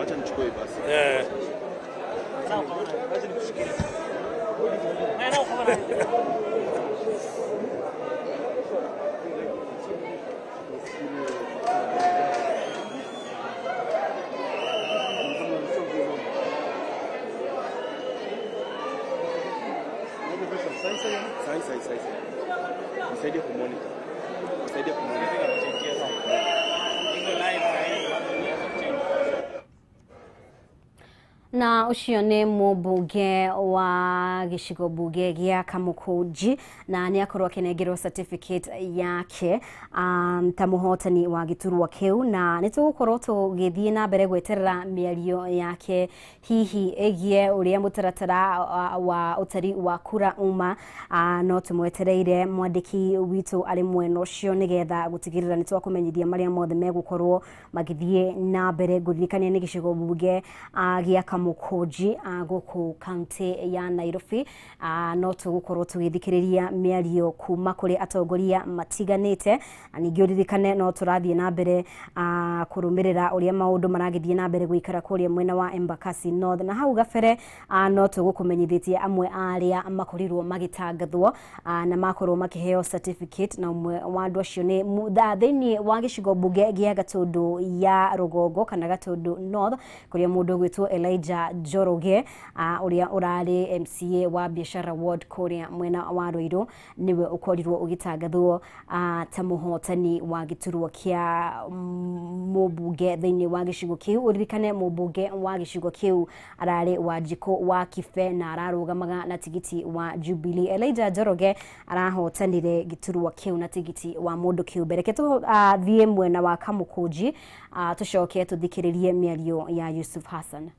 [SPEAKER 2] Acha nichukue basi. Acha nikushikie. Nisaidie kumonitor. Nisaidie kumonitor.
[SPEAKER 13] Na ucio nĩ mũmbunge wa gĩcigo mbunge gĩa Kamũkũnji na nĩ akorwo akĩnengerwo certificate yake ta mũhotani wa gĩturwa kĩu, na nĩ tũgũkorwo tũgĩthiĩ na mbere gweterera mĩario yake hihi ĩgiĩ ũrĩa mũtaratara wa ũtari wa kura uma. No tũmwetereire mwandĩki witũ arĩ mwena ũcio nĩgetha gũtigĩrĩra nĩ twakũmenyithia marĩa mothe megũkorwo magĩthiĩ na mbere. Ngũririkania nĩ gĩcigo mbunge gĩa Kamũkũnji gũkũ kaunti ya Nairobi. No tũgũkorwo tũgĩthikĩrĩria mĩario kuma kũrĩ atongoria matiganĩte, na ningĩ ũririkane no tũrathiĩ na mbere kũrũmĩrĩra ũrĩa maũndũ maragĩthiĩ na mbere gũikara kũrĩa mwena wa Embakasi North. Na hau gabere no tũgũkũmenyithĩtie amwe arĩa makorirwo magĩtangathwo na makorwo makĩheo certificate, na ũmwe wa andũ acio nĩ thĩinĩ wa gĩcigo mbunge gĩa Gatũndũ ya Rũgongo kana Gatũndũ North, kũrĩa mũndũ ũgwĩtwo Elijah Njoroge ũrĩa ũrarĩ MCA wa Biashara Ward kũrĩa mwena wa Ruiru nĩwe ũkorirwo ũgĩtangathwo ta mũhotani wa gĩturwa kĩa mũmbunge thĩinĩ wa gĩcigo kĩu. Ũririkane mũmbunge wa gĩcigo kĩu ararĩ Wanjikũ wa Kibe na ararũgamaga na tigiti wa Jubilee. Elijah Njoroge arahotanire gĩturwa kĩu na tigiti wa mũndũ kĩũmbe. Reke tũthiĩ mwena wa Kamũkũnji tũcoke tũthikĩrĩrie mĩario ya Yusuf Hassan.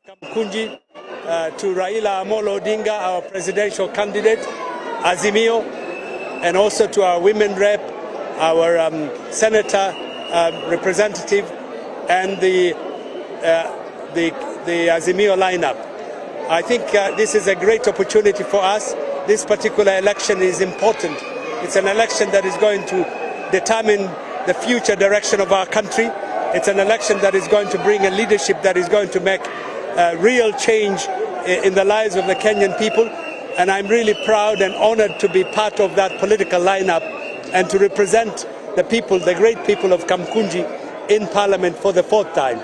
[SPEAKER 11] Kamukunji, to Raila Amolo Odinga, our presidential candidate, Azimio, and also to our women rep, our senator representative, and the Azimio lineup. I think this is a great opportunity for us. This particular election is important. It's an election that is going to determine the future direction of our country. It's an election that is going to bring a leadership that is going to make real change in the lives of the Kenyan people. And I'm really proud and honored to be part of that political lineup and to represent the people, the great people of Kamukunji in Parliament for the fourth time.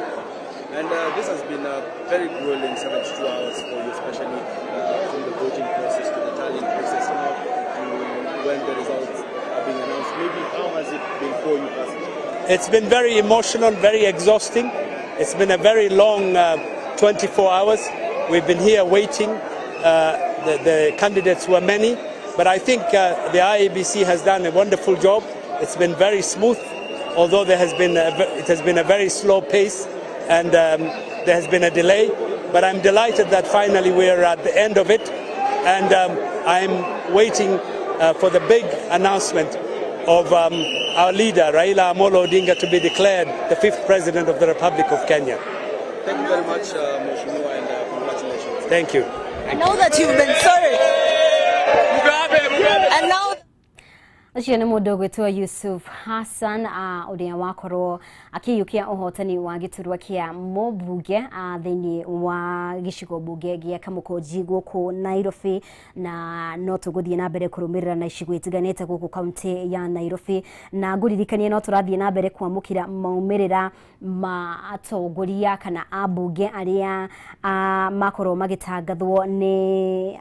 [SPEAKER 12] And this has been a very grueling 72 hours for you, especially from the voting process to the tallying process now to when the results are being announced. Maybe how has it been for you personally?
[SPEAKER 11] It's been very emotional, very exhausting. It's been a very long 24 hours. We've been here waiting. The candidates were many, but I think the IEBC has done a wonderful job. It's been very smooth, although there has been it has been a very slow pace and there has been a delay. But I'm delighted that finally we are at the end of it, and I'm waiting for the big announcement of our leader, Raila Amolo Odinga, to be declared the fifth president of the Republic of Kenya.
[SPEAKER 12] Thank you very much, Mheshimiwa, and congratulations.
[SPEAKER 11] Thank you.
[SPEAKER 15] I know that you've been sorry. And now
[SPEAKER 13] Ũcio nĩ mũndũ ũgwĩtwo Yusuf Hassan ũrĩa wakorwo akĩiyũkia ũhotani wa gĩturwa kĩa mũmbunge thĩinĩ wa gĩcigo mbunge gĩa Kamukunji gũkũ Nairobi, na no tũgũthiĩ na mbere kũrũmĩrĩra na icigo itiganĩte gũkũ kaunti ya Nairobi, na ngũririkanie no tũrathiĩ na mbere kwamũkĩra maumĩrĩra ma atongoria kana ambunge arĩa makorwo magĩtangathwo nĩ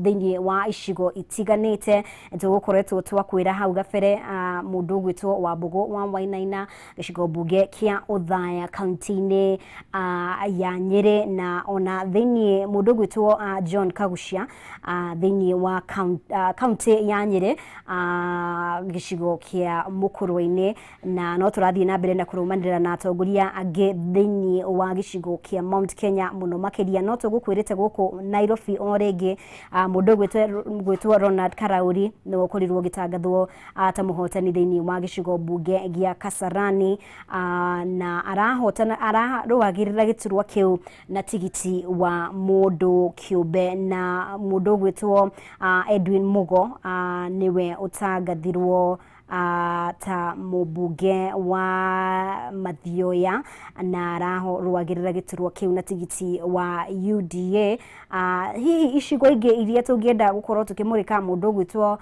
[SPEAKER 13] thĩinĩ wa icigo itiganĩte. Tũgũkoretwo twakwĩra hau gabere mũndũ ũgwĩtwo Wambũgũ wa Wainaina gĩcigo mbunge kĩa Othaya kaunti-inĩ ya Nyĩrĩ, na ona thĩinĩ mũndũ ũgwĩtwo John Kagucia thĩinĩ wa kaunti ya Nyĩrĩ gĩcigo kĩa Mũkũrwe-inĩ, na no tũrathiĩ na mbere na kũrũmanĩrĩra na atongoria angĩ thĩinĩ wa gĩcigo kĩa Mount Kenya mũno makĩria. No tũgũkwĩrĩte gũkũ Nairobi o rĩngĩ mũndũ ũgwĩtwo Ronald Karauri nĩwe ũkorirwo ũgĩtangathwo ta mũhotani thĩinĩ wa gĩcigo mbunge gĩa Kasarani, na arahotana ararũagĩrĩra gĩturwa kĩu na tigiti wa mũndũ kĩũmbe, na mũndũ ũgwĩtwo Edwin Mugo nĩwe ũtangathirwo ta mũmbunge wa Mathioya na ararũagĩrĩra gĩturwa kĩu na tigiti wa UDA. Hihi icigo ingĩ iria tũngĩenda gũkorwo tũkĩmũrĩka, mũndũ ũgwĩtwo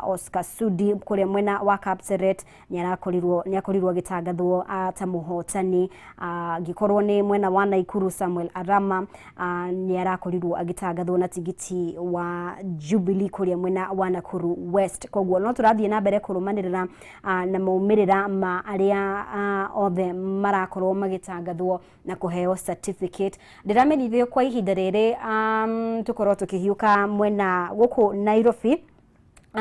[SPEAKER 13] Oscar Sudi kũrĩa mwena wa Kapseret nĩakorirwo agĩtangathwo ta mũhotani. Angĩkorwo nĩ mwena wa Naikuru, Samuel Arama nĩarakorirwo agĩtangathwo na tigiti wa Jubilee kũrĩa mwena wa Nakuru West. Koguo no tũrathiĩ na mbere kũrũmanĩrĩra na maumĩrĩra ma arĩa othe marakorwo magĩtangathwo na kũheo certificate. Ndĩramenyithio kwa ihinda rĩrĩ tũkorwo tũkĩhiũka mwena gũkũ Nairobi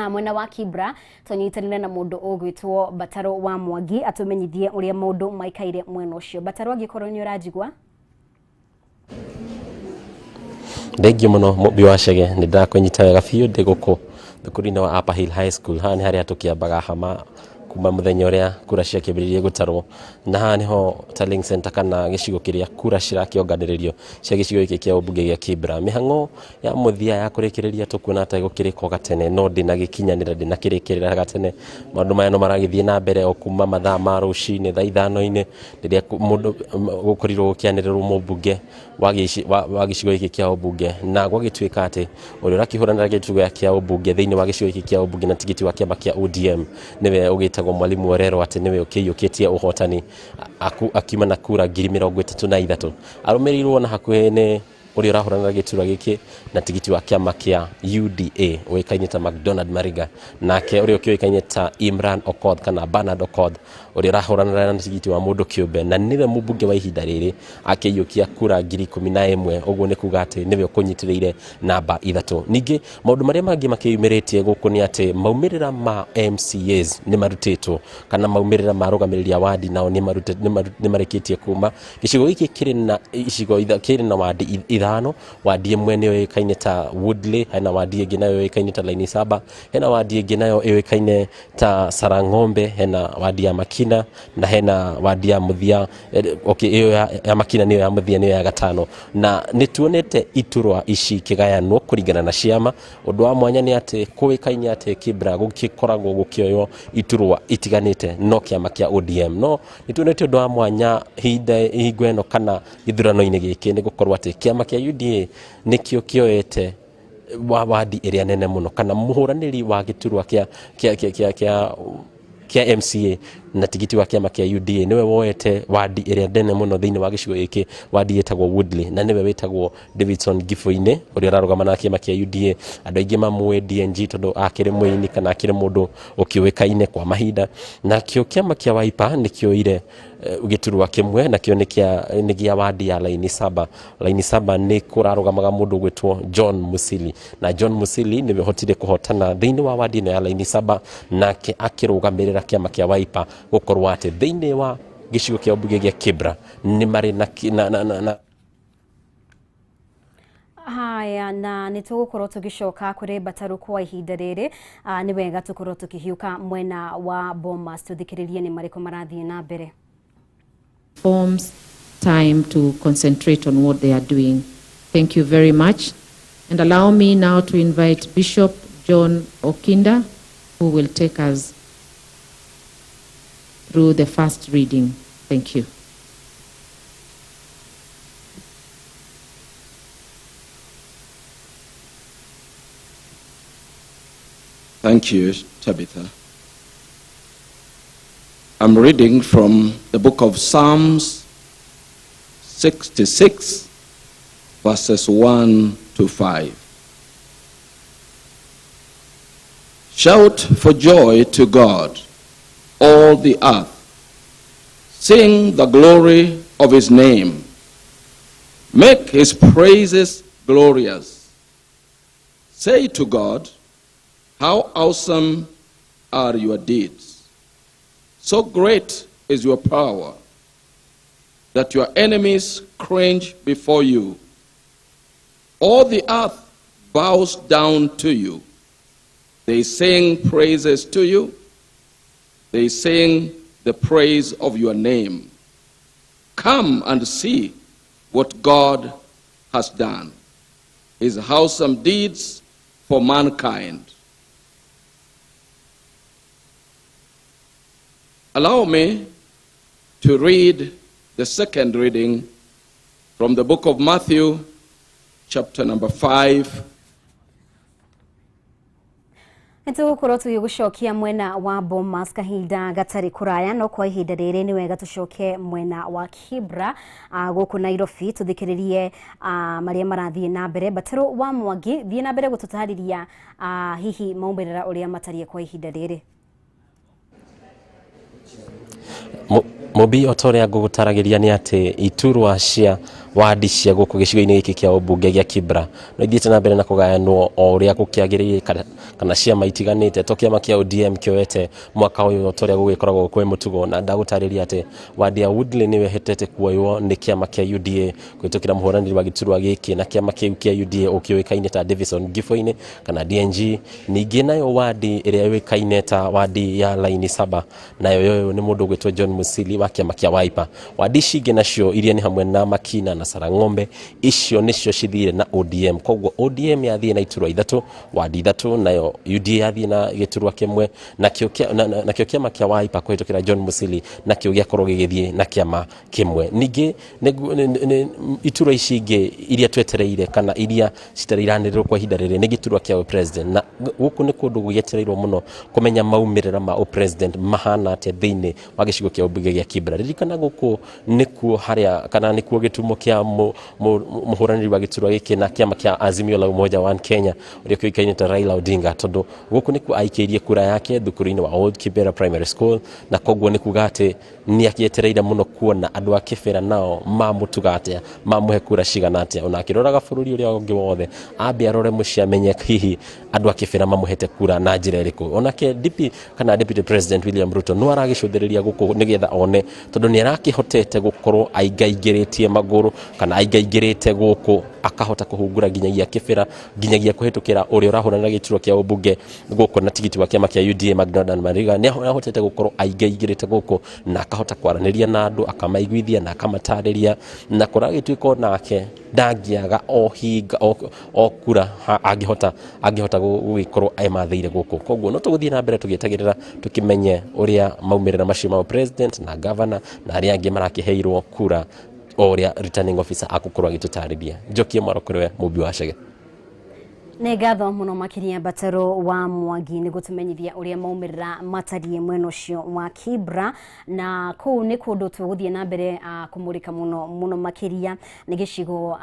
[SPEAKER 13] mwena wa Kibra, tũnyitanĩre na mũndũ ũgwĩtwo Bataro wa Mwangi atũmenyithie ũrĩa maũndũ maikaire mwena ũcio. Bataro, angĩkorwo nĩ ũranjigua.
[SPEAKER 24] Thengio mũno Mũmbi wa Chege, nĩ ndakũnyita wega biũ ndĩ gũkũ thukuru-inĩ wa Upper Hill High School. Haha nĩ harĩa tũkĩambaga hama kuma mũthenya ũrĩa kura ciakĩambĩrĩirie gũtarwo, na haha nĩho tallying center kana gĩcigo kĩrĩa kura cirakĩonganĩrĩrio cia gĩcigo gĩkĩ kĩa ũmbunge gĩa Kibra. Mĩhang'o ya mũthia ya kũrĩkĩrĩria tũkuona ta ĩgũkĩrĩkwo gatene, no ndĩnagĩkinyanĩra ndĩnakĩrĩkĩrĩra gatene. Maũndũ maya no maragĩthiĩ na mbere o kuma mathaa ma rũcinĩ thaa ithano-inĩ rĩrĩa mũndũ gũkorirwo gũkĩanĩrĩrwo mũmbunge wa gĩcigo gĩkĩ kĩa ũmbunge, na gwagĩtuĩka atĩ ũrĩa ũrakĩhũranĩra gĩturwa kĩa ũmbunge thĩinĩ wa gĩcigo gĩkĩ kĩa ũmbunge na tigiti wa kĩama kĩa ODM nĩwe ũgĩtagwo Mwalimu Orero, atĩ nĩwe ũkĩiyũkĩtie ũhotani akiuma na kura 33,000, arũmĩrĩirwo na hakuhĩ nĩ Ũrĩa ũrahũranĩra gĩturwa gĩkĩ na tigiti wa kĩama kĩa UDA ũĩkaine ta McDonald Mariga, nake ũrĩa ũkĩũĩkaine ta Imran Okoth kana Bernard Okoth, ũrĩa ũrahũranĩra na tigiti wa mũndũ kĩũmbe na nĩwe mũmbunge wa ihinda rĩrĩ, akĩiyũkia kura 11,000. Ũguo nĩ kuga atĩ nĩwe ũkũnyitĩrĩire namba 3. Ningĩ maũndũ marĩa mangĩ makĩyumĩrĩtie gũkũ nĩ atĩ maumĩrĩra ma MCAs nĩ marutĩtwo, kana maumĩrĩra ma arũgamĩrĩri a wandi nao nĩ marĩkĩtie kuma. Gĩcigo gĩkĩ kĩrĩ na icigo, kĩrĩ na wandi 5. Wandi ĩmwe nĩyo yũĩkaine ta Woodley, hena wandi ĩngĩ nayo yũĩkaine ta Laini Saba, hena wandi ĩngĩ nayo yũĩkaine ta Sarang'ombe, hena wandi ya Makina na hena wandi ya mũthia. Okay, ĩyo ya Makina nĩyo ya mũthia, nĩyo ya gatano. Na nĩ tuonete iturwa ici ikĩgayanwo kũringana na ciama. Ũndũ wa mwanya nĩ atĩ kũĩkaine atĩ Kibra gũgĩkoragwo gũkĩoywo iturwa itiganĩte no kĩama kĩa ODM, no nĩ tuonete ũndũ wa mwanya hinda hingo ĩno kana gĩthurano-inĩ gĩkĩ nĩ gũkorwo atĩ kĩama kĩa UDA nĩkĩo kĩoete wa wandi ĩrĩa nene mũno, kana mũhũranĩri wa gĩturwa kĩa MCA na tigiti wa kĩama kĩa UDA nĩwe woete wandi ĩrĩa nene mũno thĩinĩ wa gĩcigo gĩkĩ, wandi ĩtagwo Woodley, na nĩwe wĩtagwo Davidson Giboinĩ, ũrĩa ũrarũgama na kĩama kĩa UDA. Andũ aingĩ mamũĩ DNG tondũ akĩrĩ mũini kana akĩrĩ mũndũ ũkĩũĩkaine kwa mahinda. Nakĩo kĩama kĩa Wiper nĩkĩoire gĩturwa kĩmwe, nakĩo nĩ gĩa wandi ya Laini Saba. Laini Saba nĩ kũrarũgamaga mũndũ ũgwĩtwo John Musili, na John Musili nĩwe ũhotire kũhotana thĩinĩ wa wandi ĩno ya Laini Saba, nake akĩrũgamĩrĩra kĩama kĩa Wiper gũkorwo atĩ thĩinĩ wa gĩcigo kĩa ũmbunge gĩa Kibra nĩ marĩ na
[SPEAKER 13] Haya, na nĩ tũgũkorwo tũgĩcoka kũrĩ Mbataru kwa ihinda rĩrĩ. Nĩ wega tũkorwo tũkĩhiũka mwena wa Bomas tũthikĩrĩrie nĩ marĩkũ marathiĩ na mbere.
[SPEAKER 14] Forms time to concentrate on what they are doing. Thank you very much. And allow me now to invite Bishop John Okinda, who will take us through the first reading. Thank you.
[SPEAKER 17] Thank you, Tabitha. I'm reading from the book of Psalms 66, verses 1 to 5. Shout for joy to God, all the earth. Sing the glory of his name. Make his praises glorious. Say to God, how awesome are your deeds. So great is your power that your enemies cringe before you. All the earth bows down to you. They sing praises to you. They sing the praise of your name. Come and see what God has done, his awesome deeds for mankind. Allow me to read the second reading from the book of Matthew, chapter number 5.
[SPEAKER 13] Nĩtũgũkorwo tũgĩgũcokia mwena wa Bomas kahinda gatarĩ kũraya, no kwa ihinda rĩrĩ nĩ wega tũcoke mwena wa Kibra gũkũ Nairobi tũthikĩrĩrie marĩa marathiĩ na mbere. Mbatarũ wa Mwangi, thiĩ na mbere gũtũtarĩria hihi maumĩrĩra ũrĩa matariĩ kwa ihinda rĩrĩ.
[SPEAKER 24] Mũmbi, o ta ũrĩa ngũgũtaragĩria nĩ atĩ iturwa cia wandi cia gũkũ gĩcigo-inĩ gĩkĩ kĩa ũmbunge gĩa Kibra no ithiĩte na mbere na kũgayanwo o ũrĩa gũkĩagĩrĩire, kana ciama itiganĩte. To kĩama kĩa ODM kĩoete mwaka ũyũ o ta ũrĩa gũgĩkoragwo kwĩ mũtugo, na ndagũtarĩria atĩ wandi ya Woodley nĩyo ĩhotete kuoywo nĩ kĩama kĩa UDA kũhĩtũkĩra mũhũranĩri wa gĩturwa gĩkĩ na kĩama kĩu kĩa UDA ũkĩũĩkaine ta Davison Giboinĩ kana DNG. Ningĩ nayo wandi ĩrĩa yũĩkaine ta wandi ya Laini Saba nayo yoywo nĩ mũndũ ũgwĩtwo John Musili wa kĩama kĩa Wiper. Wandi ici ingĩ nacio iria nĩ hamwe na Makina na Sarang'ombe, icio nĩcio cithire na ODM. Koguo ODM yathiĩ na iturwa 3, wandi 3, nayo UDA yathiĩ na gĩturwa kĩmwe, nakĩo kĩama kĩa Wiper kũhĩtũkĩra John Musili nakĩo gĩakorwo gĩgĩthiĩ na kĩama kĩmwe. Ningĩ iturwa ici ingĩ iria twetereire kana iria citarĩ iranĩrĩrwo kwa ihinda rĩrĩ nĩ gĩturwa kĩa president, na gũkũ nĩ kũndũ gũgĩetereirwo mũno kũmenya maumĩrĩra ma president mahana atĩa thĩinĩ wa gĩcigo kĩa ũmbunge gĩa Kibra. Kibra. Ririkana gũkũ nĩkuo harĩa kana nĩkuo gĩtumo kĩa mũhũranĩri wa gĩturwa gĩkĩ na kĩama kĩa Azimio la Umoja One Kenya ũrĩa kĩũĩkaine ta Raila Odinga, tondũ gũkũ nĩkuo aikĩirie kura yake thukuru-inĩ wa Old Kibera Primary School, na koguo nĩ kuga atĩ nĩ akĩetereire mũno kuona andũ a Kibera nao mamũtuga atĩa, mamũhe kura cigana atĩa. Ona akĩroraga bũrũri ũrĩa ũngĩ wothe ambe arore mũciĩ amenye hihi andũ a Kibera mamũhete kura na njĩra ĩrĩkũ. Onake DP kana Deputy President William Ruto no aragĩcũthĩrĩria gũkũ nĩgetha one, tondũ nĩ arakĩhotete gũkorwo aingaingĩrĩtie magũrũ kana aingaingĩrĩte gũkũ akahota kũhungura nginyagia Kibera, nginyagia kũhĩtũkĩra ũrĩa ũrahũrana gĩturwa kĩa ũmbunge gũkũ na tigiti wa kĩama kĩa UDA McDonald Mariga. Nĩ ahotete gũkorwo aingaingĩrĩte gũkũ na akahota kwaranĩria na andũ, akamaiguithia na akamatarĩria, na kũragĩtuĩka onake ndangĩaga o hinga o kura angĩhota gũgĩkorwo emathĩire gũkũ. Koguo no tũgũthiĩ na mbere tũgĩetagĩrĩra tũkĩmenye ũrĩa maumĩrĩra macio ma president na governor na arĩa angĩ marakĩheirwo kura o ũrĩa returning officer agũkorwo agĩtũtarĩria. Njokie mwaro kũrĩ we Mũmbi wa Chege.
[SPEAKER 13] Nĩ ngatho mũno makĩria Mbataro wa Mwangi nĩ gũtũmenyithia ũrĩa maumĩrĩra matariĩ mwena ũcio wa Kibra, na kũu nĩ kũndũ tũgũthiĩ na mbere kũmũrĩka mũno mũno makĩria nĩ gĩcigo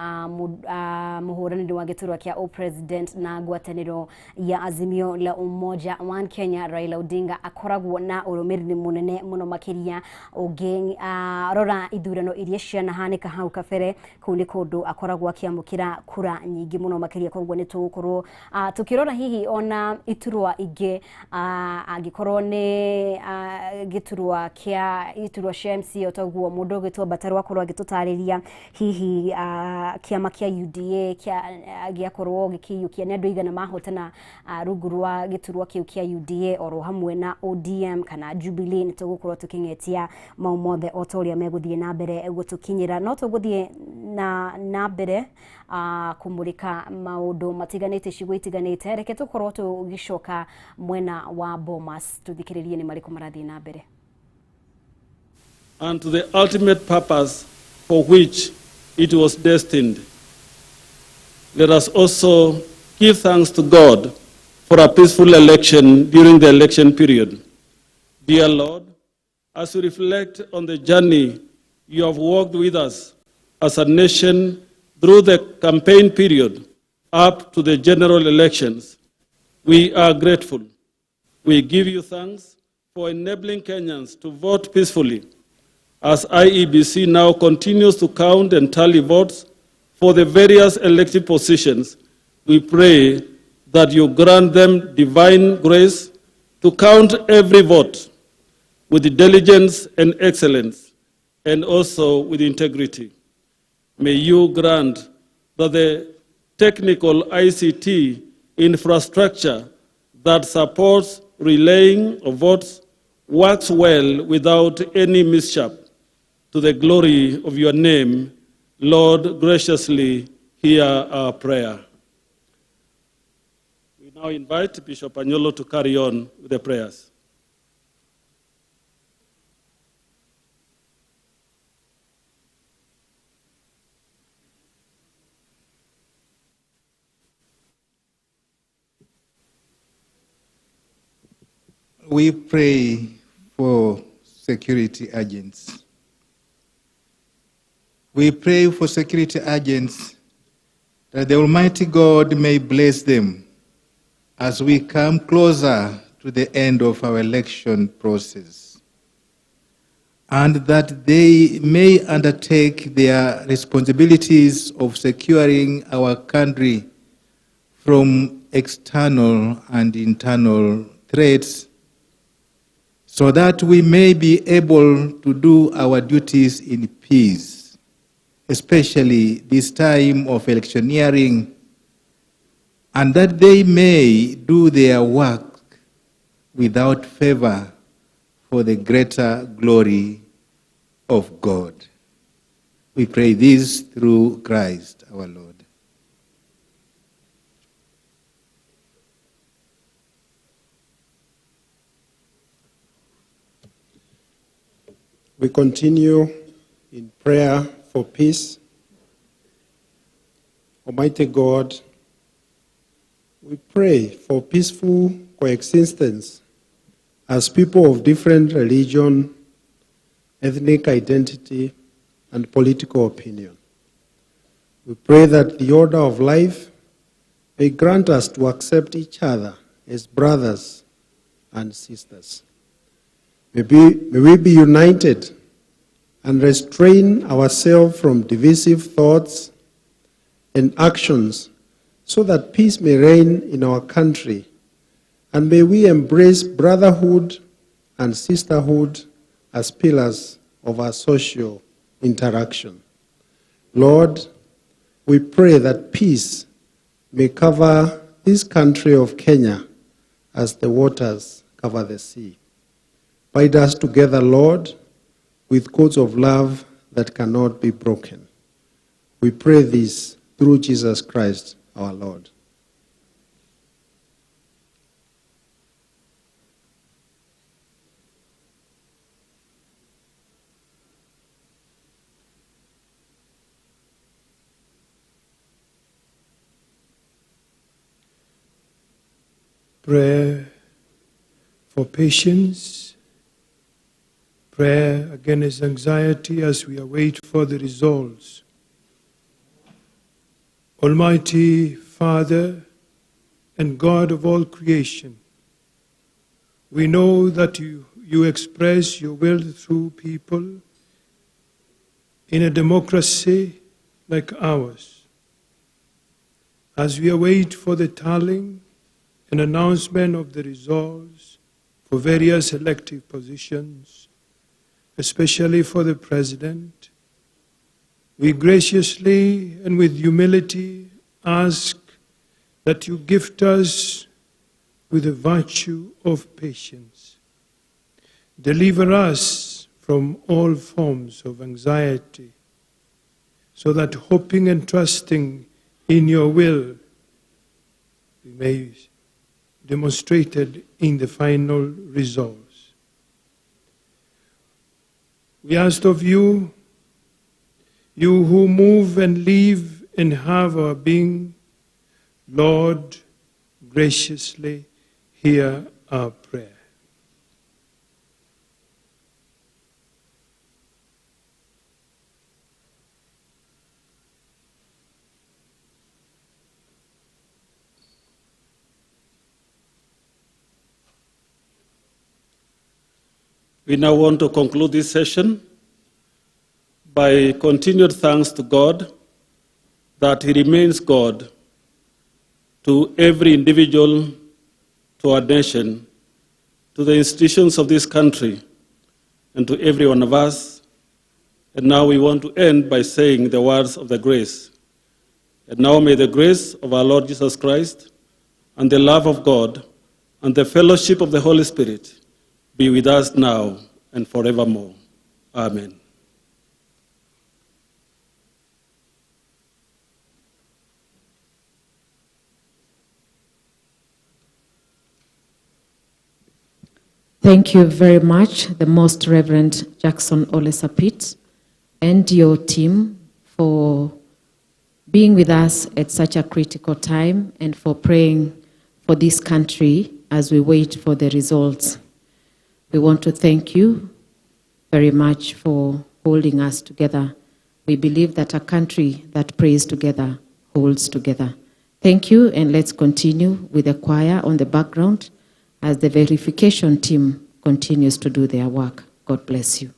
[SPEAKER 13] mũhũranĩri wa gĩturwa kĩa o-president na ngwatanĩro ya Azimio la Umoja One Kenya Raila Odinga akoragwo na ũrũmĩrĩri mũnene mũno makĩria. Ũngĩ rora ithurano iria cianahanĩka hau kabere, kũu nĩ kũndũ akoragwo akĩamũkĩra kura nyingĩ mũno makĩria. Koguo nĩ tũgũkorwo tukirora hihi ona iturwa ingĩ angĩkorwo nĩ gĩturwa kĩa iturwa cia MC otoguo mũndũ ũgĩtwo Mbataro akorwo agĩtũtarĩria hihi kĩama kĩa UDA gĩakorwo gĩkĩiyũkia nĩ andũ aigana mahotana rungu rwa gĩturwa kĩu kĩa UDA oro hamwe na ODM kana Jubilee. Nĩ tũgũkorwo tũkĩng'etia mau mothe o ta ũrĩa megũthiĩ na mbere gũtũkinyĩra. No tũgũthiĩ na mbere kũmũrĩka maũndũ matiganĩte icigo itiganĩte. Reke tũkorwo tũgĩcoka mwena wa Bomas tũthikĩrĩrie nĩ marĩkũ marathiĩ na mbere.
[SPEAKER 18] And to the ultimate purpose for which it was destined. Let us also give thanks to God for a peaceful election during the election period. Dear Lord, as we reflect on the journey you have walked with us as a nation through the campaign period up to the general elections, we are grateful. We give you thanks for enabling Kenyans to vote peacefully. As IEBC now continues to count and tally votes for the various elective positions, we pray that you grant them divine grace to count every vote with diligence and excellence, and also with integrity. May you grant that the technical ICT infrastructure that supports relaying of votes works well without any mishap, to the glory of your name. Lord, graciously hear our prayer. We now invite Bishop Anyolo to carry on with the prayers.
[SPEAKER 19] We pray for security agents. We pray for security agents that the Almighty God may bless them as we come closer to the end of our election process, and that they may undertake their responsibilities of securing our country from external and internal threats, so that we may be able to do our duties in peace, especially this time of electioneering, and that they may do their work without favor for the greater glory of God. We pray this through Christ our Lord.
[SPEAKER 20] We continue in prayer for peace. Almighty God, we pray for peaceful coexistence as people of different religion ethnic identity, and political opinion. We pray that the order of life may grant us to accept each other as brothers and sisters. May we be united and restrain ourselves from divisive thoughts and actions so that peace may reign in our country, and may we embrace brotherhood and sisterhood as pillars of our social interaction. Lord, we pray that peace may cover this country of Kenya as the waters cover the sea. Bind us together, Lord, with cords of love that cannot be broken. We pray this through Jesus Christ, our Lord.
[SPEAKER 1] Prayer for patience, prayer against anxiety as we await for the results. Almighty Father and God of all creation, we know that you express your will through people in a democracy like ours. As we await for the tallying and announcement of the results for various elective positions, especially for the President, we graciously and with humility ask that you gift us with the virtue of patience. Deliver us from all forms of anxiety, so that hoping and trusting in your will, we may demonstrated in the final results. We ask of you, you who move and live and have our being, Lord, graciously hear our prayer.
[SPEAKER 18] We now want to conclude this session by continued thanks to God that He remains God to every individual, to our nation, to the institutions of this country, and to every one of us. And now we want to end by saying the words of the grace. And now may the grace of our Lord Jesus Christ, and the love of God, and the fellowship of the Holy Spirit be with us now and forevermore. Amen.
[SPEAKER 14] Thank you very much, the Most Reverend Jackson Ole Sapit and your team for being with us at such a critical time and for praying for this country as we wait for the results. We want to thank you very much for holding us together. We believe that a country that prays together holds together. Thank you, and let's continue with the choir on the background as the verification team continues to do their work. God bless you.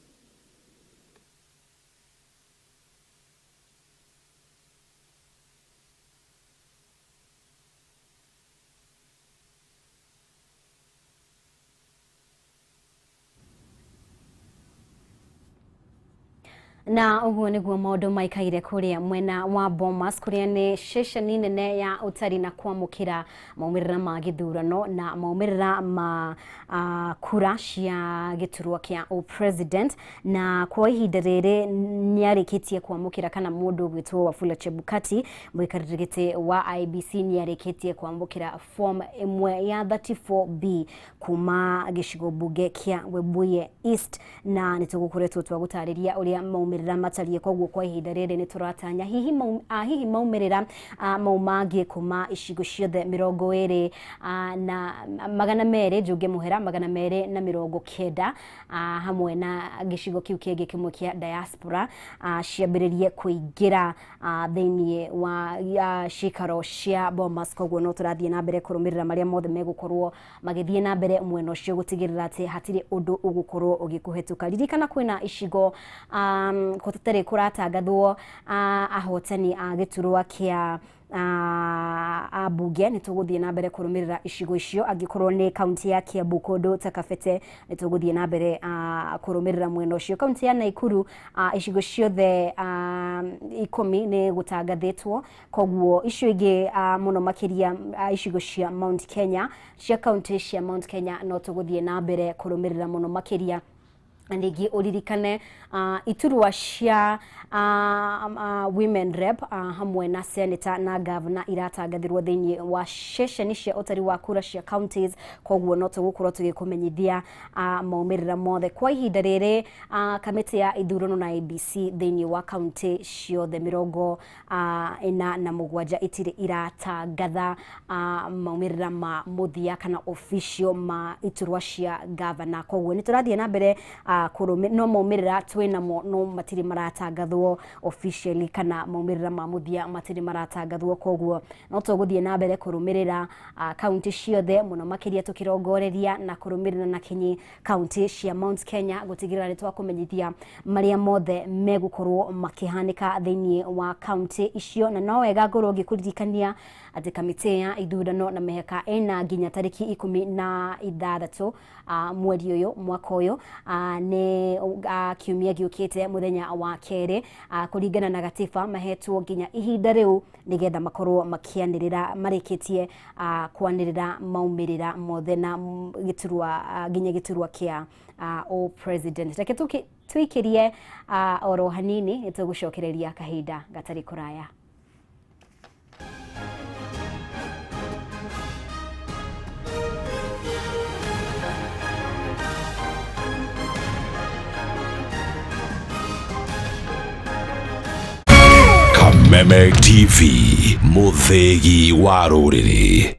[SPEAKER 13] Na uguo niguo maundu maikaire kuria mwena wa Bomas kuria ni ceceni nene ya utari na kwamukira maumirira ma githurano na maumirira ma kura cia giturwa kia o president na kwa ihinda riri niarikitie kwamukira kana mundu ugwitwo Wafula Chebukati mwikariri giti wa IBC niarikitie kwamukira form imwe ya 34B kuma gicigo bunge kia Webuye East na nitugukoretwo twagutariria uria maumĩrĩra maumĩrĩra matariĩ. Koguo kwa ihinda rĩrĩ nĩ tũratanya hihi hihi maumĩrĩra mau mangĩ kuma icigo ciothe 200 na 200 njũnge mũhera 290 hamwe na gĩcigo kĩu kĩngĩ kĩmwe kĩa diaspora ciambĩrĩrie kũingĩra thĩinĩ wa cikaro cia Bomas. Koguo no tũrathiĩ na mbere kũrũmĩrĩra marĩa mothe megũkorwo magĩthiĩ na mbere mwena ũcio gũtigĩrĩra atĩ hatirĩ ũndũ ũgũkorwo ũgĩkũhetũka. Ririkana kwĩna icigo gũtarĩ kũratangathwo ahotani a gĩturwa kĩa ambunge. Nĩ tũgũthiĩ na mbere kũrũmĩrĩra icigo icio, angĩkorwo nĩ kaunti ya Kiambu kũndũ ta Kabete nĩ tũgũthiĩ na mbere kũrũmĩrĩra mwena ũcio. Kaunti ya Naikuru icigo ciothe 10 nĩ gũtangathĩtwo, koguo icio ingĩ mũno makĩria icigo cia Mount Kenya, cia kaunti cia Mount Kenya no tũgũthiĩ na mbere kũrũmĩrĩra mũno makĩria. Ningĩ ũririkane iturwa cia women rep hamwe na senator na governor iratangathirwo thĩinĩ wa ceceni cia ũtari wa kura cia counties, koguo no tũgũkorwo tũgĩkũmenyithia maumĩrĩra mothe. Kwa ihinda rĩrĩ kamĩtĩ ya ithurano na ABC thĩinĩ wa kaunti ciothe 47 itirĩ iratangatha maumĩrĩra ma mũthia kana official ma iturwa cia governor. Koguo nĩ tũrathiĩ na mbere no maumĩrĩra twĩnamo no matirĩ maratangathwo officially kana maumĩrĩra ma mũthia matirĩ maratangathwo. Koguo no tũgũthiĩ na mbere kũrũmĩrĩra kaunti ciothe mũno makĩria tũkĩrongoreria na kũrũmĩrĩra na kinyi kaunti cia Mount Kenya gũtigĩrĩra nĩ twakũmenyithia marĩa mothe megũkorwo makĩhanĩka thĩinĩ wa kaunti icio. Na no wega ngorwo ngĩkũririkania atĩ kamĩtĩ ya ithurano na mĩhaka ĩna nginya tarĩki 16 mweri ũyũ mwaka ũyũ nĩ kiumia gĩũkĩte mũthenya wa kerĩ kũringana na gatiba mahetwo nginya ihinda rĩu nĩgetha makorwo makĩanĩrĩra marĩkĩtie kwanĩrĩra maumĩrĩra mothe na gĩturwa nginya gĩturwa kĩa o president. Reke tũikĩrie oro hanini nĩtũgũcokereria kahinda gatarĩ kũraya.
[SPEAKER 8] Kameme TV, mũthĩgi wa rũrĩrĩ.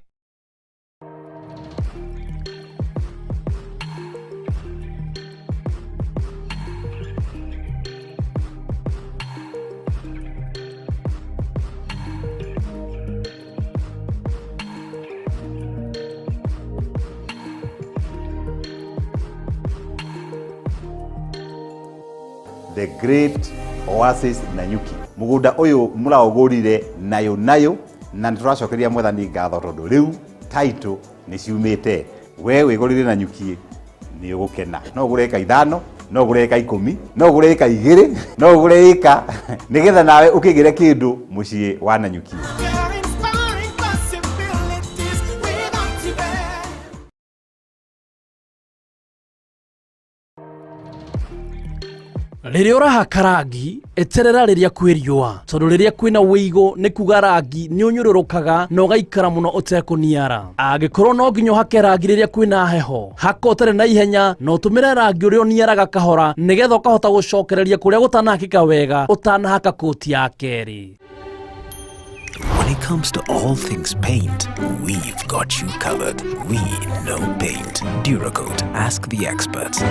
[SPEAKER 10] The Great Oasis Nanyuki. Mugunda uyu muraugurire nayo nayo na nituracokeria Mwathani ngatho tondu riu title ni ciumite. We wigurire Nanyuki ni ugukena. No ugure eka 5, no ugure eka 10, no ugure eka 2, no ugure eka nigetha nawe ukigire kindu mucii wa Nanyuki.
[SPEAKER 3] Rĩrĩa ũrahaka rangi eterera rĩrĩa kwĩ riũa tondũ rĩrĩa kwĩna wĩigũ nĩ kuga rangi nĩ ũnyũrũrũkaga na ũgaikara mũno ũtekũniara. Angĩkorwo no nginya ũhake rangi rĩrĩa kwĩna heho, haka ũtarĩ na ihenya na ũtũmĩre rangi ũrĩa ũniaraga kahora nĩgetha ũkahota gũcokereria kũrĩa gũtanahakĩka wega ũtanahaka kũti ya kerĩ.
[SPEAKER 4] When it comes to all things paint, we've got you covered. We know paint. Duracoat, ask the experts.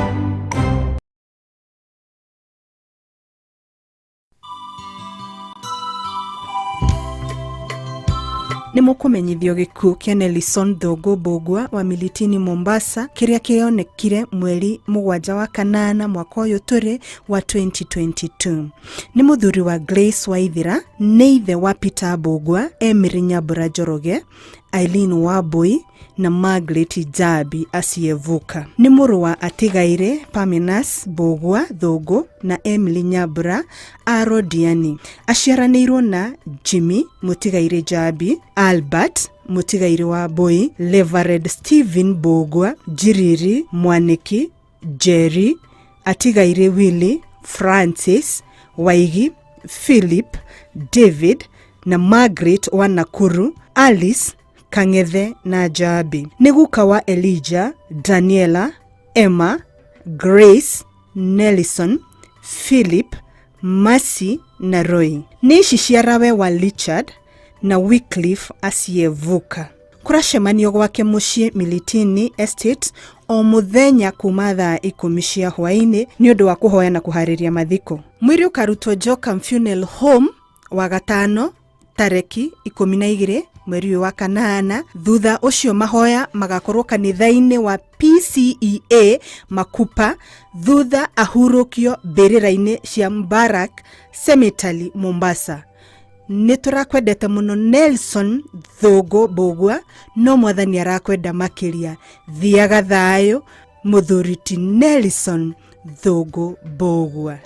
[SPEAKER 6] Nĩ mũkũmenyithio gĩkuũ kĩa Nelson Thũngũ Mbũgua wa Militini Mombasa kĩrĩa kĩonekire mweri 7 wa kanana mwaka ũyũ tũrĩ wa 2022. Nĩ mũthuri wa Grace Waithira, nĩ ithe wa Peter Mbũgua, Emily Nyambura Njoroge, Eileen Wambui na Margaret Njambi Asievuka. Nĩ mũrũ wa Atigaire Parmenas Mbũgua Thũngũ na Emily Nyambura a Rodiani. Aciaranĩirwo na Jimmy Mũtigaire Njambi, Albert Mũtigaire Wambui, Reverend Stephen Mbũgua, Njiriri Mwaniki, Jerry Atigaire Willy, Francis Waigi, Philip, David na Margaret wa Nakuru, Alice Kang'ethe na Njambi. Nĩ guka wa Elijah, Daniela, Emma, Grace, Nelson, Philip,
[SPEAKER 5] Mercy na Roy. Nĩ iciciarawe wa Richard na Wycliffe Asievuka. Kũracemanio gwake mũciĩ Militini Estate o mũthenya kuma thaa 10 cia hwaĩ-inĩ nĩ ũndũ wa kũhoya na kũharĩria mathiko. Mwĩrĩ ũkarutwo Jocam Funeral Home Wagatano tareki 12 mweri ũyũ wa kanana. Thutha ũcio mahoya magakorwo kanitha-inĩ wa PCEA Makupa, thutha ahurũkio mbĩrĩra-inĩ cia Mbarak Cemetery Mombasa. Nĩ tũrakwendete mũno Nelson Thũngũ Mbũgua, no mwathani arakwenda makĩria. Thiaga thayũ mũthuri ti Nelson Thũngũ Mbũgua.